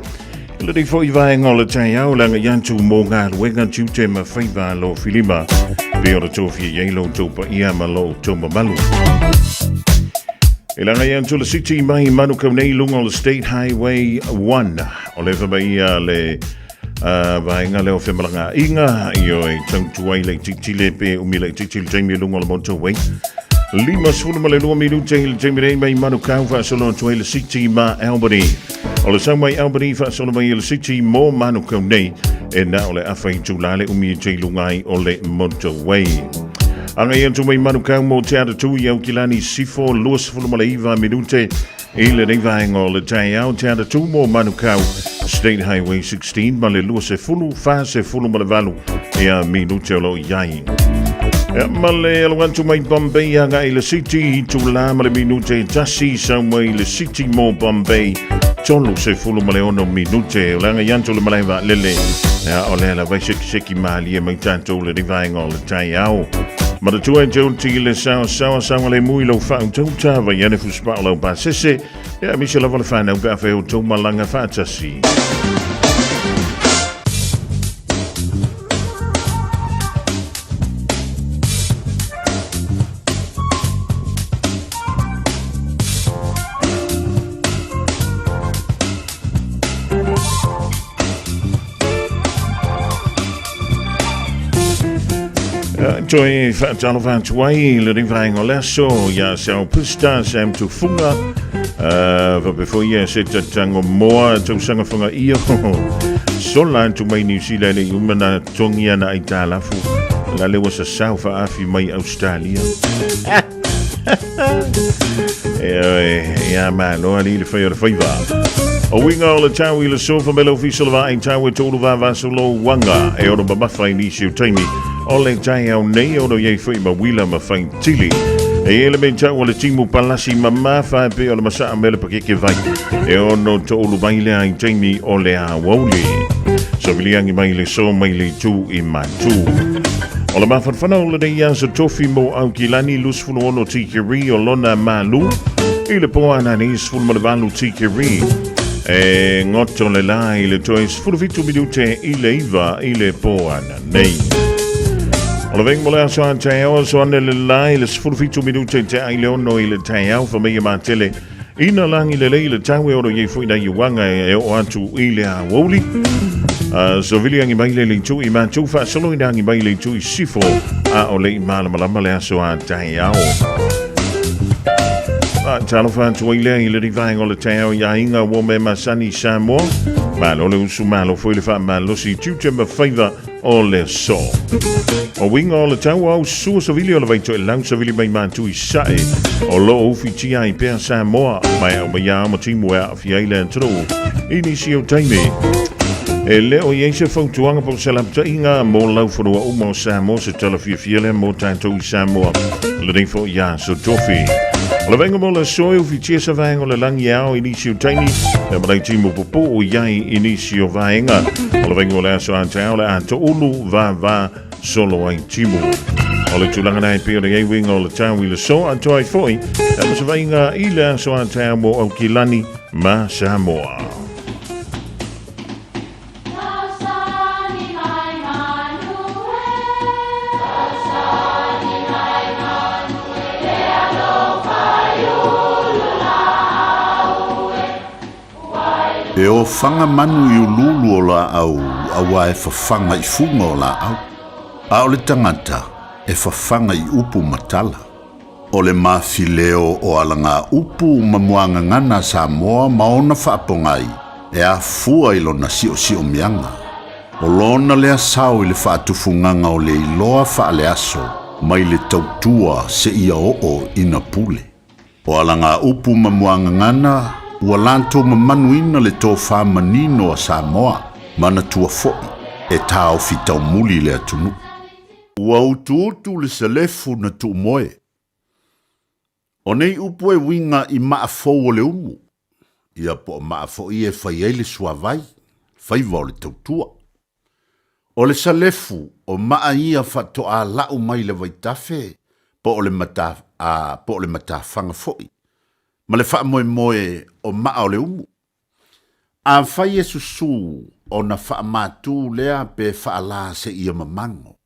I lenei foi vaega o le taeao le agai atu mo galuega tiute ma faiva alofilima pei ona tofia i ai lo outou paia ma lo outou mamalu. E lagai atu le city mai Manukau nei lunga o le State Highway 1. O le whamaia le vaega lea o femalagaaiga i o e tautua ai laitiiti le pe umi laitiiti le taimi i luga o le motorway. 52 minute i le taimi nei mai Manukau faasolo atu ai le city ma Albany. O le sau mai Albany faasolo mai i le city mo Manukau nei e na o le afa itula le umi i te luga ai o le motorway. Agai atu mai Manukau mo Te Atatū i Aukilani Sifo 29 minute. I lenei vaega o le taeao te atatū mō Manukau State Highway 16 ma le 20 48 ia minute o lo o i ai. Ia, ma le alo atu mai Bombay aga i le City i tula ma le minute e tasi sau mai le City mo Bombay 36 minute o le aga i atu le malae vaalele ia, o lea lava e sekiseki malie mai tatou lenei vaega o le taeao. Manatua e te uti i le saosaoa saogalemu i lau faautauta vai ane fusipao lau pasese ia aemaise lava le whanau pe a whai o tau malanga whaatasi. Toe whaatalofa atu ai le vaenga o le aso ia Sao Pista Sam Tufunga faapea foi ia se tatango moa tausaga fagaia sola atu mai New Zealand i uma na togi ana ai tālafu la le ua sasao faaafi mai Australia. E ia malo ali le whai o le whaiva. O winga o le tau i le sofa me le ofisa le vaai tau e tōru vavaso lo wanga e ono mamafa i nisi o taimi o le tai au nei ono iei whai ma wila ma whai tili. E ele me tau o le timu palasi mamafa e pe o le masaa me le pakeke vai e ono tōru mai le ai taimi o le a wauli. So viliangi mai le so mai le tū i matu. O le mafanafana o lenei aso tofi mo Aukilani 26 tikeri o lona malu i le po anani 18 tikeri e ngoto le la i le toe 17 minute i le iva i le po ananei. O le venga mo le aso a taeao aso ane le la i le 17 minute te ai le ono i le taeao fa meia matele Ina langi lelei le tau e oro iei foi nei uaga e oo atu i le aoauli. So vili angi mai le leitu i mātou faasolo ina angi mai leitu i sifo a o le i malamalama le aso a taeao. Talofa atu ai lea i le rivaenga o le taeao i aiga ua me masani Samoa. Malo le usu malo foi le faamalosi tiute ma faiva o le aso. O uiga o le tau au sua savili o le vaitoelau savili mai mātu i sae o lo o ufitia ai pea Samoa mai au mai ao ma timu e aafia ai le atunuu i nisi o taimi. E le o i ai se fautuaga po o se lapataiga mo laufanua uma o Samoa se tala fiafia lea mo tatou i Samoa lenei foi aso tofi. O le vaega mo le aso e ufitia sa vaega o le lagi e ao i nisi o taimi e malai timu pupuu i ai i nisi o vaega. O le vaega o le aso a taeao le a toulu vava solo ai timu. O le tulaga nei pei o le uiga o le tau i le so atoa ai foi e ma se vaaiga i le aso a taeao mo Aukilani ma Samoa. E ofaga manu i uluulu o laau auā e fafaga i fuga o laau, a o le tagata e fafaga i upu ma tala. O le mafileo o alagaupu ma muagagana a Samoa ma ona faapogai e afua i lona siosiomiaga. O lona lea sao i le faatufugaga o le iloa faaleaso mai le tautua seia oo ina pule. O alagaupu ma muagagana ua latou mamanuina le tofa manino a Samoa, manatua foi e taofi taumuli le atunuu. Ua utuutu le selefu na tuumoe. O nei upu e uiga i maa fou o le umu, ia po o maa foi e fai ai le suavai, faiva o le tautua. O le salefu o maa ia faatoa lau mai le vaitafe po o le mata, a, po o le matafaga foi, ma le faamoemoe o maa o le umu. Afai e susū ona faamatū lea pe faalā seia mamago.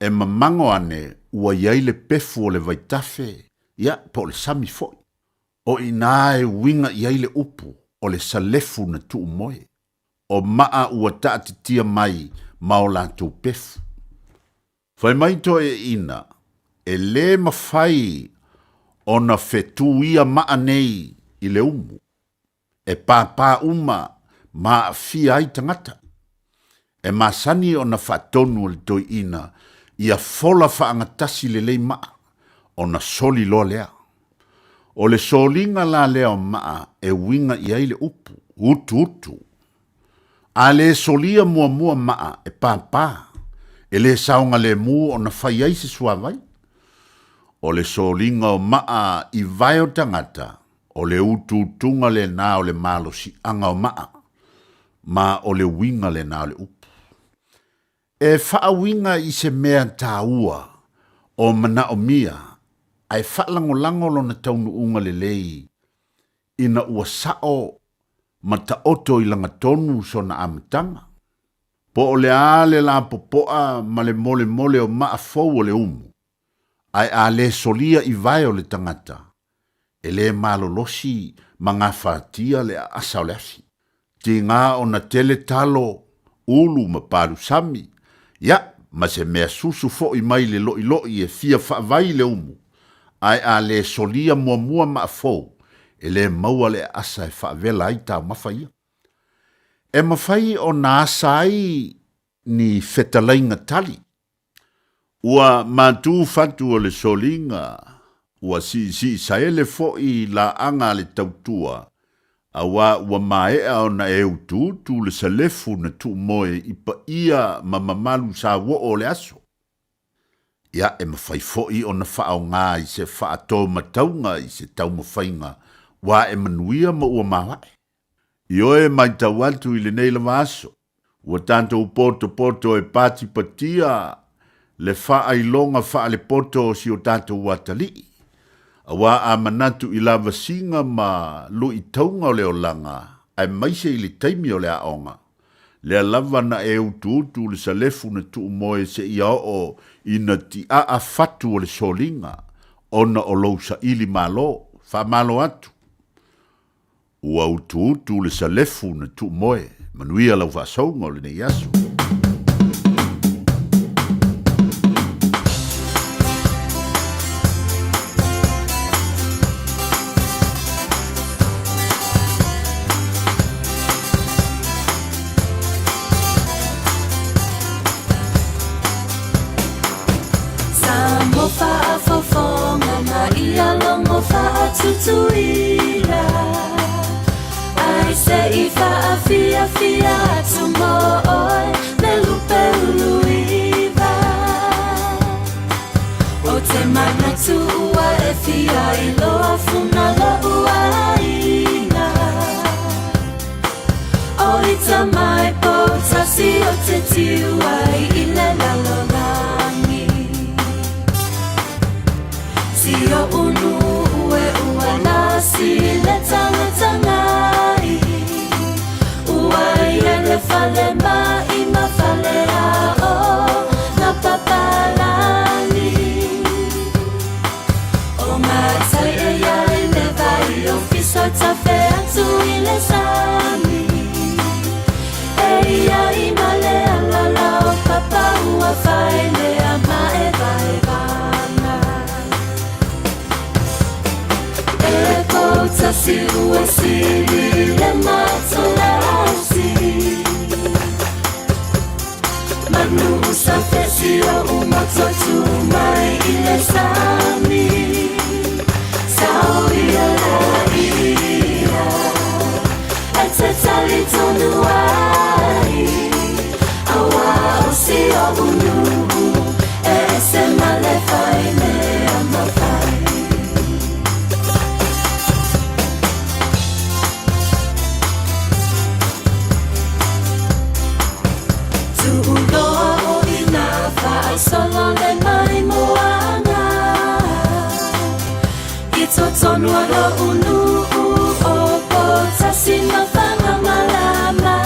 E mamago ane ua i ai le pefu o le vaitafe, ia, po o le sami foi. O i inā e uiga i ai le upu o le salefu na tuumoe. O maa ua taatitia mai ma o latou pefu. Fai mai toeaiina, e lē mafai ona fetuia maa nei i le umu, e pāpā uma ma aafia ai tagata. E masani ona faatonu e le toeaina ia fola faagatasi lelei maa, ona soli loa lea. O le soliga la lea o maa e uiga i ai le upu, utuutu. A le solia muamua maa e pāpā, e le saogalemu ona fai ai se suavai. O le soliga o maa i vae o tagata, o le utuutuga lenā o le malosiaga o maa, ma o le uiga lenā o le upu. E faauiga i se mea taua o manaomia ae faalagolago lona taunuuga lelei ina ua sao ma taoto i lagatonu sona amataga. Po o le a le lapopoa ma le molemole o maa fou o le umu, ae a le solia i vae o le tagata, e lē malolosi ma gafatia le aasa o le afi. Tigā ona tele talo, ulu ma palusami, ia, ma se mea susu foʻi mai le loʻiloʻi e fia faavai le umu, ae a lē solia muamua maa fou, e lē maua le aasa e faavela ai taumafa ia. E mafai ona asa ai ni fetalaiga tali. Ua matū fatu o le soliga, ua siisii saele foʻi laaga a le tautua, auā ua maea ona e utuutu le salefu na tuumoe i paia ma mamalu sauoo o le aso. Ia, e mafai foʻi ona faaogā i se faatō matauga i se taumafaiga ua ae manuia ma ua maoaʻe. Ioe maitau atu i lenei lava aso, ua tatou potopoto e patipatia le faailoga faalepoto o si o tatou atalii, auā a manatu i lavasiga ma luitauga o le olaga, aemaise i le taimi o le aoga, lea lava na e utuutu le salefu na tuumoe seia oo ina tiaa fatu o le soliga ona o lou saili malo. Faamalo atu. Ua utuutu le salefu na tuumoe. Manuia lau faasauga o lenei aso. Sa mo faafofoga ma ia logo faatutuila ai se i faafiafia atu mo oe le lupe uluiva o te manatu ua e fia iloa funa lo'u aiga o ita mai poutasi o te tiu ai i le lalolagi Si o unu ue ua lasi le tangatangai Ua ia le fale mai ma fale a o na papalani O ngā tai e ia i le vai o fiso tafe atu i le sami E ia i male alala o papa ua whaelea ma e vaevanga E poutasi ua sili le matolasi Manu usa fesi o umototu mai i le sami Sao ia la ia E te tali tonu ai Aua o si o unu E ese male fai mea mafai Tuuloa o ina faasolo le mai moaga I totonu o lo'u nuu o Poutasi ma Fagamalama.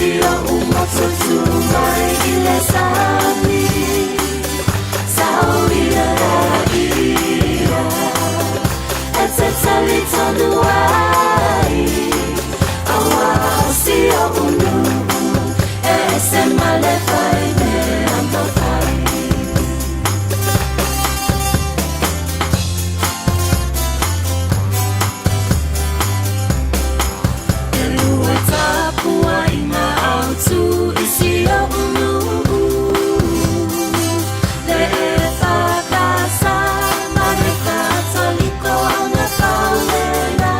si o umotu tu mai i le sami Sau ia ia E te tali tonu ai Aua o si o unu E se male fai mea mafai E lua tapua i ngā au tū i si o unu Le e whakasa ma le katoliko o ngā paulena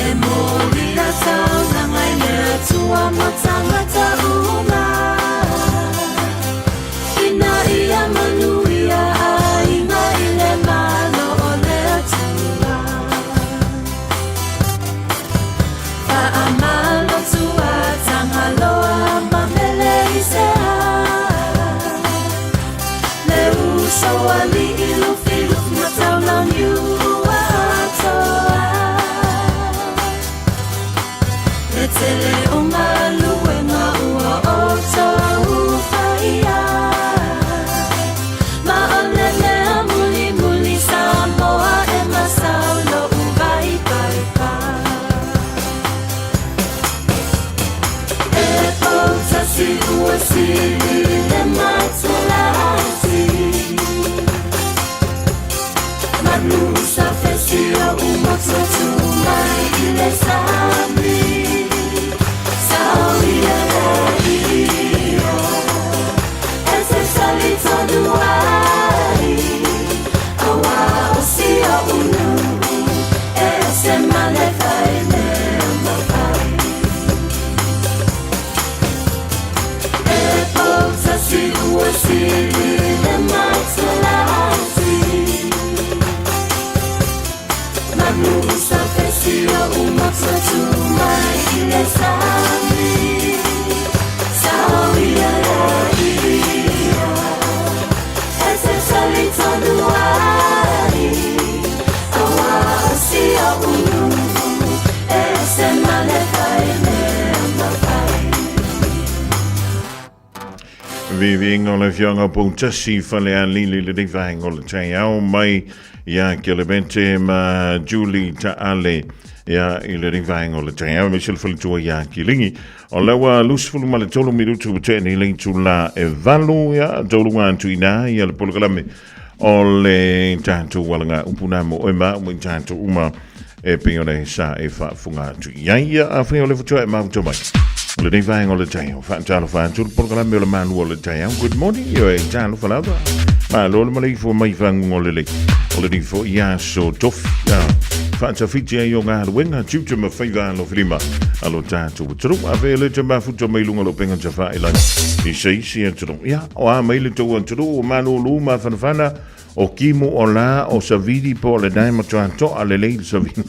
E mōri a taunanga i le atua mo tangata uma Ina ia manuia aiga i le malo o le Atua. Faamalo tua Tangaloa ma mele i se a. Le uso alii Lufilufi ma Taulauniu ua atoa. Le tele o galuega ua outou faia. Ma o le mea mulimuli Samoa e masau lo'u vaipaipa. E poutasi ua sili le matelasi. Manu sa fesi o umotu tu mai i le sami. Sau ia ia E te tali tonu ai Aua o si o unu E se male fai mea mafai E poutasi ua sili le matelasi Manu sa fesi o umotu tu mai i le sami Sau ia ia E te tali tonu ai Aua o si o unu E se male fai mea mafai Viviga o le Afioga Poutasi Falealili lenei vaega o le taeao mai ia Kelebete ma Julie Taale ia i lenei vaega o le taeao aemaise le faletua ia Kiligi. O le ua 23 minutu ua tea nei le itula e 8 ia tauluga atu i ina ia le polokalame o le tatou alaga upu nā mo oe ma au ma i tatou uma e pei ona e sa e faafofoga atu i ai. Ia, afai o le fatoa e mafuta mai. O lenei vaega o le taeao, faatalofa atu le polokalame o le malu o le taeao. Good morning, ioe, e talofa lava. Malo le maleifua mai faguga o lelei. O lenei foi aso tofi. Ia, faatafiti ai o galuega, tiute ma faiva alofilima a lo tatou atunuu. Afai o le te mafuta mai luga o le upega tafailagi i se isi atunuu. Ia, o a mai le tou atunuu, o malūlū mafanafana, O kimu o la o savili po o le nae matua toa lelei le savili.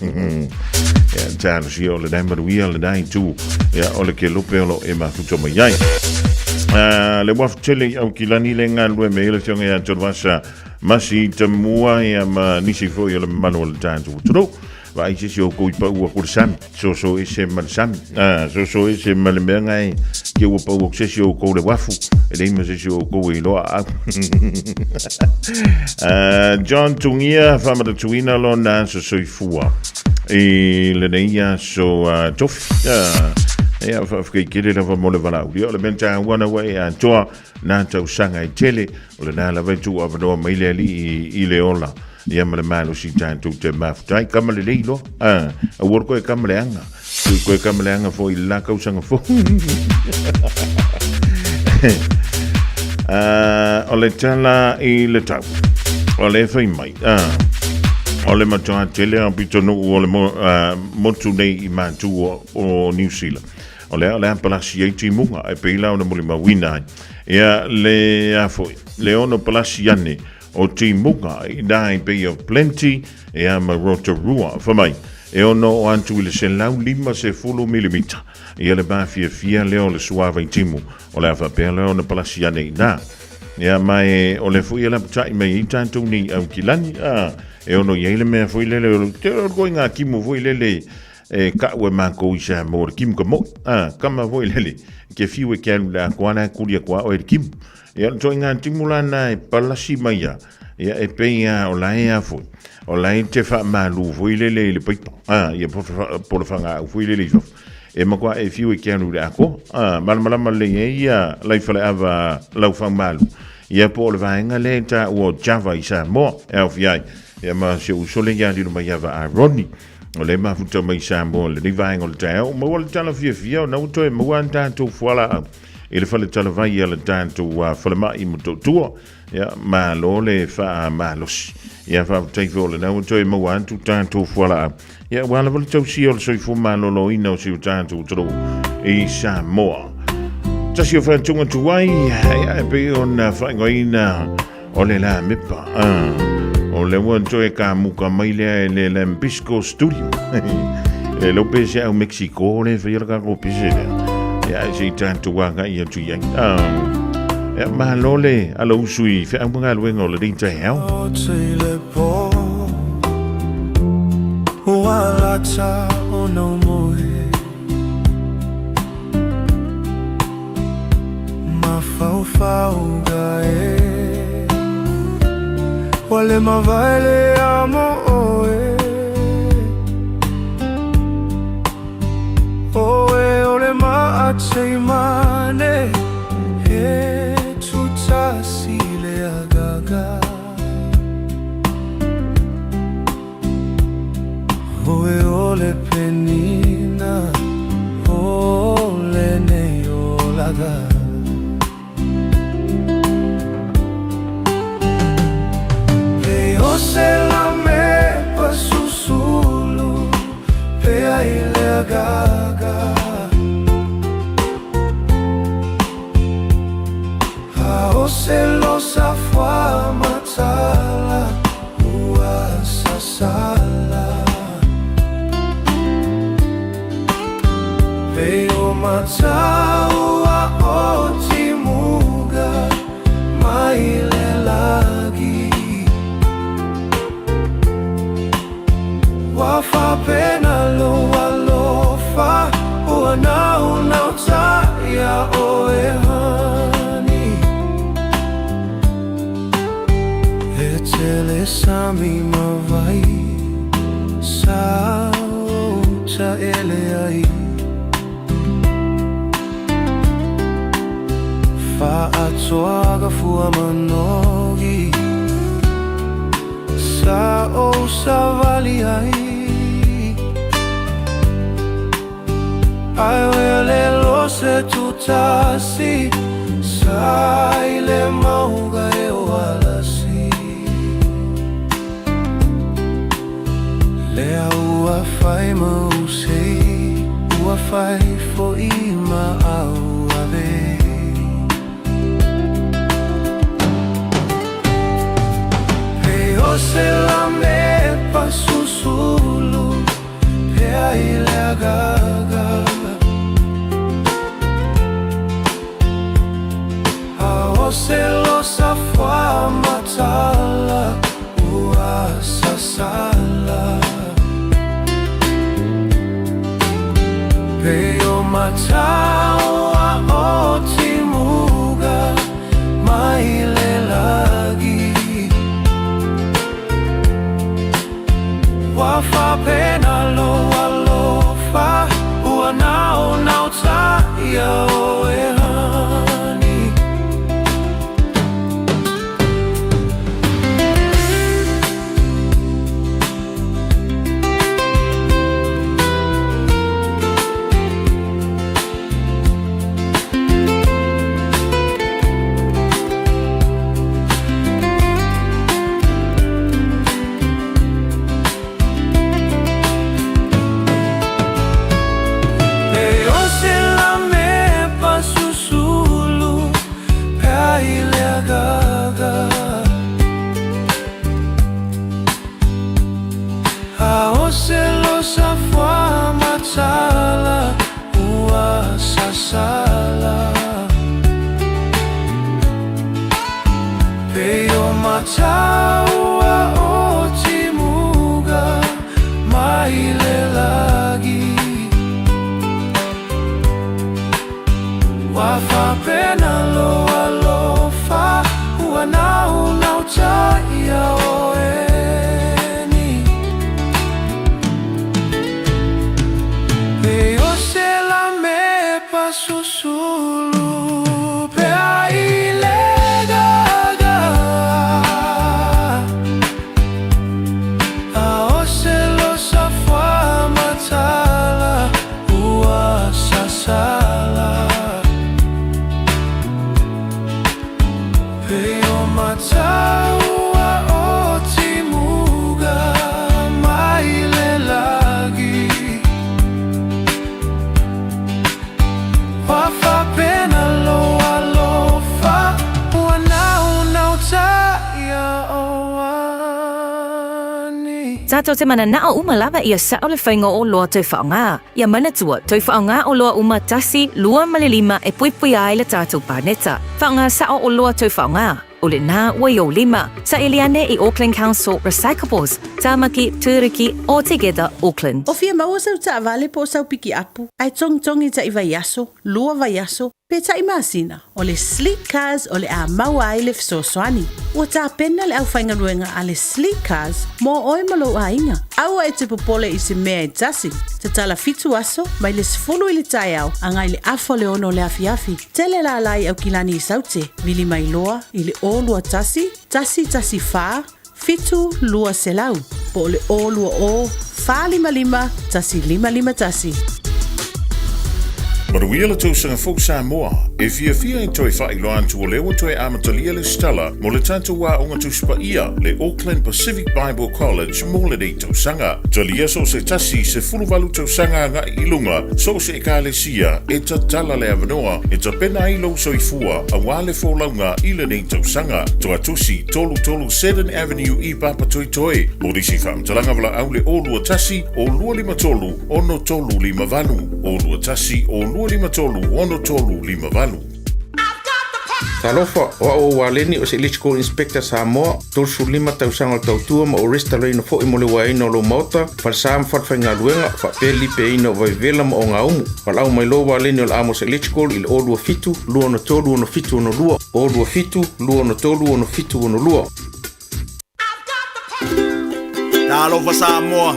Ia, talosia o le nae manuia le nae tu. Ia, o le ke lupe o lo e mafuta mai ai. Le wafu tele i Aukilani le galue me le fionga ia Tolvasa masi tamua ia ma nisi foi o le mamalu o le tatou atunuu. Vaai se isi o kou i pau aku le sami. Soso ese ma le sami. Ah, soso ese ma le mea ngai ke ua pau aku se isi o kou le wafu. E lei ma se isi o kou e iloa au. Ah, John Tungia, whamatatuina lona aso soifua. I lenei aso tofi. Ah, ia whaafkai kere lava mo le valauli. O le mea tāua na ua e atoa nā tausaga e tele. O le nā lava e tuu avanoa mai le alii i le ola. Ia ma le malosi tatou te mafuta ai. Kama lelei loa. Ah, aua le koe kama leaga. Tui koe kama leaga foi i le la kausaga fou. Ah, o le tala i le tau. O le fai mai. Ah, o le matua tele a pitonuu o le mo, ah, motu nei i mātu o, o New Zealand. O le a o le a palasi ai timuga e pei la ona molimauina ai. Ia le a foi, le ono palasi ane o timuga i nā i Bay of Plenty ia ma Rotorua. Fa mai, e ono o atu i le 150 milimita ia le mafiafia lea o le suavai timu o le a faapea lea ona palasi ane i nā. Ia ma e o le foi e lapatai mai ai tātou nei Aukilani, a, e ono i ai le mea foi lele o le, te o le koe ngā timu foi lele. e ka'u e makou i Samoa o le timu ka mo'i, a, kama foi lele, ke fiu e ke alu i le atoa la e kuli atu a oe le timu. Ia, o le ituaiga timu la lena e palasi mai a, ia, e pei a o la e a foi, o la e te faamalu foi lele i le paipa, a, ia, po o le fagaau foi lele i fafo. E matua e fiu e ke alu i le atoa, a, malamalama lelei ai ia Laifaleava Laufaumalu, ia po o le vaega lea e taua o Java i Samoa, e aofia ai, ia ma si ou uso lea ia Lilomaiava Aroni. O lea e mafuta mai i Samoa i lenei vaega o le taeao. Ua maua le tala fiafia ona ua toe maua a tatou fualaau i le fale talavai a le tatou falemai i Motootua. Ia, malo le faamalosi. Ia, faafetai foi o lena ua toe maua atu tatou fualaau. Ia, aua lava le tausia o le soifua maloloina o si o tatou atunuu i Samoa. Tasi o faatuga tuai, ia, e pei ona faaigoaina o le Lamepa. Ah, o le ua toe kamuka mai lea e le Lambisco Studio. E lo pe se au Mexico le whaia la kako pese lea. Ia, e se i tātou agai atu i ai. Ah, ia, malo le ala usu i wheau mga luenga o le rinta e au. Ua o no moe Mafaufauga e Ua le mavae le amo oe Oe o le maateimane E tutasi le agaga Oe o le penina o lenei olaga Pe o se la me pa susulu pe ai le agaga A o se lo sa fua matala ua sasala Pe o mataua o timuga mai le lagi Ua faapena lou alofa ua naunauta iā oe honey E tele sami ma vai sa ou taele ai Faatoaga fua manogi Sa ou savali ai Ai oe le lo se tutasi Sa i le mauga e o alasi Lea ua fai ma usei Ua fai fo'i ma au ave Pe o se la me pa susulu Pea i le agaga A o se lo sa fua matala Ua sasala Pe o mataua o timuga mai le lagi Ua faapena lou alofa ua naunauta iā oe honey. Ua faapena lou alofa ua naunauta ia oe ni. Pe o se la me pasusulu pea i le gaga. A o se losa fua matala ua sasala. Pe o mataua o timuga mai le lagi. Ua faapena lou alofa ua naunauta ia oani. Tatou te mananao uma lava ia sao le faiga o oloa toe faaaoga. Ia manatua, toe faaaoga oloa uma tasi, lua ma le lima e puipuia ai le tatou paneta. Faaaoga sao oloa toe faaaoga. O lena ua i ou lima. Saili ane i Auckland Council Recyclables, Tamaki, Turuki, or Together Auckland. O fia maua sau taavale po o sau pikiapu, ae togitogi taʻi vaiaso, lua vaiaso, pe taʻi masina, o le Sleek Cars o le a maua ai le fesoasoani. Ua tapena le aufaigaluega a le Sleek Cars mo oe ma lou aiga. Aua e te popole i se mea e tasi. Tatala fitu aso, mai le 10 i le taeao agai le afa o le ono o le afiafi. Tele lala i Aukilani i Saute, vili mai loa i le 021 114 7200 po o le 020 455 1551. Manuia le tausaga fou Samoa, e fiafia e toe faailoa atu o lea ua toe amatalia le Stella mo le tatou aoga Tusi Paia, le Auckland Pacific Bible College mo lenei tausaga. Talia so o se tasi 18 tausaga agai i luga, so o se ekalesia e tatala le avanoa e tapena ai lou soifua aua le folauga i lenei tausaga. Toatusi 33 Seddon Avenue i Papatoetoe. Mo nisi faamatalaga valaau le 021 0253 6358 021 0253 6358. Talofa, o au o Waleni o se Electrical Inspector Samoa, 35 tausaga o le tautua ma o restalaina foi mo le uaeina o lou maota, falesa ma falefaigaluega, faapea le lipeaina o vaivevela ma ogaumu. Valaau mai loa Waleni o le Amos Electrical i le 027 263 6762, 027 263 6762. Talofa Samoa,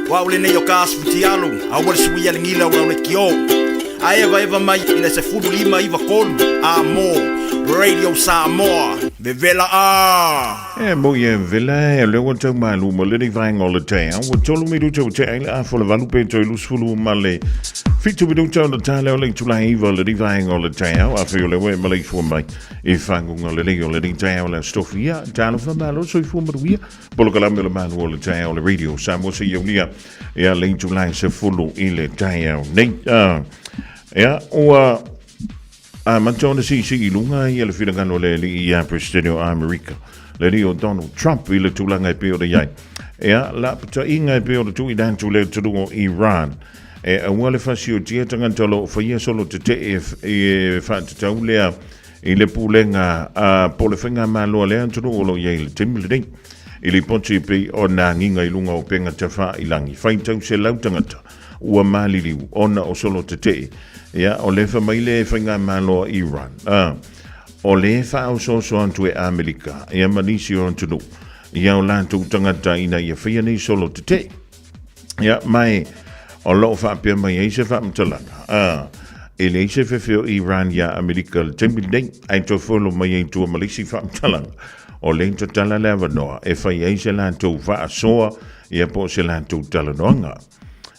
o au lenei o ka Futialo, aua le suia le gila o lau le kio. A evaeva mai i le 15 93 a mo Radio Samoa, vevela a! E mo ia vela e lea ua tau malu ma lenei vaega o le taeao. Ua tolu minuta ua tea ai le afa o le valu pe toe 27 minuta ona ta lea o le itula 9 o lenei vaega o le taeao. Afai o lea ua e maleifua mai i faguga lelei o lenei taeao le Aso Tofi, ia, talofa malo, soifua manuia. Polokalame o le malu o le taeao le Radio Samoa seia aulia ia le itula 10 i le taeao nei. Ia, ua amata ona siisii i luga ia le finagalo o le alii ia Presidente o Amerika, le alii o Donald Trump i le tulaga e pei ona i ai. Ia, lapataiga e pei ona tuuina atu le atunuu o Iran, e aua le fasiotia tagata o lo o faia solo tetee e faatatau lea i le pulega a po o le faigamalo a lea atunuu o lo o i ai i le taimi lenei. I lipoti e pei ona agiga i luga o upega tafailangi, faitau selau tagata ua maliliu ona o solo tetee. Ia, o le fai mai le faigamalo a Iran, a, o le faaosooso atu e Amerika ia ma nisi o atunuu ia o latou tagata ina ia faia nei solo tetee. Ia, mai, o lo o faapea mai ai se faamatalaga, a, e leai se fefe o Iran iā Amerika i le taimi lenei, ae toe folo mai ai i tua ma le isi faamatalaga, o lea e tatala le avanoa e fai ai se latou faasoa, ia po o se latou talanoaga.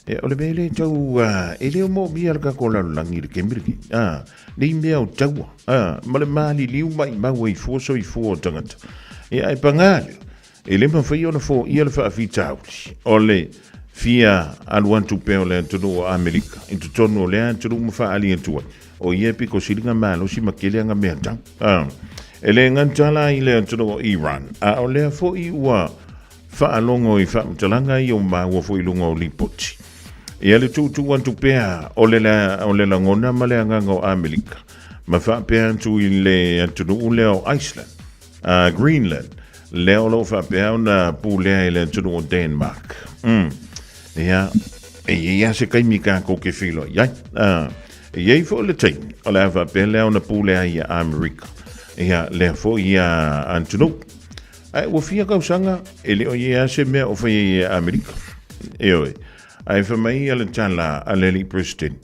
Ia, o le mea lea e tau, e le o moomia le tatou lalolagi i le taimi lenei, a, nei mea o taua, a, ma le maliliu maimau ai fua soifua o tagata. Ia, ae paga lea, E le mafai ona foia le faafitauli o le fia alu atu pea o le atunuu o Amerika i totonu o lea atunuu ma faaali atu ai, o ia e pito sili ona malosi ma tele ana mea tau. E le gata la i le atunuu o Iran, a o lea foi ua faalogo i faamatalaga ia ua maua foi i luga o lipoti. Ia le tuutuu atu pea o le, o le lagona ma le agaga o Amerika ma faapea atu i le atunuu lea o Iceland, Greenland, lea o lo o faapea ona pulea e le atunuu o Denmark. Ia, e i ai lava se taimi tatou te feiloai ai. E i ai foi le taimi o le a faapea lea ona pule ai ia Amerika ia lea foi ia atunuu. Ae ua fia tausaga e le o i ai lava se mea o fai ai e Amerika. Ioe. Ae fai mai ia le tala a le alii President,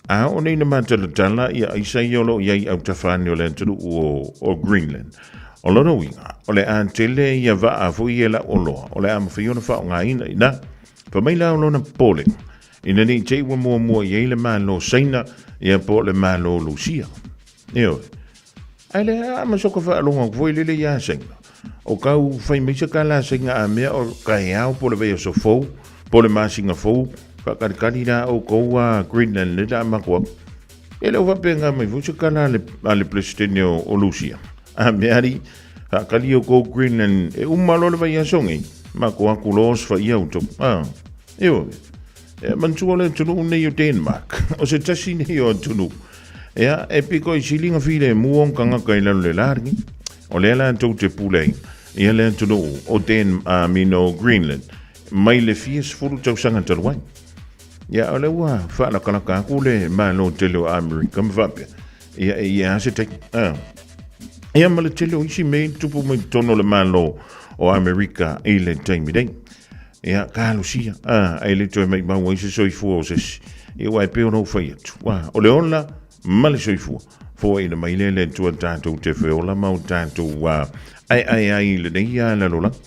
a oo nei ina matalatala ia aisa ia o lo o i ai i autafa ane o le atunuu o Greenland, o lona uiga, o le a tele ia vaa foi ia lau oloa o le a mafai ona faaaogaina i ina. Fai mai la o lona popolega, ina ne i te i ua muamua i ai le Malo o Saina ia po o le Malo o Lusia. Ioe. Ae le a ma soka faalogo atu foi lele iā Saina. O kau fai mai se kala Saina a mea o kaeao po le vaiaso fou, po le masina fou, faakalikali la oukou a Greenland le la matou atu. E le o faapena mai foi se kala a le Peresetene o Lusia. A mea alii, faakali oukou Greenland e uma loa le vaiaso nei, matou atu loa osofai'a outou. A, ioe. E manatua le atunuu nei o Denmark, o se tasi nei o atunuu Ia, e piko i sili na filemu ona tagata i lalo le la lenei. O lea la tou te pule ai ia le atunuu o Den, I mean, o Greenland mai le fia sefulu tausaga talu ai. Ia, o lea ua faalakalaka atu le Malo tele o Amerika ma faapea, ia e ia se taimi. Ah. Ia ma le tele o isi mea i tupu mai totonu o le Malo o Amerika i le taimi nei. Ia, talosia, a, ai le toe maimau ai se soifua o se isi. Ia, aua e pei ona ou fai atu, a, o le ola ma le soifua, foaiina mai lea e le Atua tatou te feola ma o tatou a, aeae ai i lenei a lalolagi.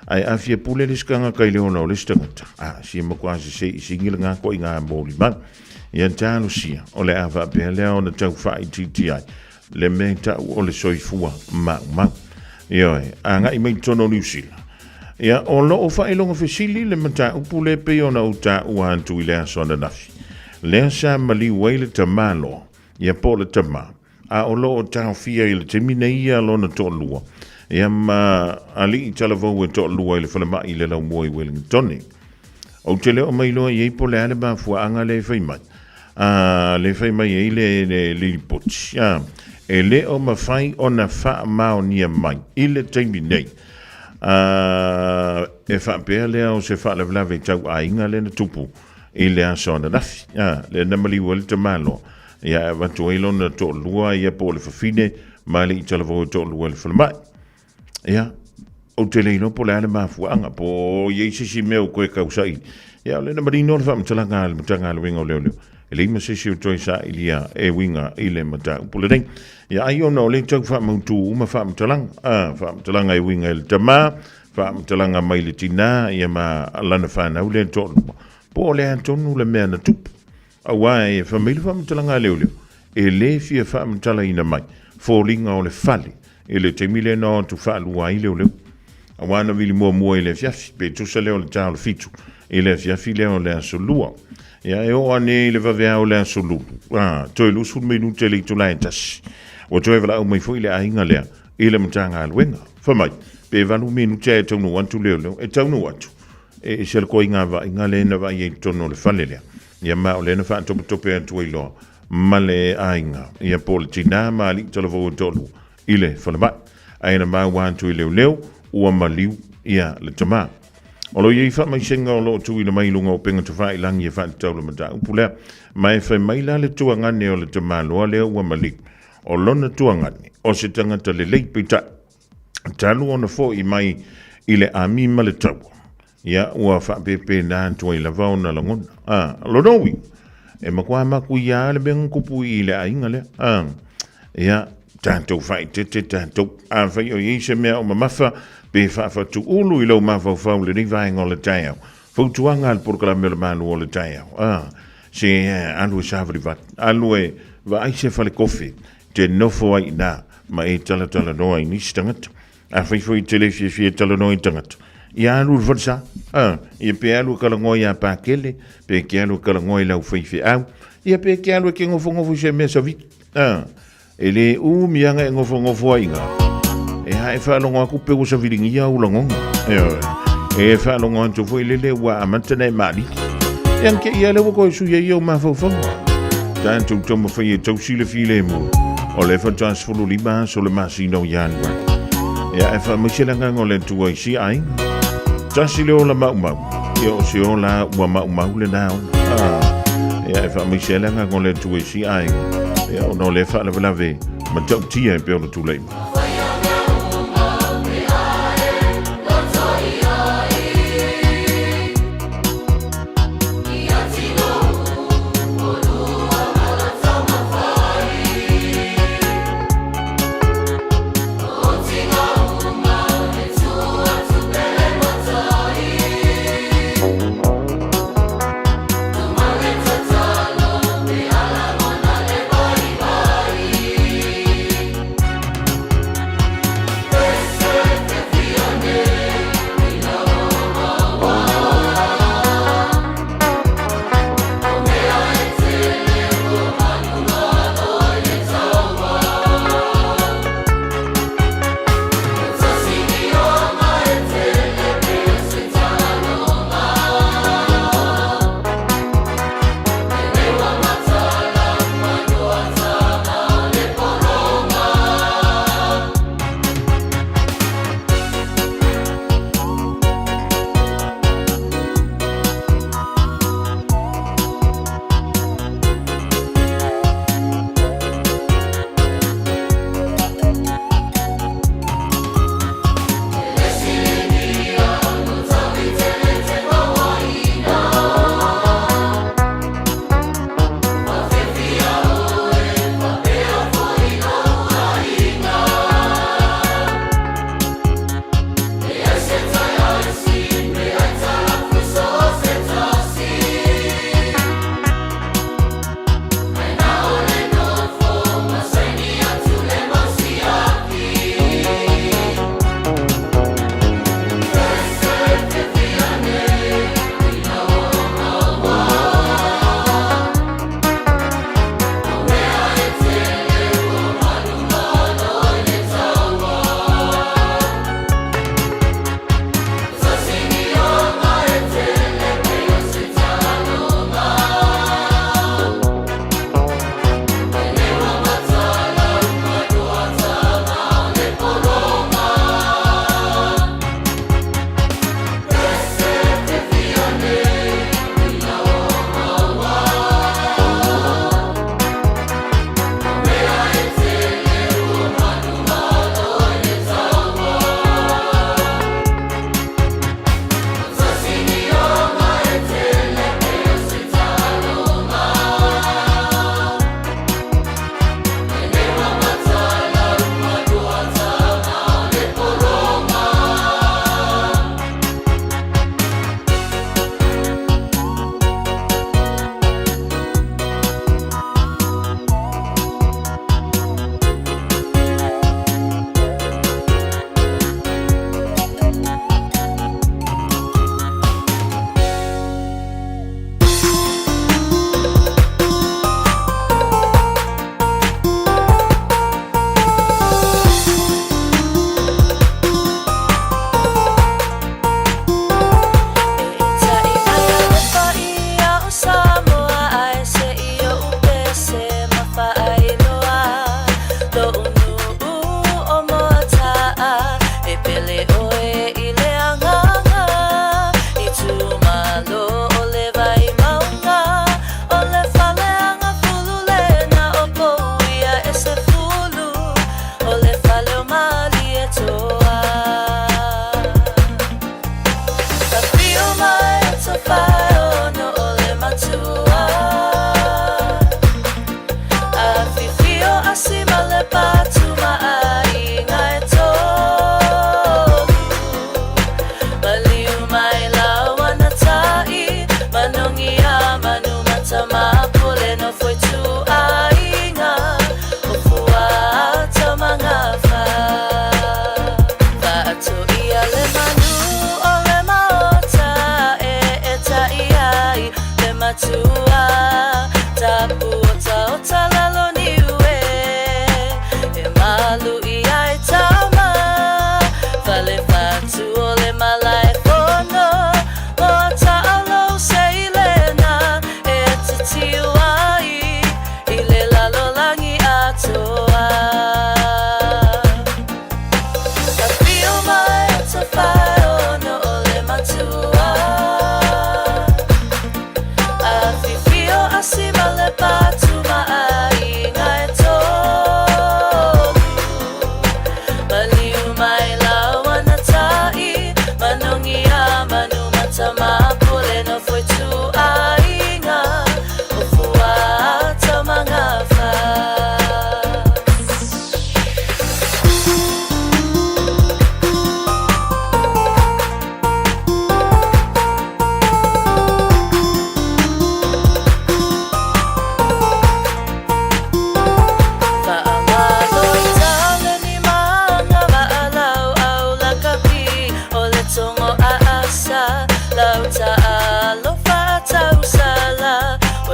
Ae a fia pule le isi tagata i le ola o le isi tagata, a, sia matua sese i sigi lena koiga molimau. Ia, talosia, o le a faapea lea ona tau faaitiitia ai le mea i ta'u o le soifua maumau. Ioe, agai mai totonu o Niu Sila. Ia, o lo o faailoga fesili le mataupu lea pei ona ou taua atu i le aso ananafi. Lea sa maliu ai le tamaloa, ia po o le tama, a o lo o taofia i le taimi nei ia lona toalua, ia ma alii talavou e toalua i le falemai i le laumua i Wellingtone. Ou te le o mailoa i ai po o le a le mafuaaga lea e fai mai, a, le fai mai ai le, le, le lipoti, a, e le o mafai ona faamaonia mai i le taimi nei, a, e faapea lea o se faalavelave tau aiga lea na tupu i le aso ananafi, a, lea na maliu ai le tamaloa, ia e avatu ai lona toalua ia po o le fafine ma alii talavou e toalua i le falemai. Ia, ou te le iloa po o le a le mafuaaga, po o i ai se isi mea o toe tausaili. Ia, o lea na manino le faamatalaga a le Matagaluega o Leoleo, e leai ma se isi o toe sailia e uiga i le mataupu lenei. Ia, ai ona o lea e tau faamautu uma faamatalaga, a, faamatalaga e uiga i le tama, faamatalaga mai le tinā, ia ma lana fanau lea e toalua, po o le a tonu le mea na tupu. Aua e fai mai le faamatalaga a leoleo, e le fia faamatalaina mai foliga o le fale i le taimi lea na o atu faalua ai leoleo. Aua na vili muamua i le afiafi, pe tusa lea o le ta o le 7 i le afiafi lea o le aso Lua. Ia, e oo ane i le vaveao o le aso Lulu, a, toe 20 minute le itula e 1, ua toe valaau mai foi le aiga lea i le Matagaluega. Fai mai, pe 8 minute ae taunuu atu leoleo, e taunuu atu, e ese le koiga vaaiga lea na vaai ai i totonu o le fale lea. Ia ma o lea na faatopetope atu ai loa ma le aiga, ia po o le tinā ma alii talavou e toalua i le falemai. Ae na maua atu i leoleo ua maliu ia le tama. O lo o i ai faamaisega o lo o tuuina mai i luga o upega tafailangi e faatatau le mataupu lea. Ma e fai mai la le tuagane o le tamaloa lea ua maliu. O lona tuagane, o se tagata lelei peitai, talu ona fo'i mai i le ami ma le taua, ia ua faapeepena atu ai lava ona lagona. A, lona uiga, e matua makuia lava le mea na tupu i le aiga lea. A, ia, tatou faaeteete tatou. Afai o i ai se mea o mamafa pe faafatuulu i lou mafaufau i lenei vaega o le taeao, fautuaga a le polokalame o le Malu o le taeao, a, se alu e savalivali, alu e vaai se falekofe te nofo ai i ina ma e talatalanoa i nisi tagata. Afai foi e te le fiafia e talanoa i tagata, ia alu i le falesa, a, ia pe alu e talanoa iā Pakele, pe ke alu e talanoa i lau faifeau, ia pe ke alu e ke nofonofo i se mea savili, a, e le umi lava e nofonofo ai i ina, e a e faalogo atu pe ua saviligia ou lagona, ioe, e faalogo atu foi lele ua amata ona e maalili. Ia na te i lava lea ua toe sui ai ou mafaufauga. Tatou taumafai e tausi le filemu o le 45 aso o le masina o Ianuari. Ia e faamaise le agaga o le Atua i si aiga. Tasi le ola maumau, ia o se ola ua maumau lena ola. Ah. Ia, e faamaise ai le agaga o le Atua i si aiga, ia, ona o lea faalavelave matautia e pei ona tulai mai.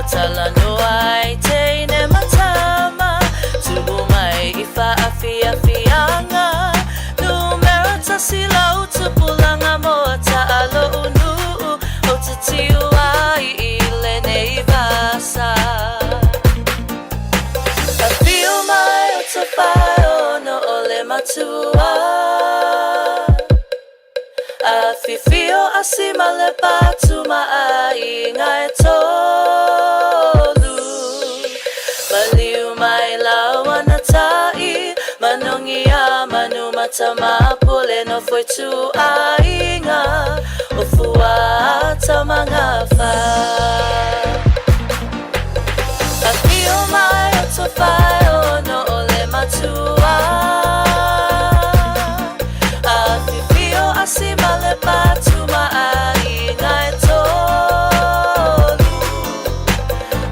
Ua talanoa ai teine ma tama, Tumu mai i faafiafiaga. Numera tasi lau tupulaga mo taalo'u nuu, Ou te tiu ai i lenei vasa. Afio mai o Tafaeono o le matua, Afifio Asi ma le Patu ma aiga e tolu. Maliu mai laua na tai, Manogi a manu matamapule no foi tu aiga o Fuata ma Gafa. Afio mai o Tofaeono o le matua, Afifio Asi ma le Patu ma aiga e tolu.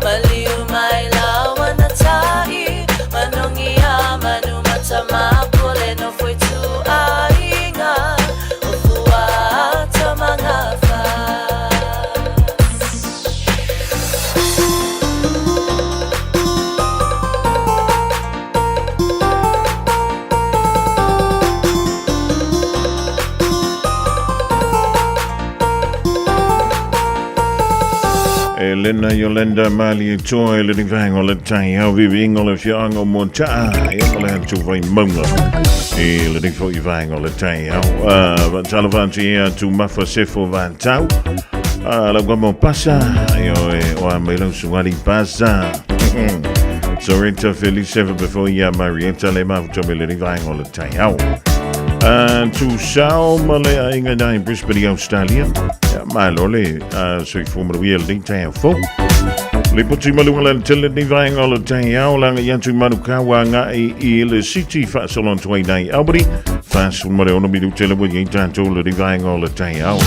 Maliu mai laua na tai, Manogi a manu matamapule no foi tu aiga o Fuata ma Gafa. Elena Yolanda Mali Toa e le vaega o le taeao viviga o le afioaga o Moata'a ia ma le atu Vaimauga i lenei foi vaega o le taeao. Faatalofa atu ia Tumafa Sefo Vatau lau kama o Pasa ia oe o a mai lau sugali Pasa Sorita Felice before ia Marietta le mafuta me lenei vaega o le taeao. Tu sao ma le aiga i Brisbane i Australia. Ia, malo le soifua manuia lenei taeao fou. Le poti maluga le tele ni vaega o le taeao langa i atu i Manukau agai i le City faasolo atu ai nai Albany. 46 minute le ua i ai tatou le ni vaega o le taeao.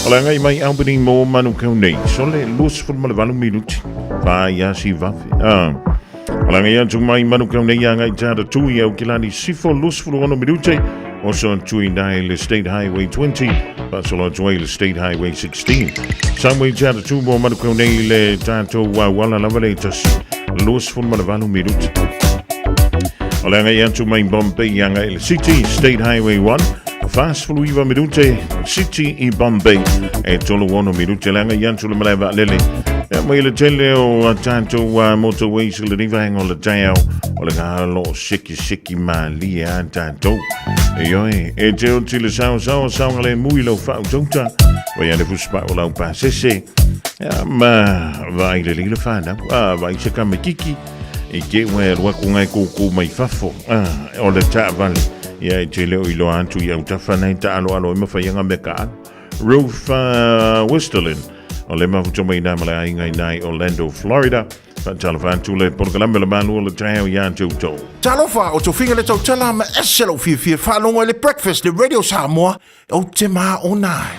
O le agai mai Albany mo Manukau nei. Sole 28 minuti. Whā i asi vafe. O le agai atu mai Manukau nei agai tāra tui au kilani sifo 26 minute. Oso atu i nai le State Highway 20. Faasolo atu ai le State Highway 16. Samoa i tāra tū mo Manukau nei le tātou wauala lava le tasi. 28 minuti. O le agai atu mai Bombay agai le City, State Highway 1. 49 minute City i Bombay e 36 minute le agai atu le malae vaalele. Ia mai le tele o a tātou motorways i lenei vaega o le taeao o le galo seki seki malie a tātou. Ioe, e te oti le sao sao sao ngale mui lau whautauta, wai ane fusipa o lau pasese, ia, ma vai le lila whanau, a vai se kame kiki, i te ua e rua ko ngai kōkō mai fafo, a, o le taavale, ia e te leo i loa atu i au tafa nei ta alo alo e mawhaianga me ka alo. Ruth Westerlin, o le mafuta mai nā ma le aiga i nai Orlando, Florida. Faatalofa atu le polokalame le malu o le taeao iā te outou. Talofa, o tofiga le tautala ma ese lou fiafia faalogo i le Breakfast le Radio Samoa, ou te maona ai.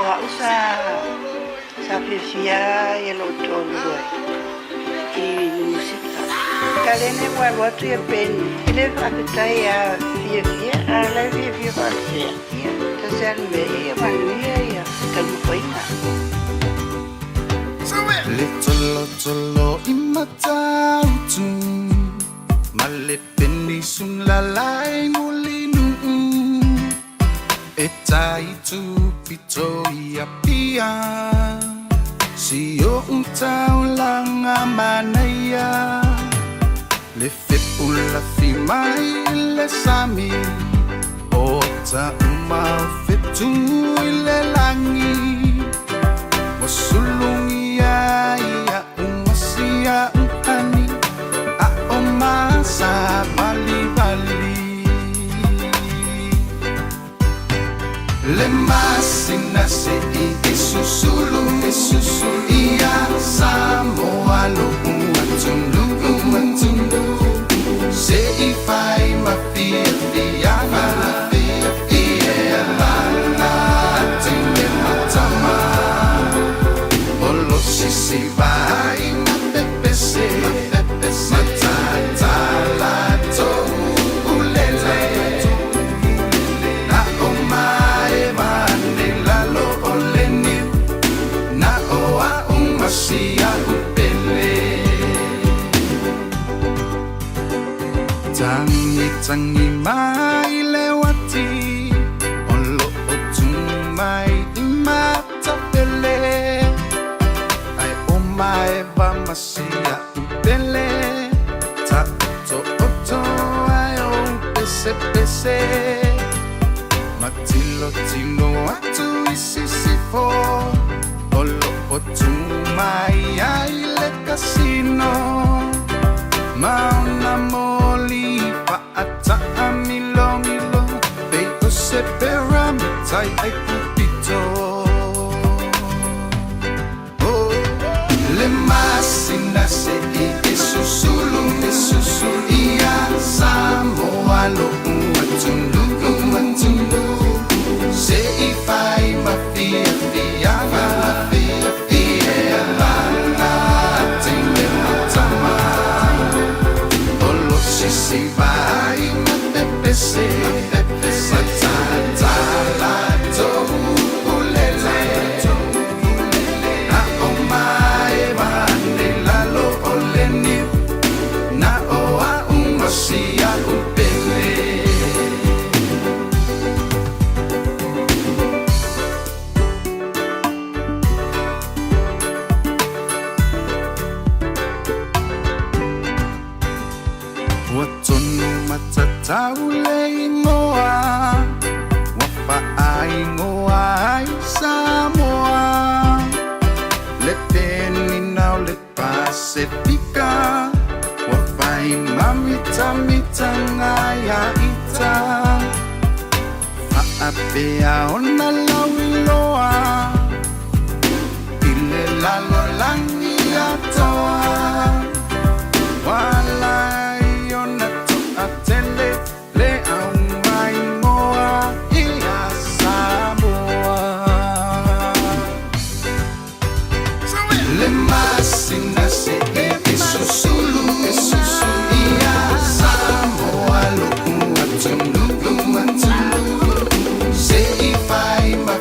O a'u sa sa fiafia ia lou toalua i Niu Sila. Ka lene ua alu atu ia Peni, e le faafetai a fiafia, a o la e fiafia faapea. Ia, tasi a le mea, ia manuia ia taumafaiga. Le tolotolo i Matautu ma le penisula lai Mulinuu e tai tupito i Apia si o'u taulaga manaia le fepulafi mai le sami o taʻuma o fetu i le lagi ua sulugia ia umasia uhani a o masa valivali le masina se'i e susulu e susulu ia Samoa lo'u atunuu atunuu se'i fai ma fiafiaga ia lala ma tama o lo sisi vai ma pepese matatala tou ulele na o mae mane lalo o mai i matapele Ai o maeva masia upele Ta oto oto ai o pese pese Matilo tilo atu i sisifo Olo o tu mai ai le kasino Mauna moli fa'ata'a milomilo Pei o se pera matai ai pupito Oh, le masina se i e susulu e susulu ia Samoa lo uatunu uatunu Se i fai ma fia fia ma fia fia lana tele matama Olo sisi vai ma te pese Matata la to ulele A o mai vane lalo o le niu Na o a umasia upele Ua tonu matatau le ingoa Ua fa'aingoa ai Samoa Le penina o le Pasifika Ua fai mamitamitanga ia ita Fa'apea ona lauiloa I le lalolagi atoa Walai ona to'atele le aumaingoa ia Samoa Le masina se e e susulu e susulu ia Samoa lo'u atunuu atunuu Se i fai ma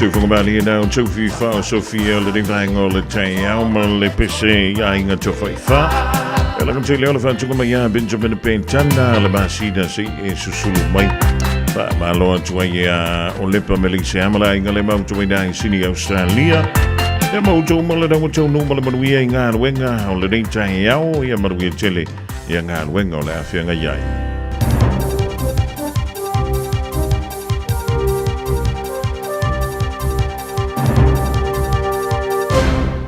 Soifuaga malie na o taufi fa o Sofia le vaenga o le taeao ma le pese i aiga tofaifa. E laka te leo le whatunga mai a Benjamin Pentana le masina se e susulu mai. Fa malo atu ai a Olepa Melise Amala i ngale mau tu i Sini Australia. Ia mau tau ma le rango tau nu ma le manuia i ngā ruenga o le nei taeao ia manuia tele ia ngā ruenga o le awhianga iai.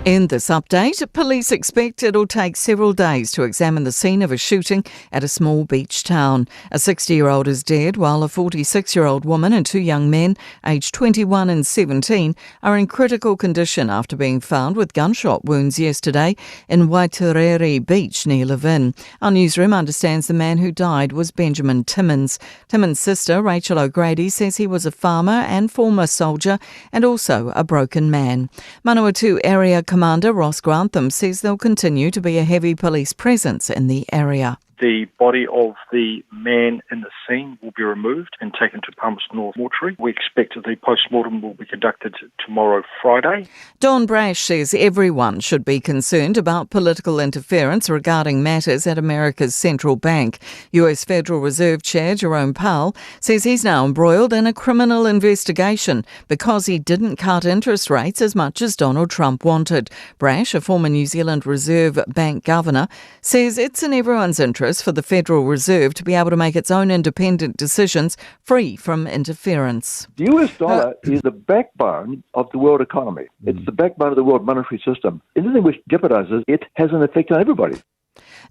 In this update, police expect it'll take several days to examine the scene of a shooting at a small beach town. A 60 year old is dead, while a 46 year old woman and two young men, aged 21 and 17, are in critical condition after being found with gunshot wounds yesterday in Waitarere Beach near Levin. Our newsroom understands the man who died was Benjamin Timmins. Timmins' sister, Rachel O'Grady, says he was a farmer and former soldier and also a broken man. Manawatu Area Commander Ross Grantham says there'll continue to be a heavy police presence in the area. The body of the man in the scene will be removed and taken to Palmerston North Mortuary. We expect the post-mortem will be conducted tomorrow, Friday. Don Brash says everyone should be concerned about political interference regarding matters at America's central bank. US Federal Reserve Chair Jerome Powell says he's now embroiled in a criminal investigation because he didn't cut interest rates as much as Donald Trump wanted. Brash, a former New Zealand Reserve Bank governor, says it's in everyone's interest for the Federal Reserve to be able to make its own independent decisions free from interference. The US dollar is the backbone of the world economy. It's the backbone of the world monetary system. Anything which jeopardizes it has an effect on everybody.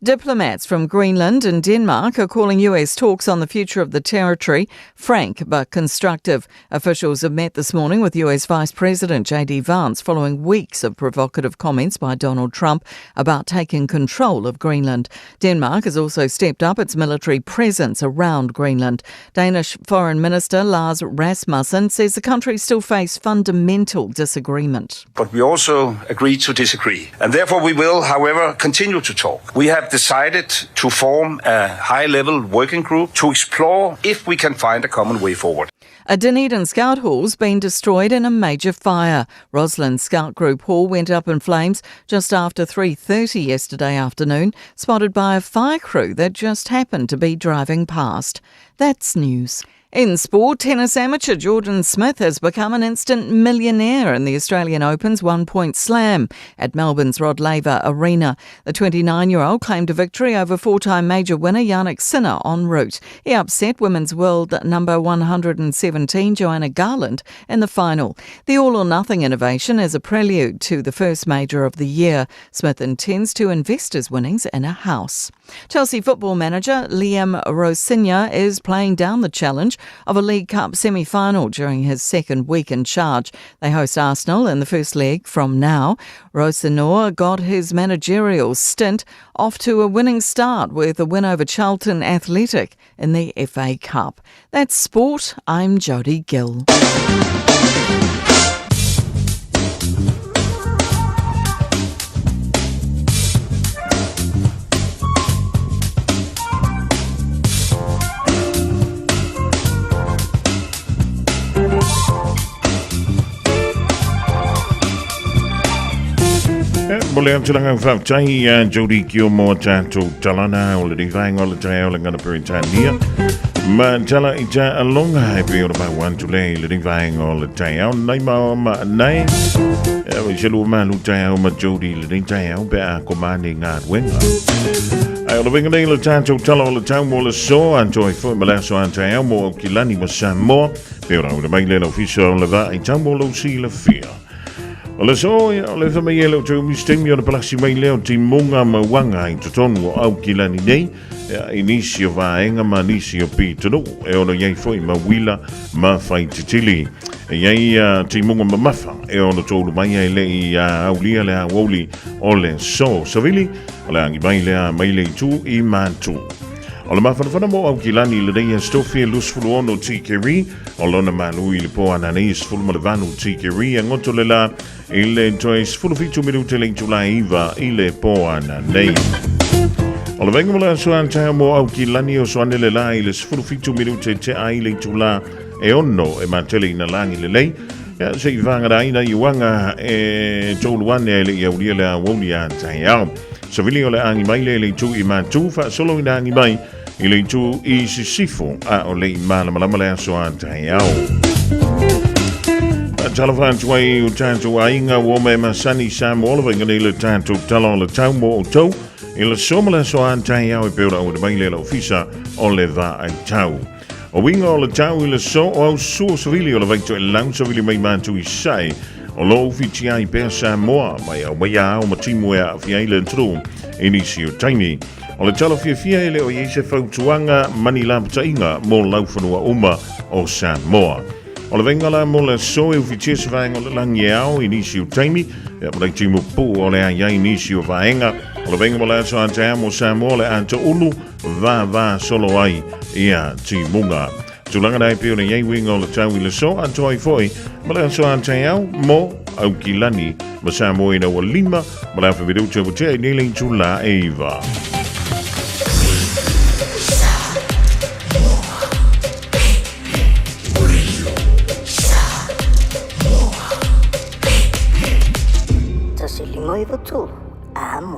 Diplomats from Greenland and Denmark are calling US talks on the future of the territory frank but constructive. Officials have met this morning with US Vice President J.D. Vance following weeks of provocative comments by Donald Trump about taking control of Greenland. Denmark has also stepped up its military presence around Greenland. Danish Foreign Minister Lars Rasmussen says the countries still face fundamental disagreement. But we also agree to disagree. And therefore, we will, however, continue to talk. We have decided to form a high level working group to explore if we can find a common way forward. A Dunedin Scout Hall's been destroyed in a major fire. Roslyn Scout Group Hall went up in flames just after 3:30 yesterday afternoon, spotted by a fire crew that just happened to be driving past. That's news. In sport, tennis amateur Jordan Smith has become an instant millionaire in the Australian Open's one point slam at Melbourne's Rod Laver Arena. The 29 year old claimed a victory over four time major winner Yannick Sinner en route. He upset women's world number 117 Joanna Garland in the final. The all or nothing innovation is a prelude to the first major of the year. Smith intends to invest his winnings in a house. Chelsea football manager Liam Rosenior is playing down the challenge of a League Cup semi final during his second week in charge. They host Arsenal in the first leg from now. Rosenior got his managerial stint off to a winning start with a win over Charlton Athletic in the FA Cup. That's sport. I'm Jodie Gill. Mo le atu whaftai i a Jodie Gilmore tātou talana o le rivaenga o le tae o le ngana Peritania. Ma tala i tā alonga e pe o le mau atu le i le rivaenga o le tae au nei ma ma nei. E o se lua malu tae au ma Jodie le nei tae au pe a ko mane ngā ruenga. Ai o le winga nei le tātou tala o le tau mo le so an toi foi ma le aso an tae au mo au kilani ma Samoa. Pe o rau le mai le ofisa o le va i tau mo lo si le fia. O le so, o le wha mai e leo te umi stemi o le palasi mai leo te monga mauanga i totonu o au ki lani nei, i nisi o vaenga ma nisi o pitonu, e ono iai foi ma wila ma whai titili. E iai te monga mamafa, e ono tōlu mai ai le i aulia le auli o le so. Savili, o le angi mai lea mai le i tū i mātū. O le mafanafana mo au ki lani le nei stofia lusfulu ono tikeri, o lona malu i le po ana nei sfulu ma le vanu tikeri, a ngoto le la i le toi sfulu fitu minute le itula iwa i le po ana nei. O le venga mo le aso an mo au ki lani o soane le la i le sfulu fitu minute te ai le itula e ono e matele ina langi le lei. Ia, se i vagalaina i uaga e toulu ane ai le i aulia le aoauli a taeao. Savili o le agi mai le i le itu i Matu, faasolo ina agi mai i le itu i Sisifo, a o le i malamalama le aso a taeao. Faatalofa atu ai i o tatou aiga ua oma e masani i Samoa lava i nei le tatou tala o le tau mo outou i le so ma le aso a taeao e pei ona auina mai le ofisa o le vaai tau. O uiga o le tau i le so o au sua savili o le vaitoelau savili mai matu i sae o lo ufitia ai pea Samoa mai au mai ao ma timu e aafia ai le atunuu i nisi o taimi. O le tala fiafia e le o i ai se fautuaga ma ni lapataiga mo laufanua uma o Samoa. O le vaiga la mo le aso e ufitia se vaega o le lagi e ao i nisi o taimi, ia ma le timu puu o le ai ai nisi o vaega. O le vaiga mo le aso a taeao mo Samoa o le a toulu vava solo ai ia timuga. Tulaga na e pei ona i ai uiga o le tau i le aso atoa ai foi ma le aso a taeao mo Aukilani ma Samoa ina ua 5 ma le afa minute ua tea i nei le itulā e 9. 1 5 9 3, amo.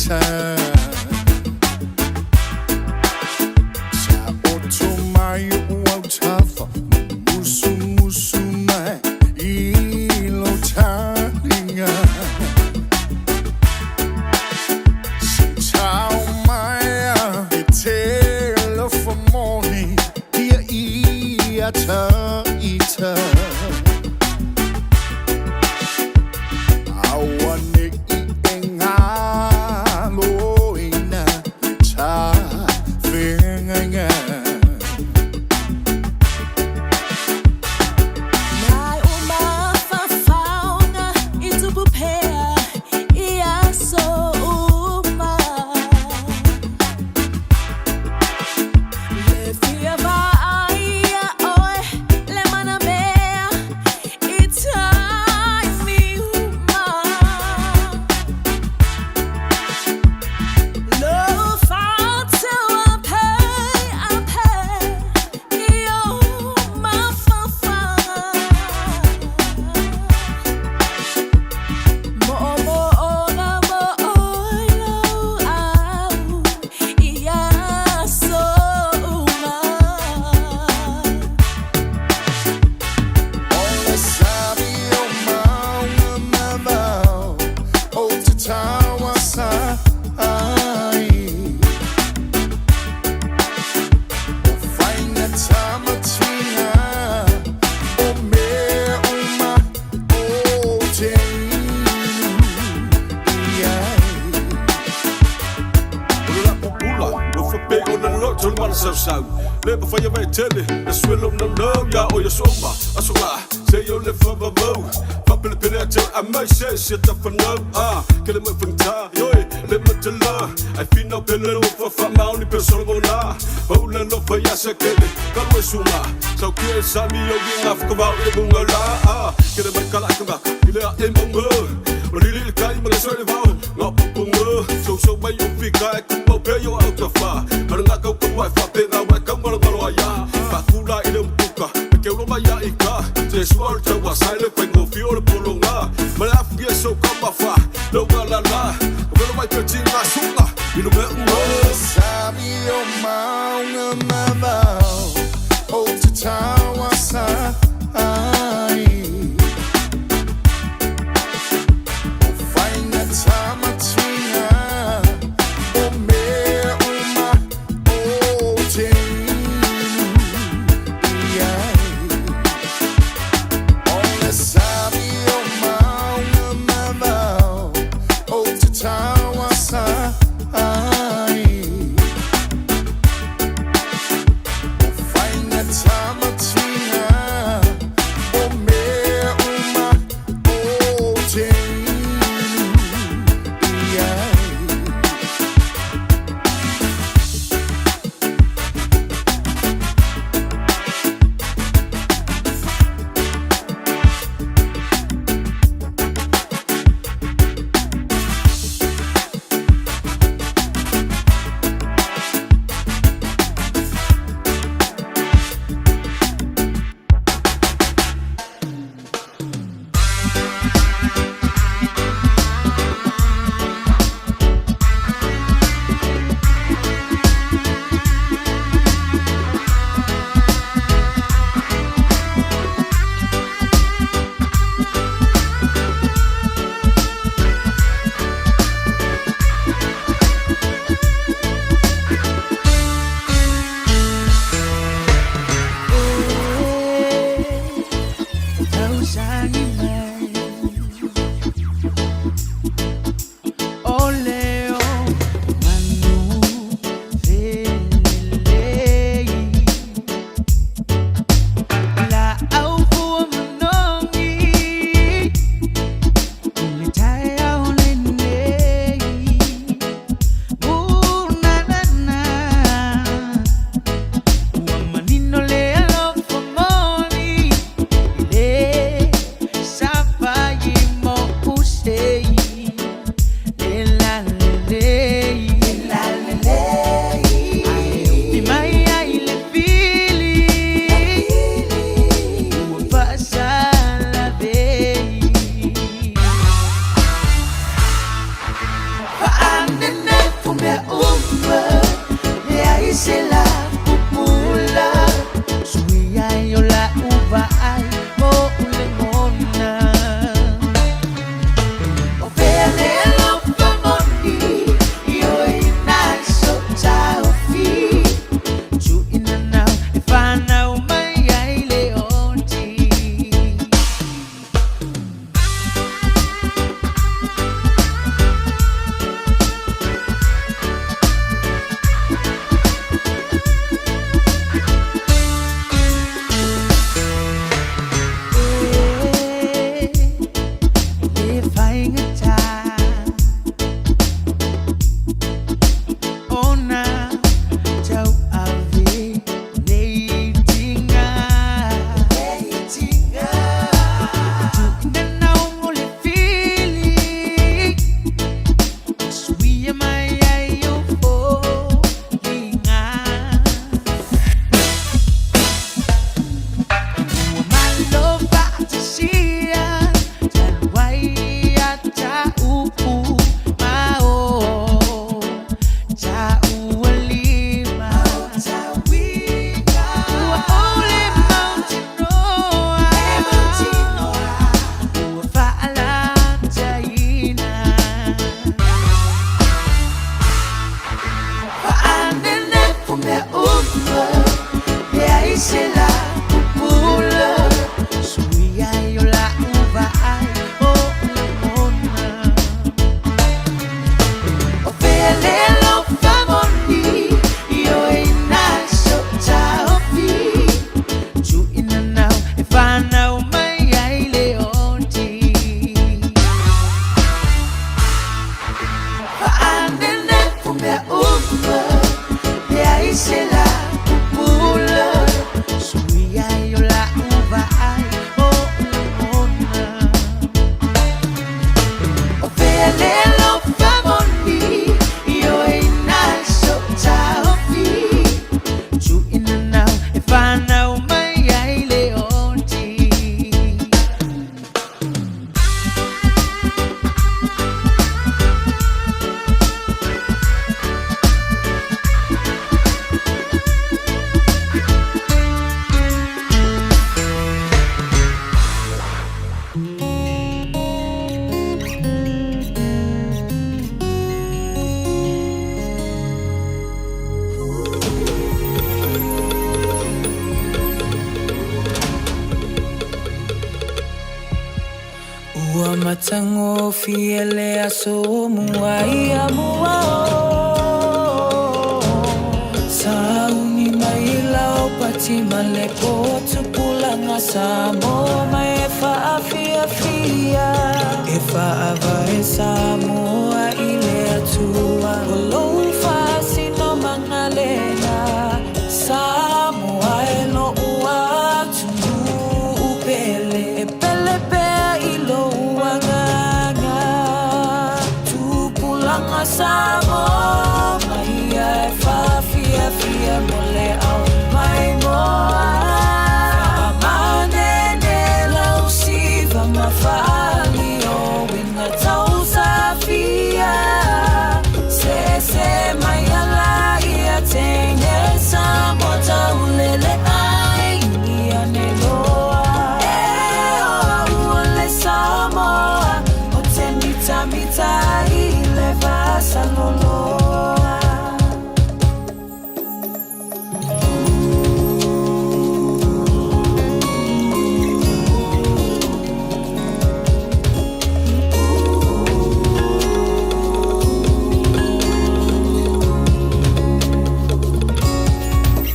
ita. Sa oto mai o au tafa, musu musu mai i lo talinga. Se tau mai a e te lofa moni, ia ia ta ita. Aua ne i e ngā loina ta whengainga. Mai o mafafaoga i tupu pea i aso uma. Le fia vaaia oe le manamea i taimi uma. Lo fa'atau a pei i o mafafaga. Mo'omo'oga mo oe lou au i aso uma. O le sami o maunga mamao, o te taua sa ai. O whainga tamatinga, o mea uma o te inu i ai. O le lapupula, ua faapea ona loto le malasausau. Le mafai e vaetele, le suelo naunau ia o ia souma. Aso la, se o le faavavau. Faapelepele a tele a mai se se tafanau. Ah, ke le mai fagata, ioe, le matala. Ai finau pele lo fafaamaoni pe solomona. Paula no fai asa kele, kalu e sunga. Saukia e sami o i ngafakavao i le muga la. Ah, ke le mai kalakavaka, i le a e mauga. O lili le kai ma le soe le vao, ngā pupunga. Sousou mai o fika e kumau pea i o au tafā. Ma le ngā kaukaua e faapena ua e kaugalogalo ai a. Faakula i le umukuka, me ke ulo mai a i ka. Se sua o le taua sa i le faigofie o le pologa. Ma le afugia e sou kaumafa, le ugalala. Ka velo mai pe tiga suga, i le mea O le sami o maunga mamao, o te taua sa ai. O whainga tamatinga, o mea uma mea uma Leai se la pupula Suia i o la uva ai Mo ule ngona O pea le alofa moni I oi nai so taufi Tuina nau e whanau mai ai le oti. Le whaingata Ona tau ave nei tinga Nei tinga Tuina naungo le fili Suia mai ai o fōlinga Ua malo fa'atasia Talu ai ia ta'u ma o Ta'ualima Ua ole mautinoa Ua fa'alataina Fa'anenefu mea uma Leai se la pupula Suia i o la'u va'ai O lagona O fea le alofa moni I oe na so taofi Tuina nau e whanau mai ai le oti Fa'anenefu mea uma Leai se la pupula Suia i o la'u va'ai O lagona O fea le alofa moni I oe na so taofi Tuina nau e whanau mai ai le oti. Ua matagofie le aso o mua ia mua o Sauni mai lau pati ma le potu pulaga Samoa mai e faafiafia E faavae Samoa i le Atua O lou faasinomaga lena Samoa e lo'u atunuu pele E pele pea i lou agaga Tupulaga Samoa mai ia e faafiafia mo le au maimoa Faamanene lau siva ma faalio Uiga tausafia Sese mai ala ia teine Samoa taulele ai ia ne loa E oa ua le Samoa O te mitamita i le vasaloloa.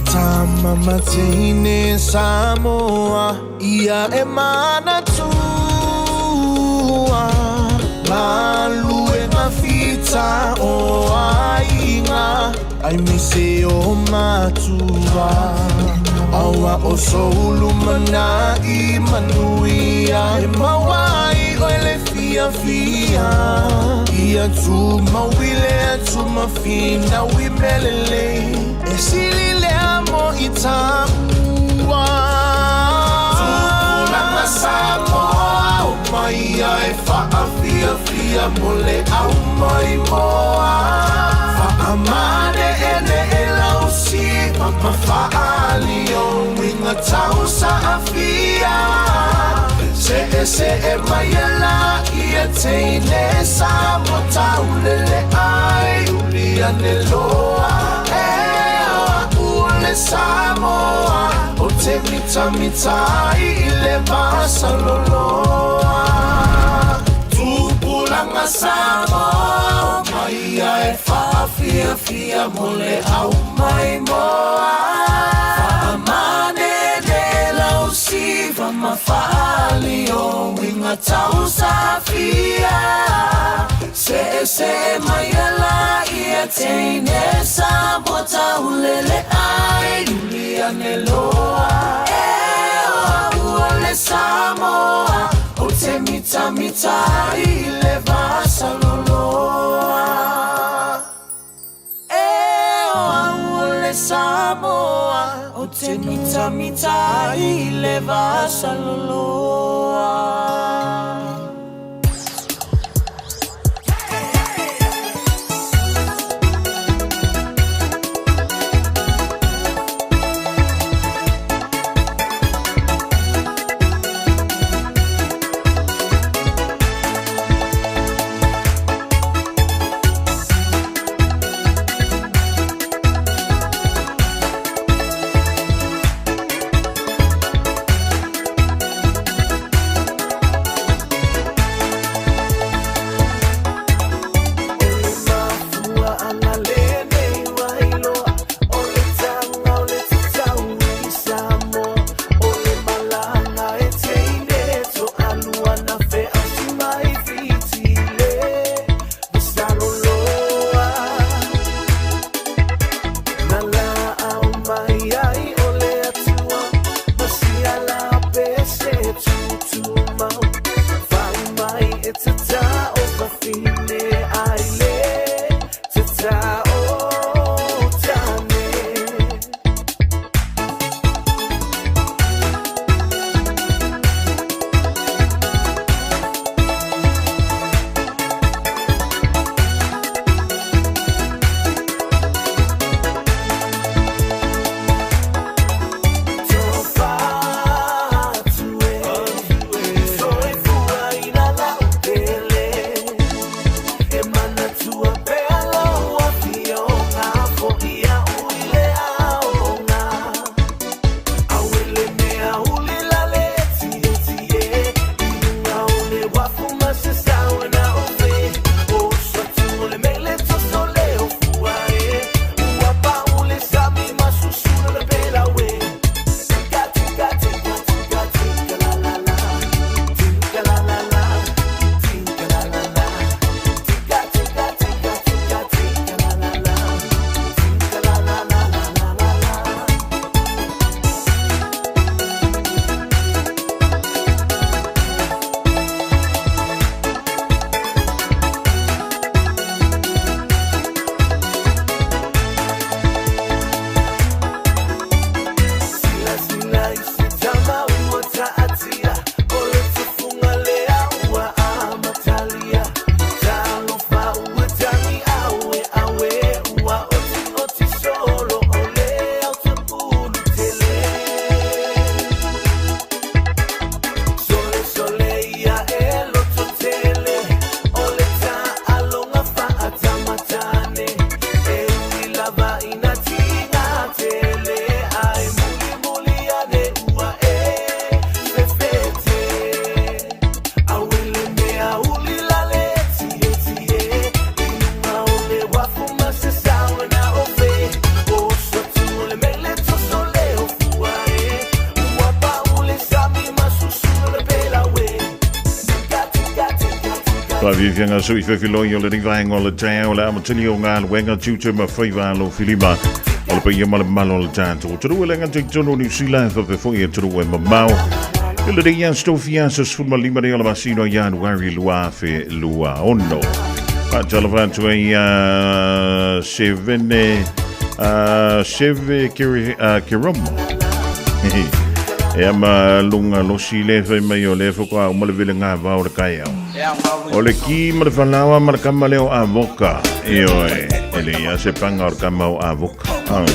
Tama mateine Samoa Ia e manatua Maluenga fita o aiga Ai mise o matua Aua o soulu mana i manuia E mawai o le fia fia Ia tu mawile atu mafina wi melele E sili le amo i tāua Tupulaga Samoa o mai ia e faafiafia mo le au maimoa. Se mai e la ia teine sa mo taulele ai uli ane loa e o au le Samoa o te mita mita ai i le vasaloloa. Tupulaga Samoa o mai ai e faafiafia mo le au maimoa. Faamanene lau siva ma faali o uiga tausafia. Seesee mai e laia teine Samoa taulele ai uli ane loa. E o au o le Samoa ou te mitamita ai i le vasaloloa. E o au o le Samoa ou te mitamita ai i le vasaloloa. Faafiafiaga sui fefiloi o lenei vaega o le taeao le amatalia o galuega tiute ma faiva alofilima o le paia ma le mamalu o le tatou atunuu e le gata i totonu o Niu Sila e faapea foi atunuu e mamao i lenei aso tofia aso 15 nei o le masina o Ianuari 2026. Faatalofa atu ai ia Sevene Seve Keromo. E ama lunga losi le fai mai o le faatoa uma le vele ngā vao le kaiao. O le ki ma le falaoa ma le kama leo a voka. E oe, e le ia se panga o le kama o a voka. Ah.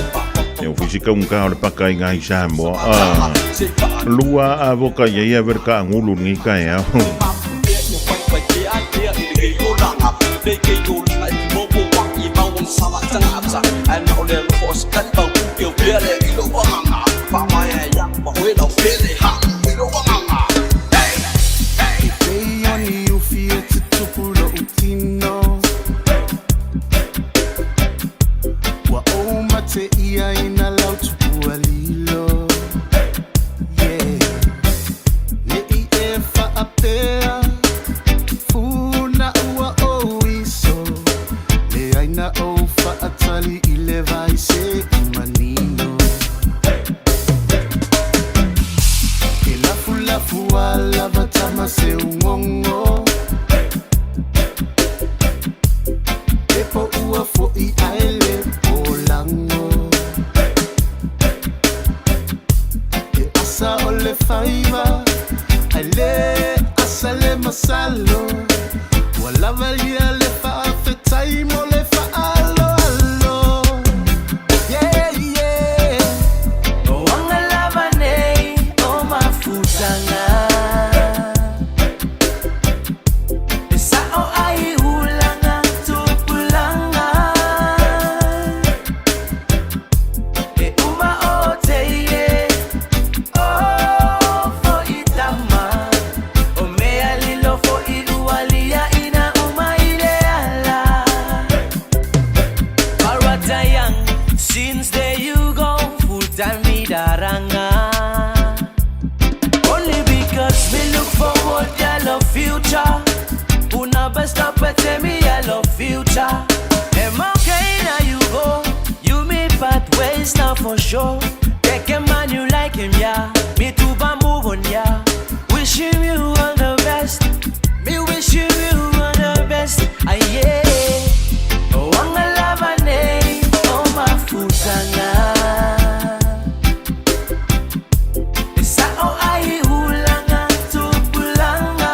E o fisi kaunga o le paka i ngā i Samoa. Ah. Lua a voka ia ia ver ka ngulu ni ka ia. Ua ou mate ia i nā lau tupua lilo. Yeah. Ne i e whaapea, funa ua o iso. Le aina o whaatali i le vai se i manino. E lafu lafu a lava tama se ungongo. E po ua fo i aele o lango. E asa o le faiva, ai le asa le masalo. Ua lava lia le faafetai mo le faaaloalo. Yeah, yeah. O anga lava nei o mafutanga. E sao ai ulanga tupulanga. E uma o te ie, o fo i tama. O mea lilo fo i ualia ina uma i le ala. Paratayang, since there you go, full time mi daranga. Only because we look forward, yellow future. Una best up at me yellow future. Am okay now you go, you me part ways now for sure. Take a man you like him, yeah. Me too, but move on, yeah. Wishing you all the best. Me wishing you all the best. Ah, yeah. Oh, anga lava nei, oh, mafutanga. Sao ai ulanga tupulanga.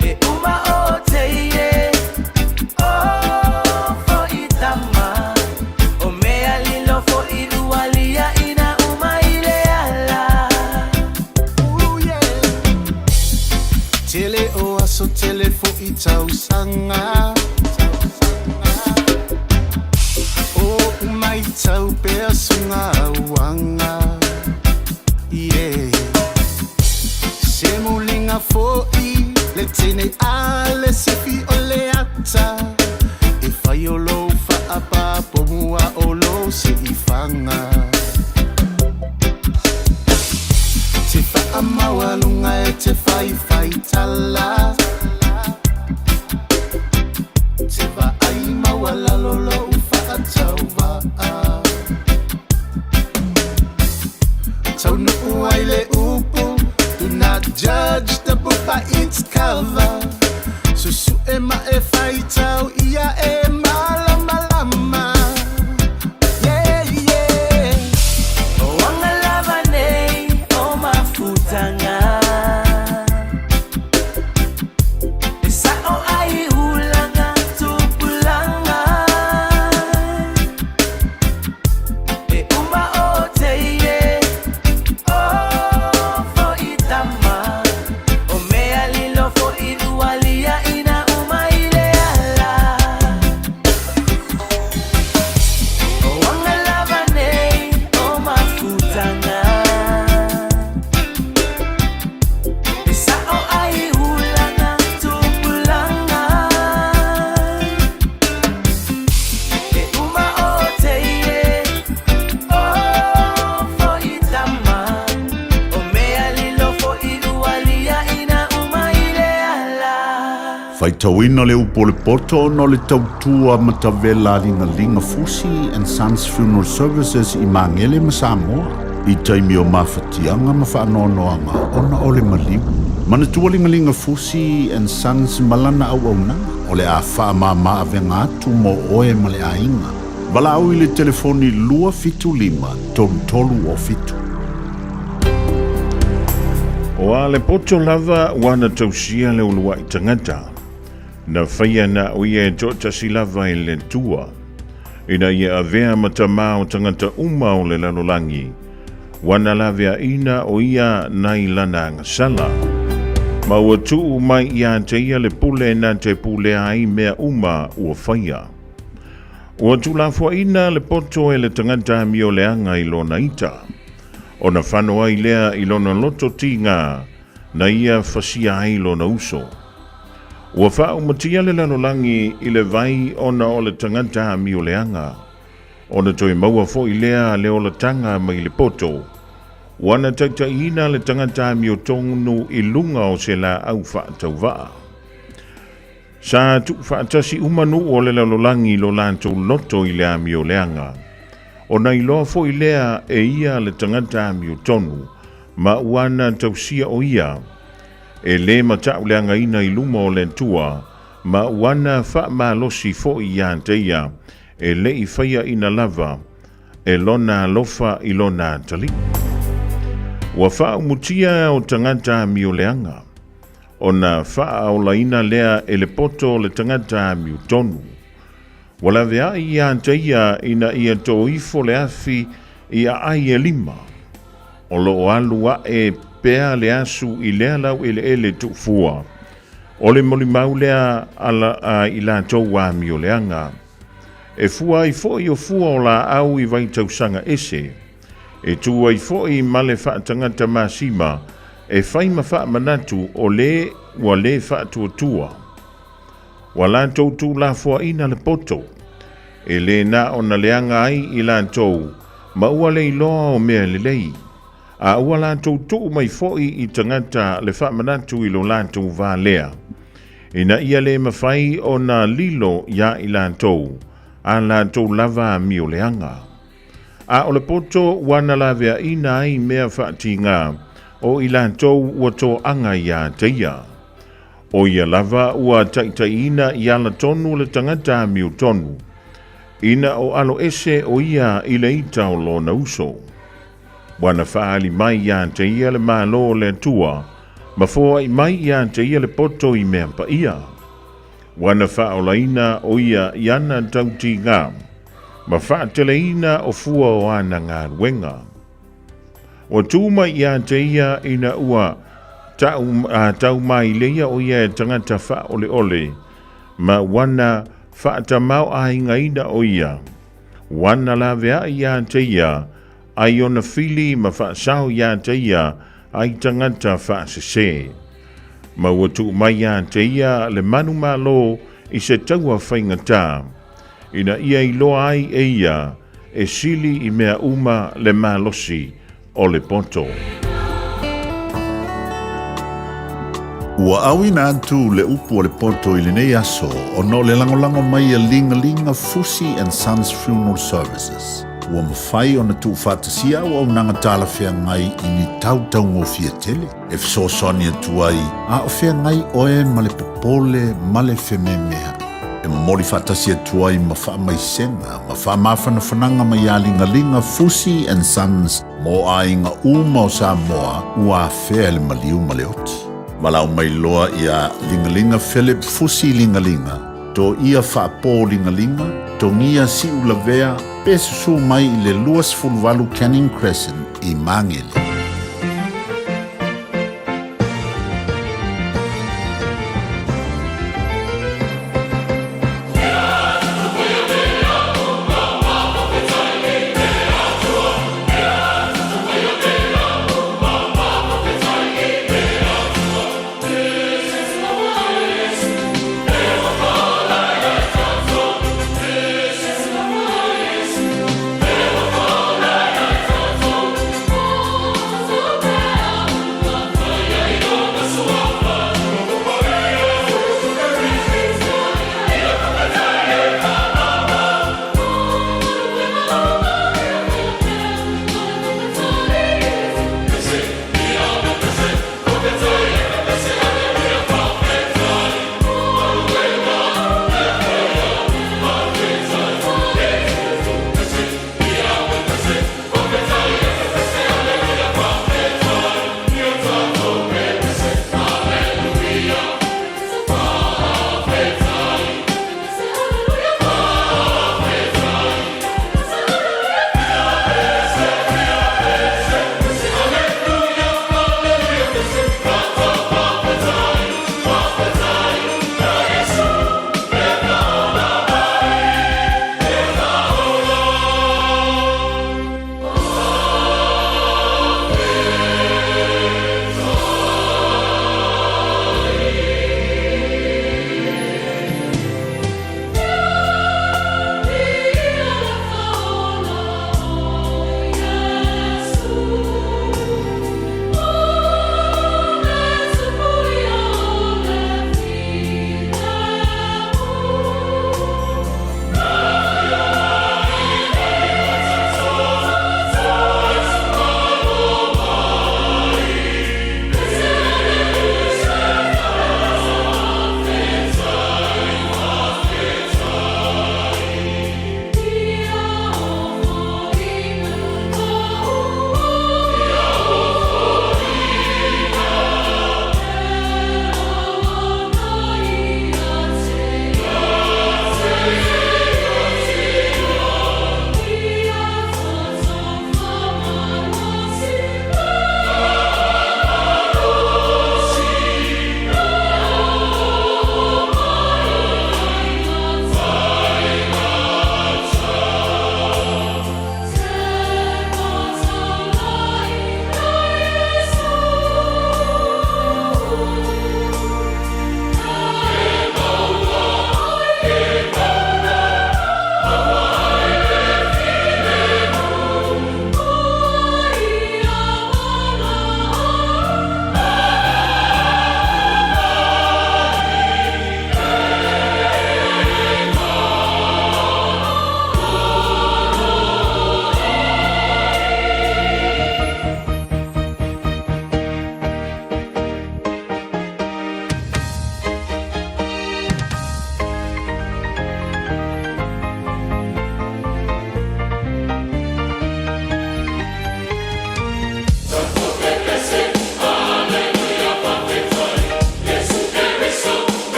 E uma o te ie, o fo i tama. O mea lilo fo i ualia ina uma i le ala. Ooh, yeah. Tele o aso tele fo i tausanga. O umai tau pea sunga uanga. Yeah. Se mulinga fo i le tene a le sefi o le ata. E whai o lo whaapa po mua o lo se i whanga. Te whaamaua lunga e te whai whai tala. Te vaai maua lalo lo u whaatau vaa. Tau nuu ai le upu, do not judge the book by its cover. Susu e ma e whaitau ia e malama lama. Yeah, yeah. O anga lava nei o mafutanga. E sao ai ulanga tupulanga. E uma o te ie, o fo i tama. O mea lilo fo i ualia ina uma i le ala. O anga lava nei o mafutanga. E sao ai ulanga tupulanga. E uma o te ie, o fo i tama. O mea lilo fo i ualia ina uma i le ala. Faitauina le upu o le poto ona o le tautua matavela a Ligalinga Fusi and Sons Funeral Services i Magele ma Samoa i taimi o mafatiaga ma faanoanoaga ona o le maliu. Manatua Ligalinga Fusi and Sons ma lana auaunaga o le a faamāmā avega atu mo oe ma le aiga. Valaau i le telefoni 275 33 o 7. O a le poto lava ua na tausia le uluai tagata. Na faia na o ia e toatasi lava e le Atua. ina ia avea ma tamā o tagata uma o le lalolagi, ua na laveaina o ia nai lana agasala. Ma ua tuu mai ia te ia le pule na te pulea ai mea uma ua faia. Ua tuulafoaina le poto e le tagata amioleaga i lona ita, ona fano ai lea i lona loto tigā na ia fasia ai lona uso. Ua faaumatia le lalolagi i le vai ona o le tagata amioleaga, ona toe maua foi lea le olataga mai le poto, ua na taitaiina le tagata amiotonu i luga o se laau faatauvaa. Sa tuufaatasi uma nuu o le lalolagi i lo latou loto i le amioleaga, ona iloa foi lea e ia le tagata amiotonu, ma ua na tausia o ia e lē matauleagaina i luma o le Atua, ma ua na faamalosi foi ia te ia e le i faiaina lava e lona alofa i lona atalii. Ua faaumutia o tagata amioleaga, ona faaaolaina lea e le poto o le tagata amiotonu. Ua laveai ia te ia ina ia tō ifo le afi i aai e lima. O lo o alu aʻe pea le asu i lea laueleele tuufua. O le molimau lea a, la, a i latou amioleaga. E fua ai foi o fua o laau i vaitausaga ese. E tū ai foi ma le faatagata masima e fai ma faamanatu o lē ua lē faatuatua. Ua latou tuulafoaina le poto, e lē na ona leaga ai i latou ma ua le iloa o mea lelei, a ua latou tuu mai foi i tagata le faamanatu i lo latou va lea, ina ia lē mafai ona lilo iā i latou a latou lava amioleaga. A o le poto ua na laveaina ai mea faatigā o i latou ua toaga iā te ia. O ia lava ua taitaiina i ala tonu le tagata amiotonu, ina o alo ese o ia i le ita o lona uso. Ua na faaali mai ia te ia le Malo o le Atua, ma foai mai ia te ia le poto i mea paia. Ua na faaolaina o ia i ana tautigā, ma faateleina o fua o ana galuega. Ua tū mai ia te ia ina ua tau, tau maileia o ia e tagata faaoleole, ma ua na faatamaoaigaina o ia. Ua na laveai ia te ia, ai ona fili ma faasao ia te ia ai tagata faasesē. Ma ua tuu mai ia te ia le manumalo i se taua faigatā, ina ia iloa ai e ia e sili i mea uma le malosi o le poto. Ua auina atu le upu o le poto i lenei aso ona o le lagolago mai a Ligalinga Fusi and Sons Funeral Services. Ua mafai ona tuufaatasia auaunaga talafeagai i ni tautaugofie tele e fesoasoani atu ai a o feagai oe ma le popole ma le fememeaʻi. E momoli faatasi atu ai ma faamaisega ma faamafanafanaga mai iā Ligaliga Fusi and Sons mo aiga uma o Samoa ua afea e le maliu ma le oti. Valaau mai loa iā Ligaliga Philip Fusi Ligaliga, Toia Faapō Ligaliga, Togia Siulavea pe susū mai i le 28 Canning Crescent i Magele.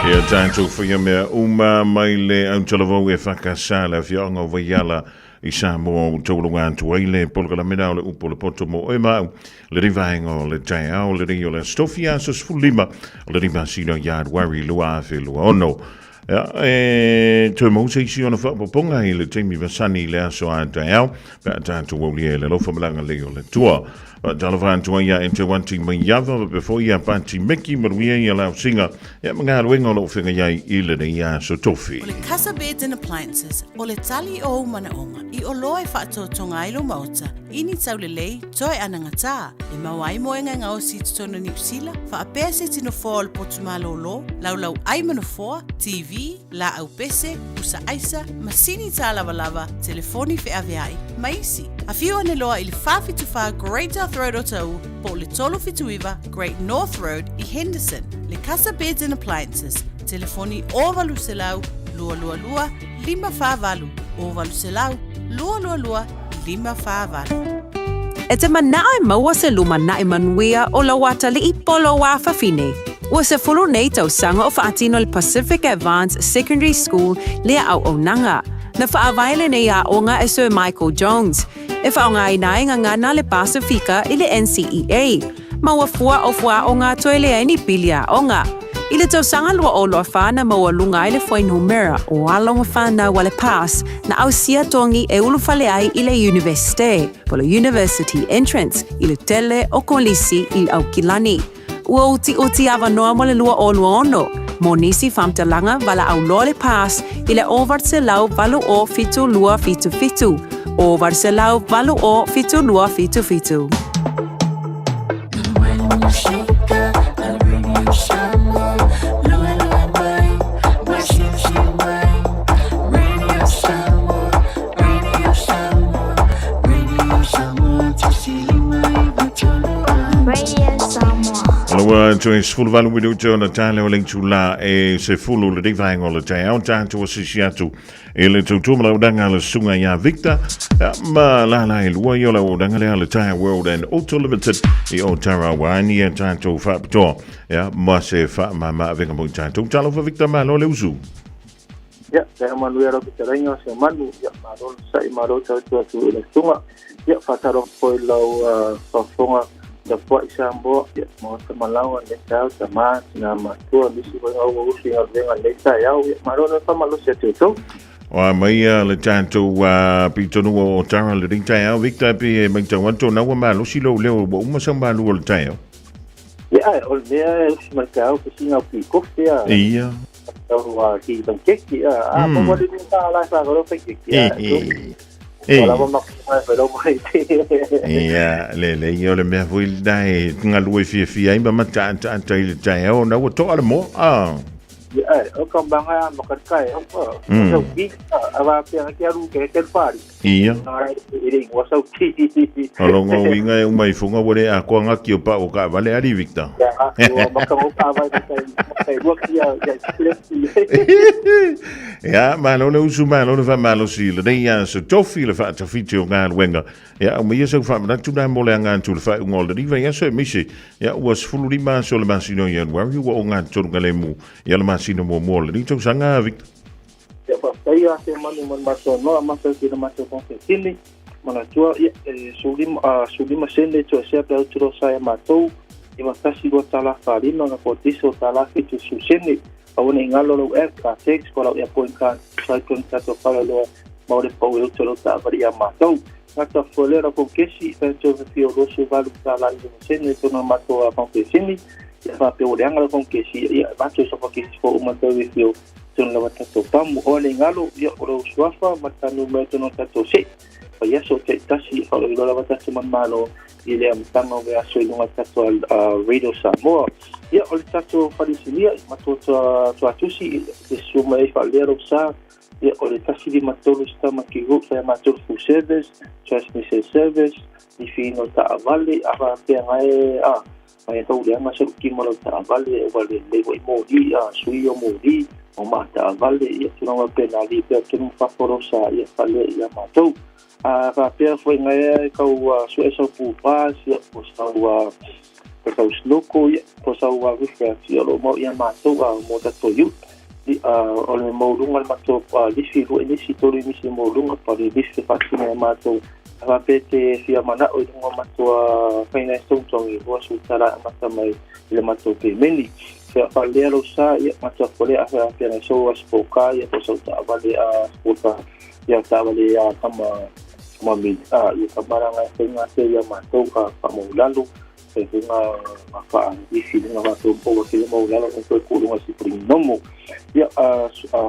Ia tātou whaia mea uma mai le autalavou e whakasa le afioaga o Vaiala i Samoa o taulunga atu ai le polokalame o le upu o le poto mo oe ma au le rivaenga o le taeao le rei o le aso tofi aso 15 o le masina o Ianuari 2026. Ia, e toe mau se isi ona whaapoponga i le taimi masani i le aso a taeao, pe a tātou aulia i le alofa malaga lei o le Atua. Faatalofa atu ai ia e te wanti mai iava, pe foi ia pati meki manuia ia lau singa, ia ma galuega o loo feagai ai i lenei aso tofi. O le Casa Beds and Appliances, o le tali o ou manaoga i oloa e faatoatoga ai lou maota i ni taulelei toe anagatā, e maua ai moega e gaosi i totonu o Niu Sila, faapea se tino foa o le potu malōlō, laulau ai ma nofoa, TV, laau pese, pusa aisa, masini tālavalava, telefoni feaveai, ma isi. Afio ane loa i le 474 Great South Road Otahuhu po o le 379 Great North Road i Henderson. Le Casa Beds and Appliances, telefoni 0800 222 548, 0800 222 548. E te manao e maua se lumanaʻi manuia o lou atalii po o lou afafine. Ua 10 nei tausaga o faatino le Pacific Advanced Secondary School lea auaunaga. Na faavae lenei aoga e Sir Michael Jones, e faaaogaina ai gagana le Pasifika i le NCEA. Ma ua fua o fuaaoga toe leai ni pili aoga. I le tausaga 2024 na maualuga ai le fuainumera o alo ma fanau a le PASS na ausia togi e ulufale ai i le Iunivesite, po o le University Entrance, i le tele o kolisi i Aukilani. Ua utiuti avanoa mo le 2026 mo nisi faamatalaga valaau loa le PASS i le 800 80 7277, 800 80 7277. Aloha toe 18 minute ona tale o le itula e 10 le vaenga o le taeao tatou asisi atu e le tautua ma laudaga a le susuga ia Victor ma lala e lua i o laudaga lea le Tire World and Auto Limited i Otara wani e tatou faapitoa ia ma se faamama avega mo i tatou. Talofa Victor, malo le usu. Ia, te manuia lau fetalaiga o se manu, ia malo le sa'i, malo tautua atu i le susuga. Ia, faatalofa foi i lau faafofoga tapuai Samoa, ia maota malaga lenei taeao, tama, tina matua, nisi foi ua usu i galuega lenei taeao, ia malo le faamalosi atu i outou. Oa mai ia le tatou pitonua o Otara lenei taeao, Victor, pe e matau atu ona ua malosi lou leo ua uma sau malu o le taeao. Ia, ae, o le mea e usi mai le taeao, ke sina o ki kofi a. Ia. Tau a ki pancake a. A, ma wale ni ka ala sa ko pancake a. E. Lava ma mai fa lo mai. Ia, le le ia o le mea foi lena e galue fiafia ai ma mataataata i le taeao na ua toa le moa. Ah. Ia, o ka manga ma ka kai o. Sau ki a va pe ke aru ke ke pari. Ia. E le ingoa sau ki. O longa uiga e uma i funga ua le atoa ngaki o pao ka vale ali Victor. Ia, ua maka o ka vai kai kai rua ki ia ia Ia, malo le usu, malo le faamalosi lenei aso tofi le faatafiti o galuega. Ia, aumaia sau faamanatu na mo le aga atu i le faaiuga o le vaiaso aemaise, ia, ua 15 aso o le masina o Ianuari ua o gatotonu galemu ia le masina muamua o lenei tausaga, Victor. Ia, faafetai ia te manu ma le matou noa, matou ki le matou konfetini, manatua, ia, e 15 sene toesea pe autilo sa ia matou, 91 tala 45 na ko diso tala 70 sene. Aua ne i galo lau app, ka text, ko lau airpoint card, sai tonu tatou faalaloa ma o le pau e uta lau taavale ia matou. Gata fua lea lau konkesi, i whanau fia o 28 tala i sene tonu matou a konkesini, ia whapea o le anga lau konkesi, ia vato sa konkesi fo uma tau e fio tonu lava tatou pamu. O le galo, ia o lau suafa, ma tanu mai tonu tatou se. Fa ia so te tasi, fa o lava tatou man malo, i le amataga o vaiaso i luga tatou Radio Samoa. Ia, o le tatou falisinia, matou tuatusi, e susu mai ai faalelea lou sa, ia, o le 153 se tama ki group, fai a matou full service, transmission service, ni fiino taavale, a faapea gae, a, mai tau leaga sa lukima lau taavale, ua lelei foi moli, a, sui o moli, o maa taavale, ia, tulaga pena li pea tonu fafo lou sa, ia, faalelea ia matou. A faapea foi gae kau sue sau pupa, ia, o sau Po sau snoko ia, po sau riff raff ia o lo o mau ia matou mo tatou iuta. O le maualuga le matou lifi, lua inisi, tolu inisi le maualuga, pa o le lifi e faatino e matou. A faapea e te fia manao i luga o matou finance togitogi, $20 e amata mai i le matou pemeni. Fia faalelea lou sa, ia, matou atu lea, a faapea na sou a sport car, ia, po o sau taavale a sport car, ia, taavale a tama, tama mili, ia, tama la e faiga atu ia matou, faamaulalo, fai luga ma faa-lifi luga matou o ua kele maulalo e toe kuu luga sipuli nomo. Ia,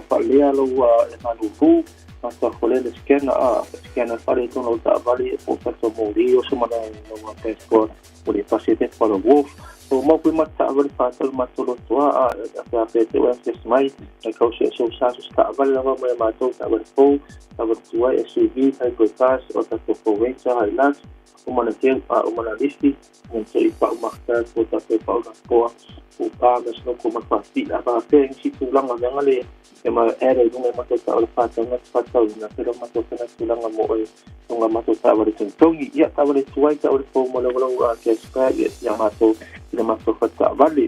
faalelea lou e malulu, matou atu lea le scanner, scanner faaletonu o taavale, po o tatou moli o se mana lau passport, o le pasi te pala wolf. O mau koe mata taavale whātau matou lotoa, a pea pea te oe access mai, mai kau se so sa so taavale lava mai matou taavale fou, taavale tuai, SUV, hybrid cars, o tatou Ford Ranger, Hilux, o mana teu, o mana lifi, o mana toi pau makata, ko tatou pau na poa, o pā me snoko ma whāti, a pā pea ngi si tūlanga venga le, e ma ere i runga i matou taavale whātau nga te whātau, na pera matou pena tūlanga mo oe runga matou taavale togitogi. Ia, taavale tuai, taavale fou mo lau lau cashback, ia, ia matou, i le matou fale taavale.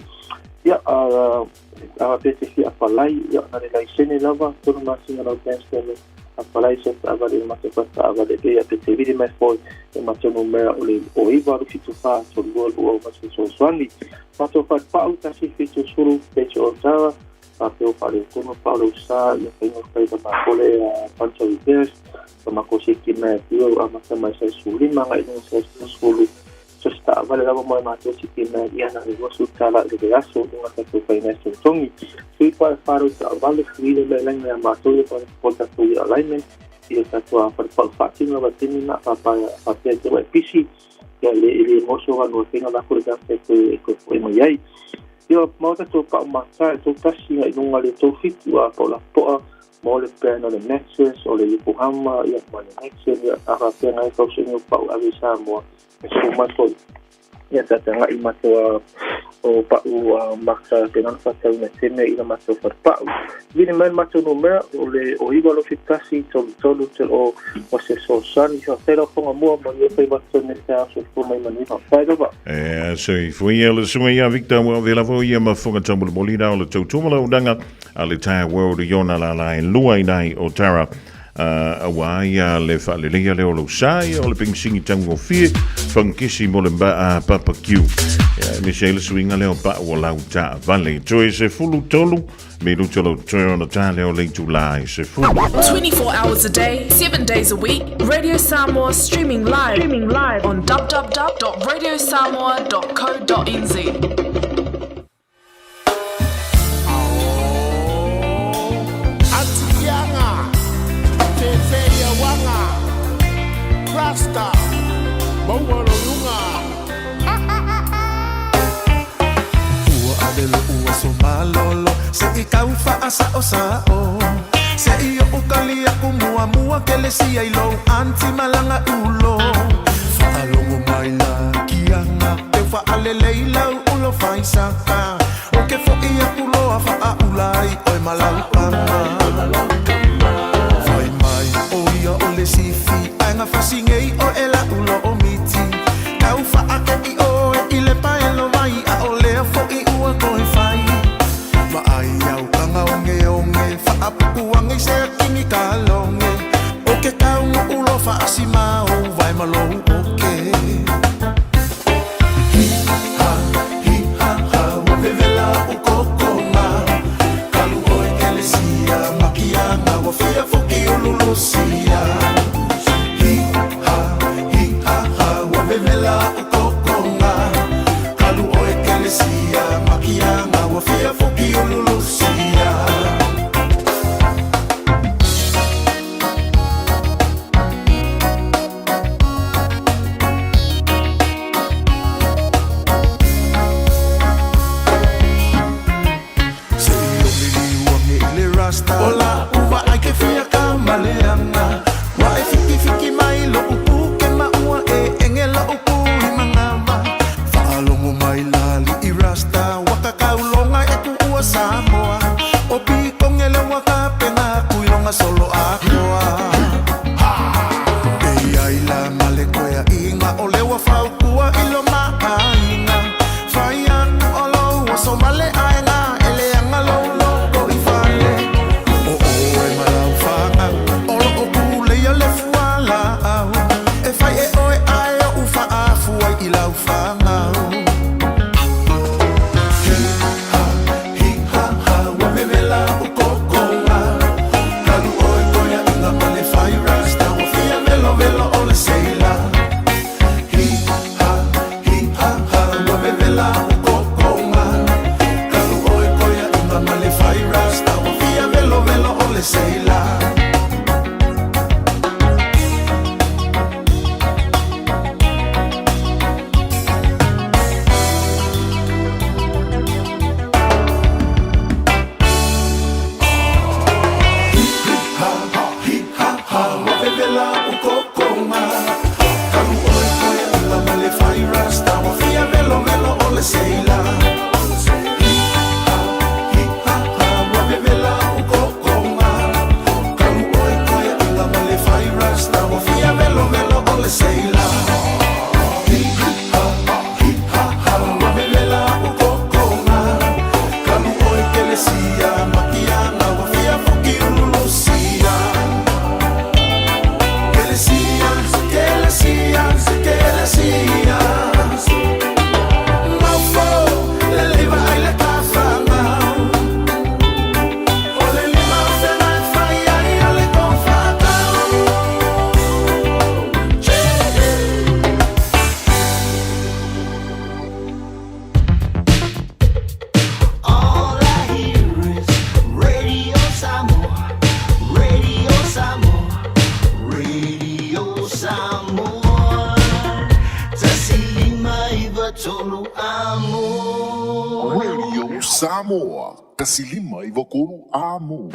Ia, a pe te fia apalai, ia, na le laisene lava, 3 masina lau bank statement, apalai se taavale i le matou faletaavale, pe ia pe te vili mai foi e matou numera o le o 9 2 7 4 3 2 2 o matou fesoasoani. Matou falepau, 170 Pecho Otara, faapea o faaletonu pa o le usa, ia faiga o faiva mapole a Pancha Repairs, pa mako siki mai atua o amata mai sai 15 agai i luga sai 10 so se taavale lava mo e matou siki mai ia na le $20 i le vaiaso luga tatou finance togitogi. Sui pa e whārau taavale, sui le mai laina ia matou ia pa po tatou ia alignment, i le tatou a whalepau whaatino lava tini na faapea te wai pisi, ia le i le moso wa no tenga la kore ka te koe koe mai ai. Ia mau tatou pa'u mata e 31 agai i luga le 37 a pa'u lapo'a mo le brand o le Maxxis o le Yokohama ia ma le Maxxis ia a faapea nai fausiaina o pa'u ave i Samoa e susu mai foi ia tataga'i matou o pa'u maka pe nana faatauina teme i la matou falepa'u. Vili mai le matou numera o le o 9 2 71 33 te o o se fesoasoani. Faafetai lau Afioga mua mo le faiva atu nei le aso soifua mai manuia. Faafetai lava. E soifua ia le susuga ia Victor ua avea lava ia ma fofoga taumolimoli na o le tautua ma launaga a le Tire World i ona lala e lua i nai o Tara aua ia le faaleleia lea o lou sa ia o le penisini taugofie fagakesi mo le barbecue. Ia, aemaise ai le suiga lea o pau o lau taavale. Toe 13 minuta lou toe ona tā lea o le itulā e 10. 24 hours a day, 7 days a week, Radio Samoa streaming live, streaming live on www.radiosamoa.co.nz. Atikianga, Whewheiawanga, Rasta, Maualolunga. Ua ave loʻu aso malolo se i kau faasaʻosaʻo Se i oʻu kali aku muamua kelesia i lou aunty malaga ulo Faalogo mai la kianga ke faalelei lau ulo faisaka O ke foʻi aku loa faaʻula ai ʻoe ma lau kama Fai mai ʻo ia o le sifi ae gafasi nei ʻoe e lau loo miti Kau faakeʻi ʻoe i le paelo vai ʻaʻole foʻi ua koe fai Vaai au kanga ongeonge faapupu age se akini kaloge O ke kaunuʻu loa faasimao vae ma lou oke Hi ha, hi ha ha, ua vevela aʻu kokona Kalu ʻoe kelesia ma kiaga ua fia foki ululusia Hi ha. Samoa, 153 Amo.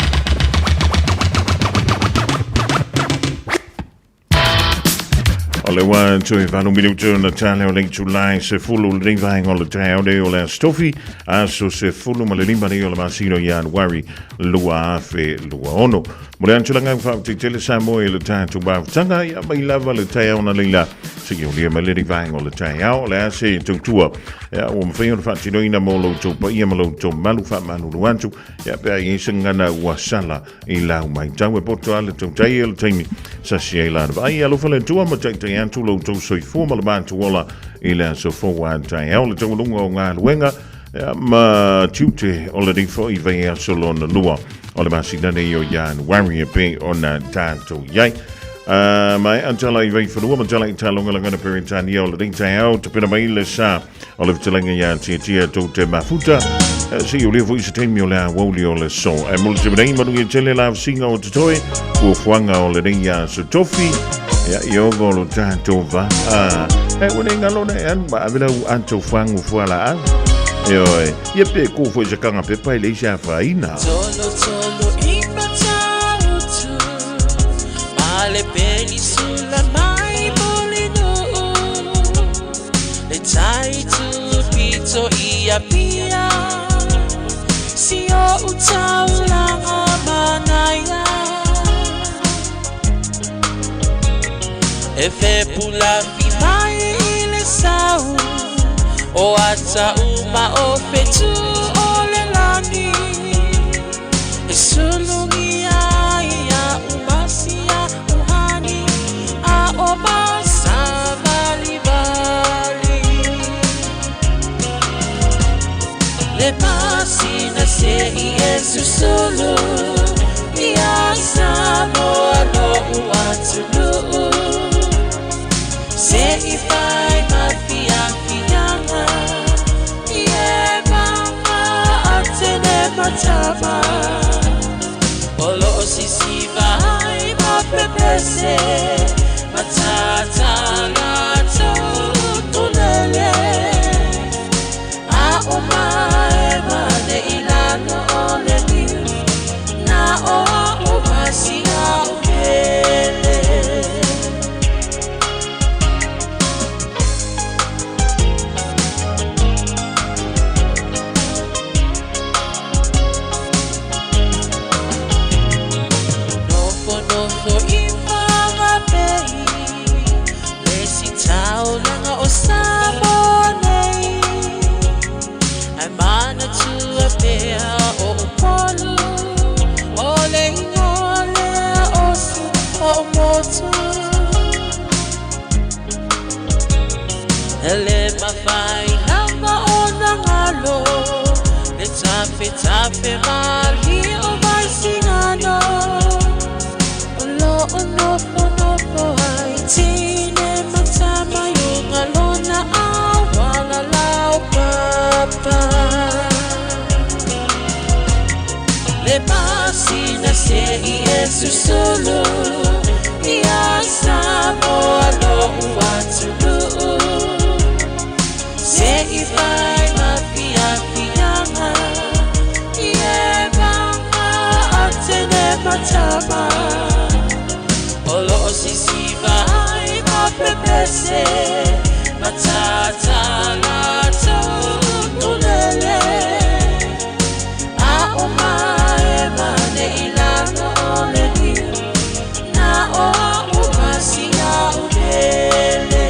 O le ua toe valu minutu na tale o le itulai 15 lenei vaega o le taeao nei o le Aso Tofi, aso 15 nei o le masina o Ianuari 2026. Mo le antulaga faafetai Samoa i le tatou mafutaga ia mai lava le taeao na leila seia aulia mai lenei vaega o le taeao. O le a se tautua ia ua mafai ona faatinoina mo lo outou paia ma lo outou mamalu faamalulu atu ia pe a i ai se gagana ua sala i lau matau e poto a le tautai e le taimi sasi ai lana vaai. Alofa le Atua ma taitai atu lo outou soifua ma le matou ola i le aso fou a taeao le taualuga o galuega ia, ma tiute o lenei foi vaiaso lona lua o le masina nei o Ianuari e pei ona tatou i ai. Mai tala i Vaifanua ma tala i Talogalagana Peretania o lenei taeao tapena mai le sa o le fetalaiga iā Tiatia tou te mafuta se i ulia foi se taimi o le aoauli o le so. Ae mo le taimi nei, manuia tele la fusiga o totoe fuafuaga o lenei aso tofi ia i ova o lo tatou va e ua nei galo na e anu ma ave lau ato fagu fualaau e oe ia pe ku foi se kanga pepa i le isi afaina. Tolo tolo i matautu Ma le penisula mai molinuu Le tai pito i apia Si o utaulanga manaia E fepula fi mai i le sau O ata uma o fetu o le lani E sulungi ai ia umasia uhani A o masa vali vali Le pasina se i e susulu Ia Samoa lo uatunuu Se i fai ma fiafiaga I e manga atene matama O lo o sisiva ai ma pepese Matata latou tulele A o mae mane i lalo o le niu Na o a o masia o pele. Nofo nofo i whangapei Le si taulaga o Samoa nei Ai manatua pea o Upolu O le ingoa lea o su o motu E le mawhai lava o nangalo Le tafe tafe mali o mai singano O lo o nofo nofo ai tine matama yunga lona awala lau papa Le pasina se i e susulu Ia Samoa lo uatunuu Se i fai ma fiafiaga I e manga atene matama O lo o sisiva ai ma pepese Matata latou tulele A o mae mane i lalo o le niu Na o a o masia o pele.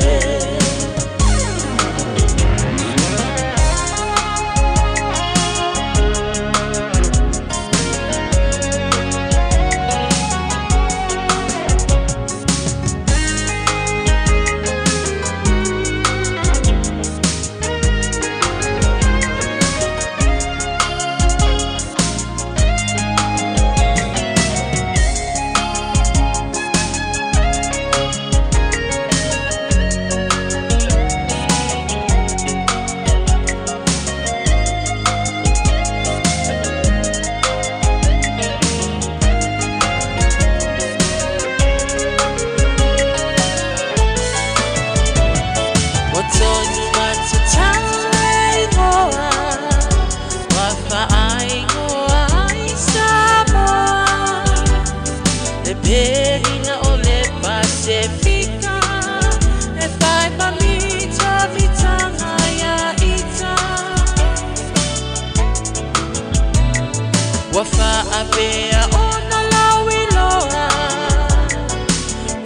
Ua faapea ona lauiloa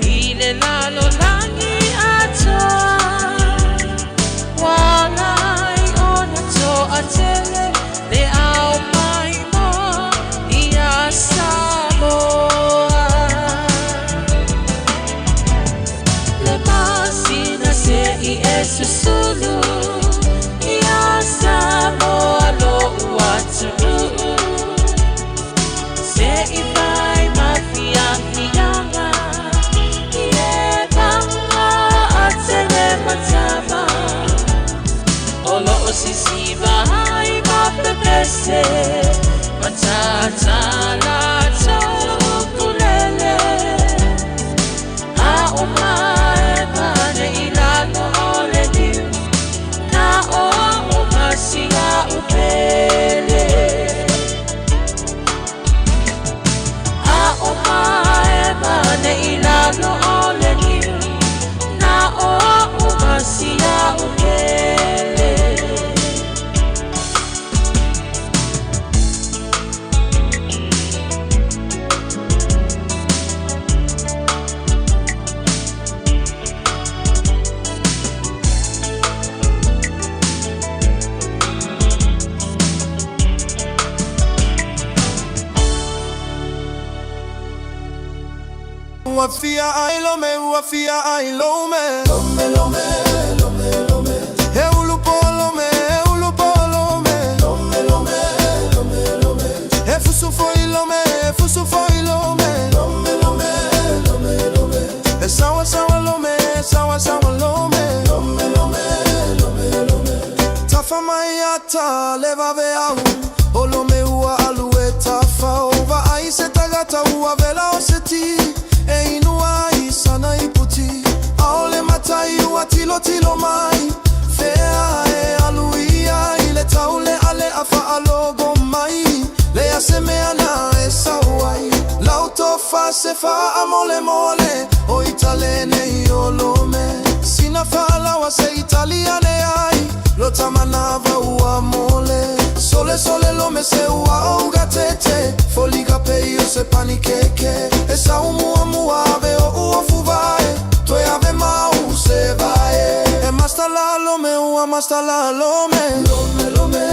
i le lalolagi atoa. Ua ala ai ona toatele le ao maimoa ia Samoa. Le masina se i e susulu ia Samoa lo'u atunuu. Se i fai ma fiafiaga i e paga atele matava. O loo sisiva ai ma pepese matatala taukulele. A o mae pane i lalo o le liu na o au masia upele. A o mae pane i lalo o le liu na o au masia upele. Ua fia ai lome, ua fia ai lome. Lome, lome, lome, lome. E ulu po lome, e ulu po lome. Lome, lome, lome, lome. E fusu foi lome, e fusu foi lome. Lome, lome, lome, lome. E sawa sawa lome, e sawa sawa lome. Lome, lome, lome, lome. Tafa mai ata le vave au. O lome ua alu e tafau. Vaai se tagata ua vela o se ti. E inu ai sana i puti. Aole matai ua tilo tilo mai. Fea e alu ia i le taule ale a faalogo mai. Le a se mea na e sau ai. Lau tofa se faa mole mole. O italene i o lome. Sina faalawa se italiane ai. Lo tamanava ua mole. Sole sole lome se ua auga tete. Foliga pei o se panikeke. E sau mua mua ave o ua fuvae. Toe ave mau se vae. E masta la lome ua masta la lome. Lome lome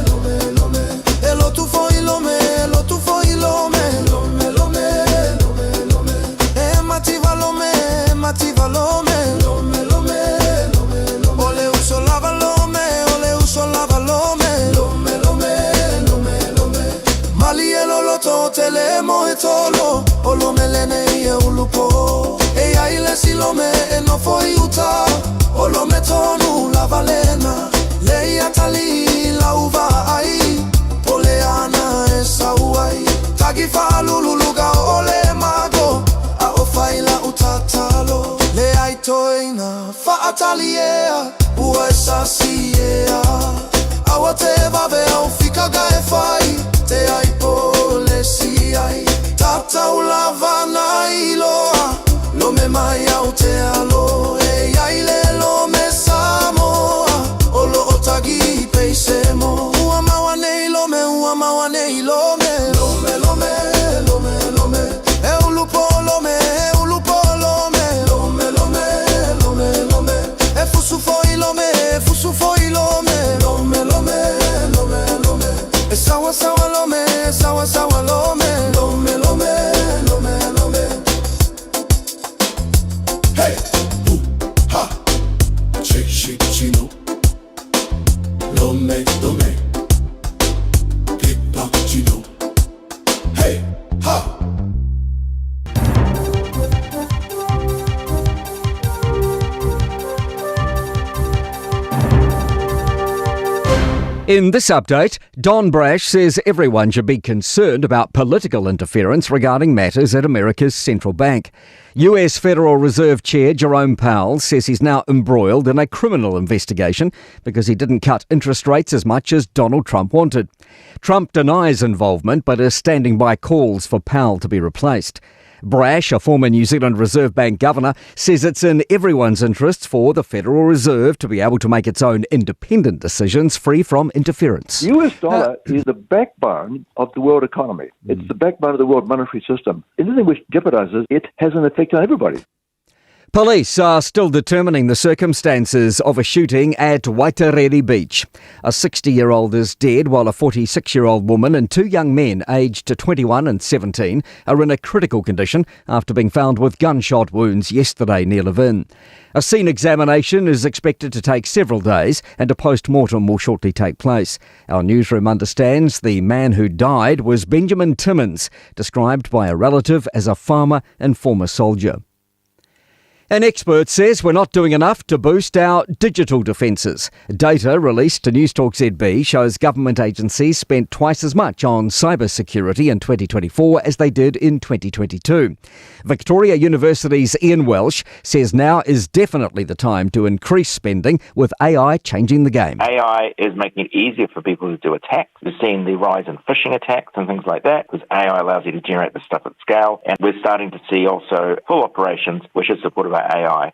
lome lome. E lo tu foi lome, e lo tu foi lome. Lome lome lome lome. E mativa lome, e mativa lome. Lome lome lome lome. O le uso lava lome, o le uso lava lome. Lome lome lome lome. Mali e lo loto tele mo e tolo. O lome lene i e ulupo. E ia ile si lome e no foi uta. O lome tonu la valena. Le ia tali la uva ai. O le ana e sau ai. Tagi whaalululuga o le mago. A o whaila utatalo. Le ai toina whaataliea. Ua e sasiea. Aua te vave au fikaga e whai. Te ai po le si ai. Tatau lava na iloa. Lome mai au te alo. E iai le lome Samoa. O lo o tagi peise mo. Ua maua nei lome, ua maua nei lome. Lome, lome, lome, lome. E ulu po lome, e ulu po lome. Lome, lome, lome, lome. E fusu foi lome, e fusu foi lome. Lome, lome, lome, lome. E sawa sawa lome, e sawa sawa lome. Lome, lome, lome, lome. Hey, ooh, ha, che, shi, chino. Lome, lome. Pipa, chino. Hey, ha. In this update, Don Brash says everyone should be concerned about political interference regarding matters at America's central bank. US Federal Reserve Chair Jerome Powell says he's now embroiled in a criminal investigation because he didn't cut interest rates as much as Donald Trump wanted. Trump denies involvement but is standing by calls for Powell to be replaced. Brash, a former New Zealand Reserve Bank governor, says it's in everyone's interests for the Federal Reserve to be able to make its own independent decisions free from interference. The US dollar is the backbone of the world economy. It's the backbone of the world monetary system. Anything which jeopardizes it has an effect on everybody. Police are still determining the circumstances of a shooting at Waitarere Beach. A 60 year old is dead while a 46 year old woman and two young men aged 21 and 17 are in a critical condition after being found with gunshot wounds yesterday near Levin. A scene examination is expected to take several days and a post mortem will shortly take place. Our newsroom understands the man who died was Benjamin Timmins, described by a relative as a farmer and former soldier. An expert says we're not doing enough to boost our digital defences. Data released to Newstalk ZB shows government agencies spent twice as much on cybersecurity in 2024 as they did in 2022. Victoria University's Ian Welsh says now is definitely the time to increase spending with AI changing the game. AI is making it easier for people to do attacks. We've seen the rise in phishing attacks and things like that because AI allows you to generate the stuff at scale. And we're starting to see also full operations which is supported by AI.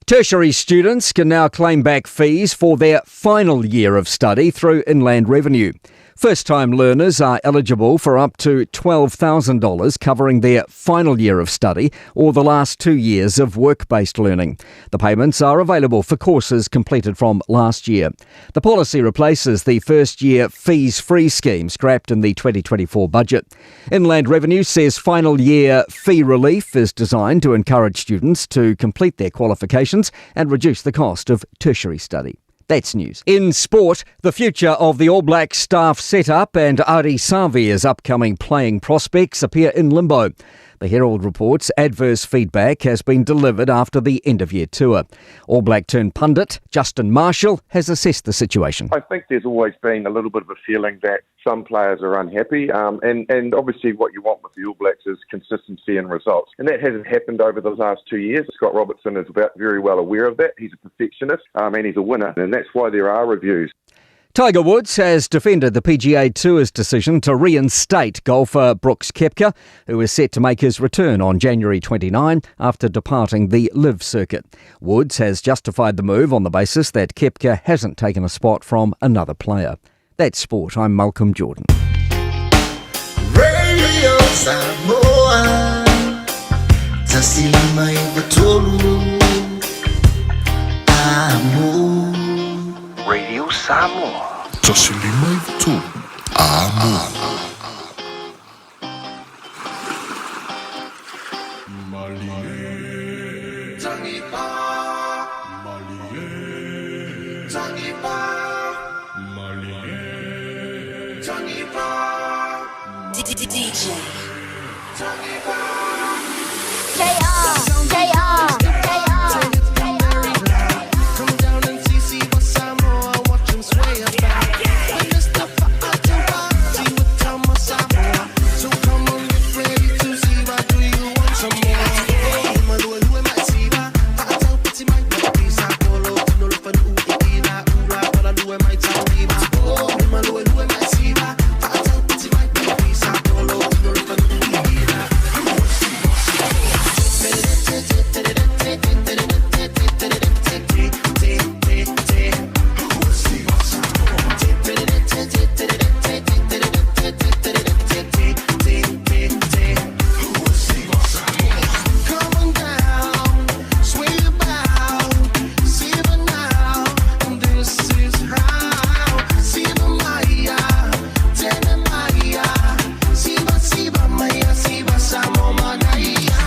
Tertiary students can now claim back fees for their final year of study through Inland Revenue. First time learners are eligible for up to $12,000 covering their final year of study or the last two years of work based learning. The payments are available for courses completed from last year. The policy replaces the first year fees free scheme scrapped in the 2024 budget. Inland Revenue says final year fee relief is designed to encourage students to complete their qualifications and reduce the cost of tertiary study. That's news. In sport, the future of the All Blacks staff setup and Ardie Savea's upcoming playing prospects appear in limbo. The Herald reports adverse feedback has been delivered after the end of year tour. All Black turned pundit Justin Marshall has assessed the situation. I think there's always been a little bit of a feeling that some players are unhappy, um, and, and obviously what you want with the All Blacks is consistency and results, and that hasn't happened over the last two years. Scott Robertson is about very well aware of that. He's a perfectionist, um, and he's a winner, and that's why there are reviews. Tiger Woods has defended the PGA Tour's decision to reinstate golfer Brooks Koepka, who is set to make his return on January 29 after departing the LIV circuit. Woods has justified the move on the basis that Koepka hasn't taken a spot from another player. That's sport. I'm Malcolm Jordan. Radio Samoa 153 Amo Radio Samoa 153 Amo DJ. J-R, J-R, J-R. Come down and see, see what Samoa, watch 'em sway about. When Mr. Fa'atuati would tell my Samoa. So come on, get ready to see why do you want some more? Oh, my lord, who am I? Siva, Fa'atau, piti mai, Pisa, Polo, Tino, Lufanu, Ina, Ula, Pala, Lue, mai, Tauiva. Oh, my lord, who am I? Siva, Fa'atau, piti mai, Pisa, Polo, Tino, Lufanu, Ina. Come on down, sway about, Siva now, and this is how. Siva Maya, Tene Maya, Siva Siva Maya, Siva Samo Manaya.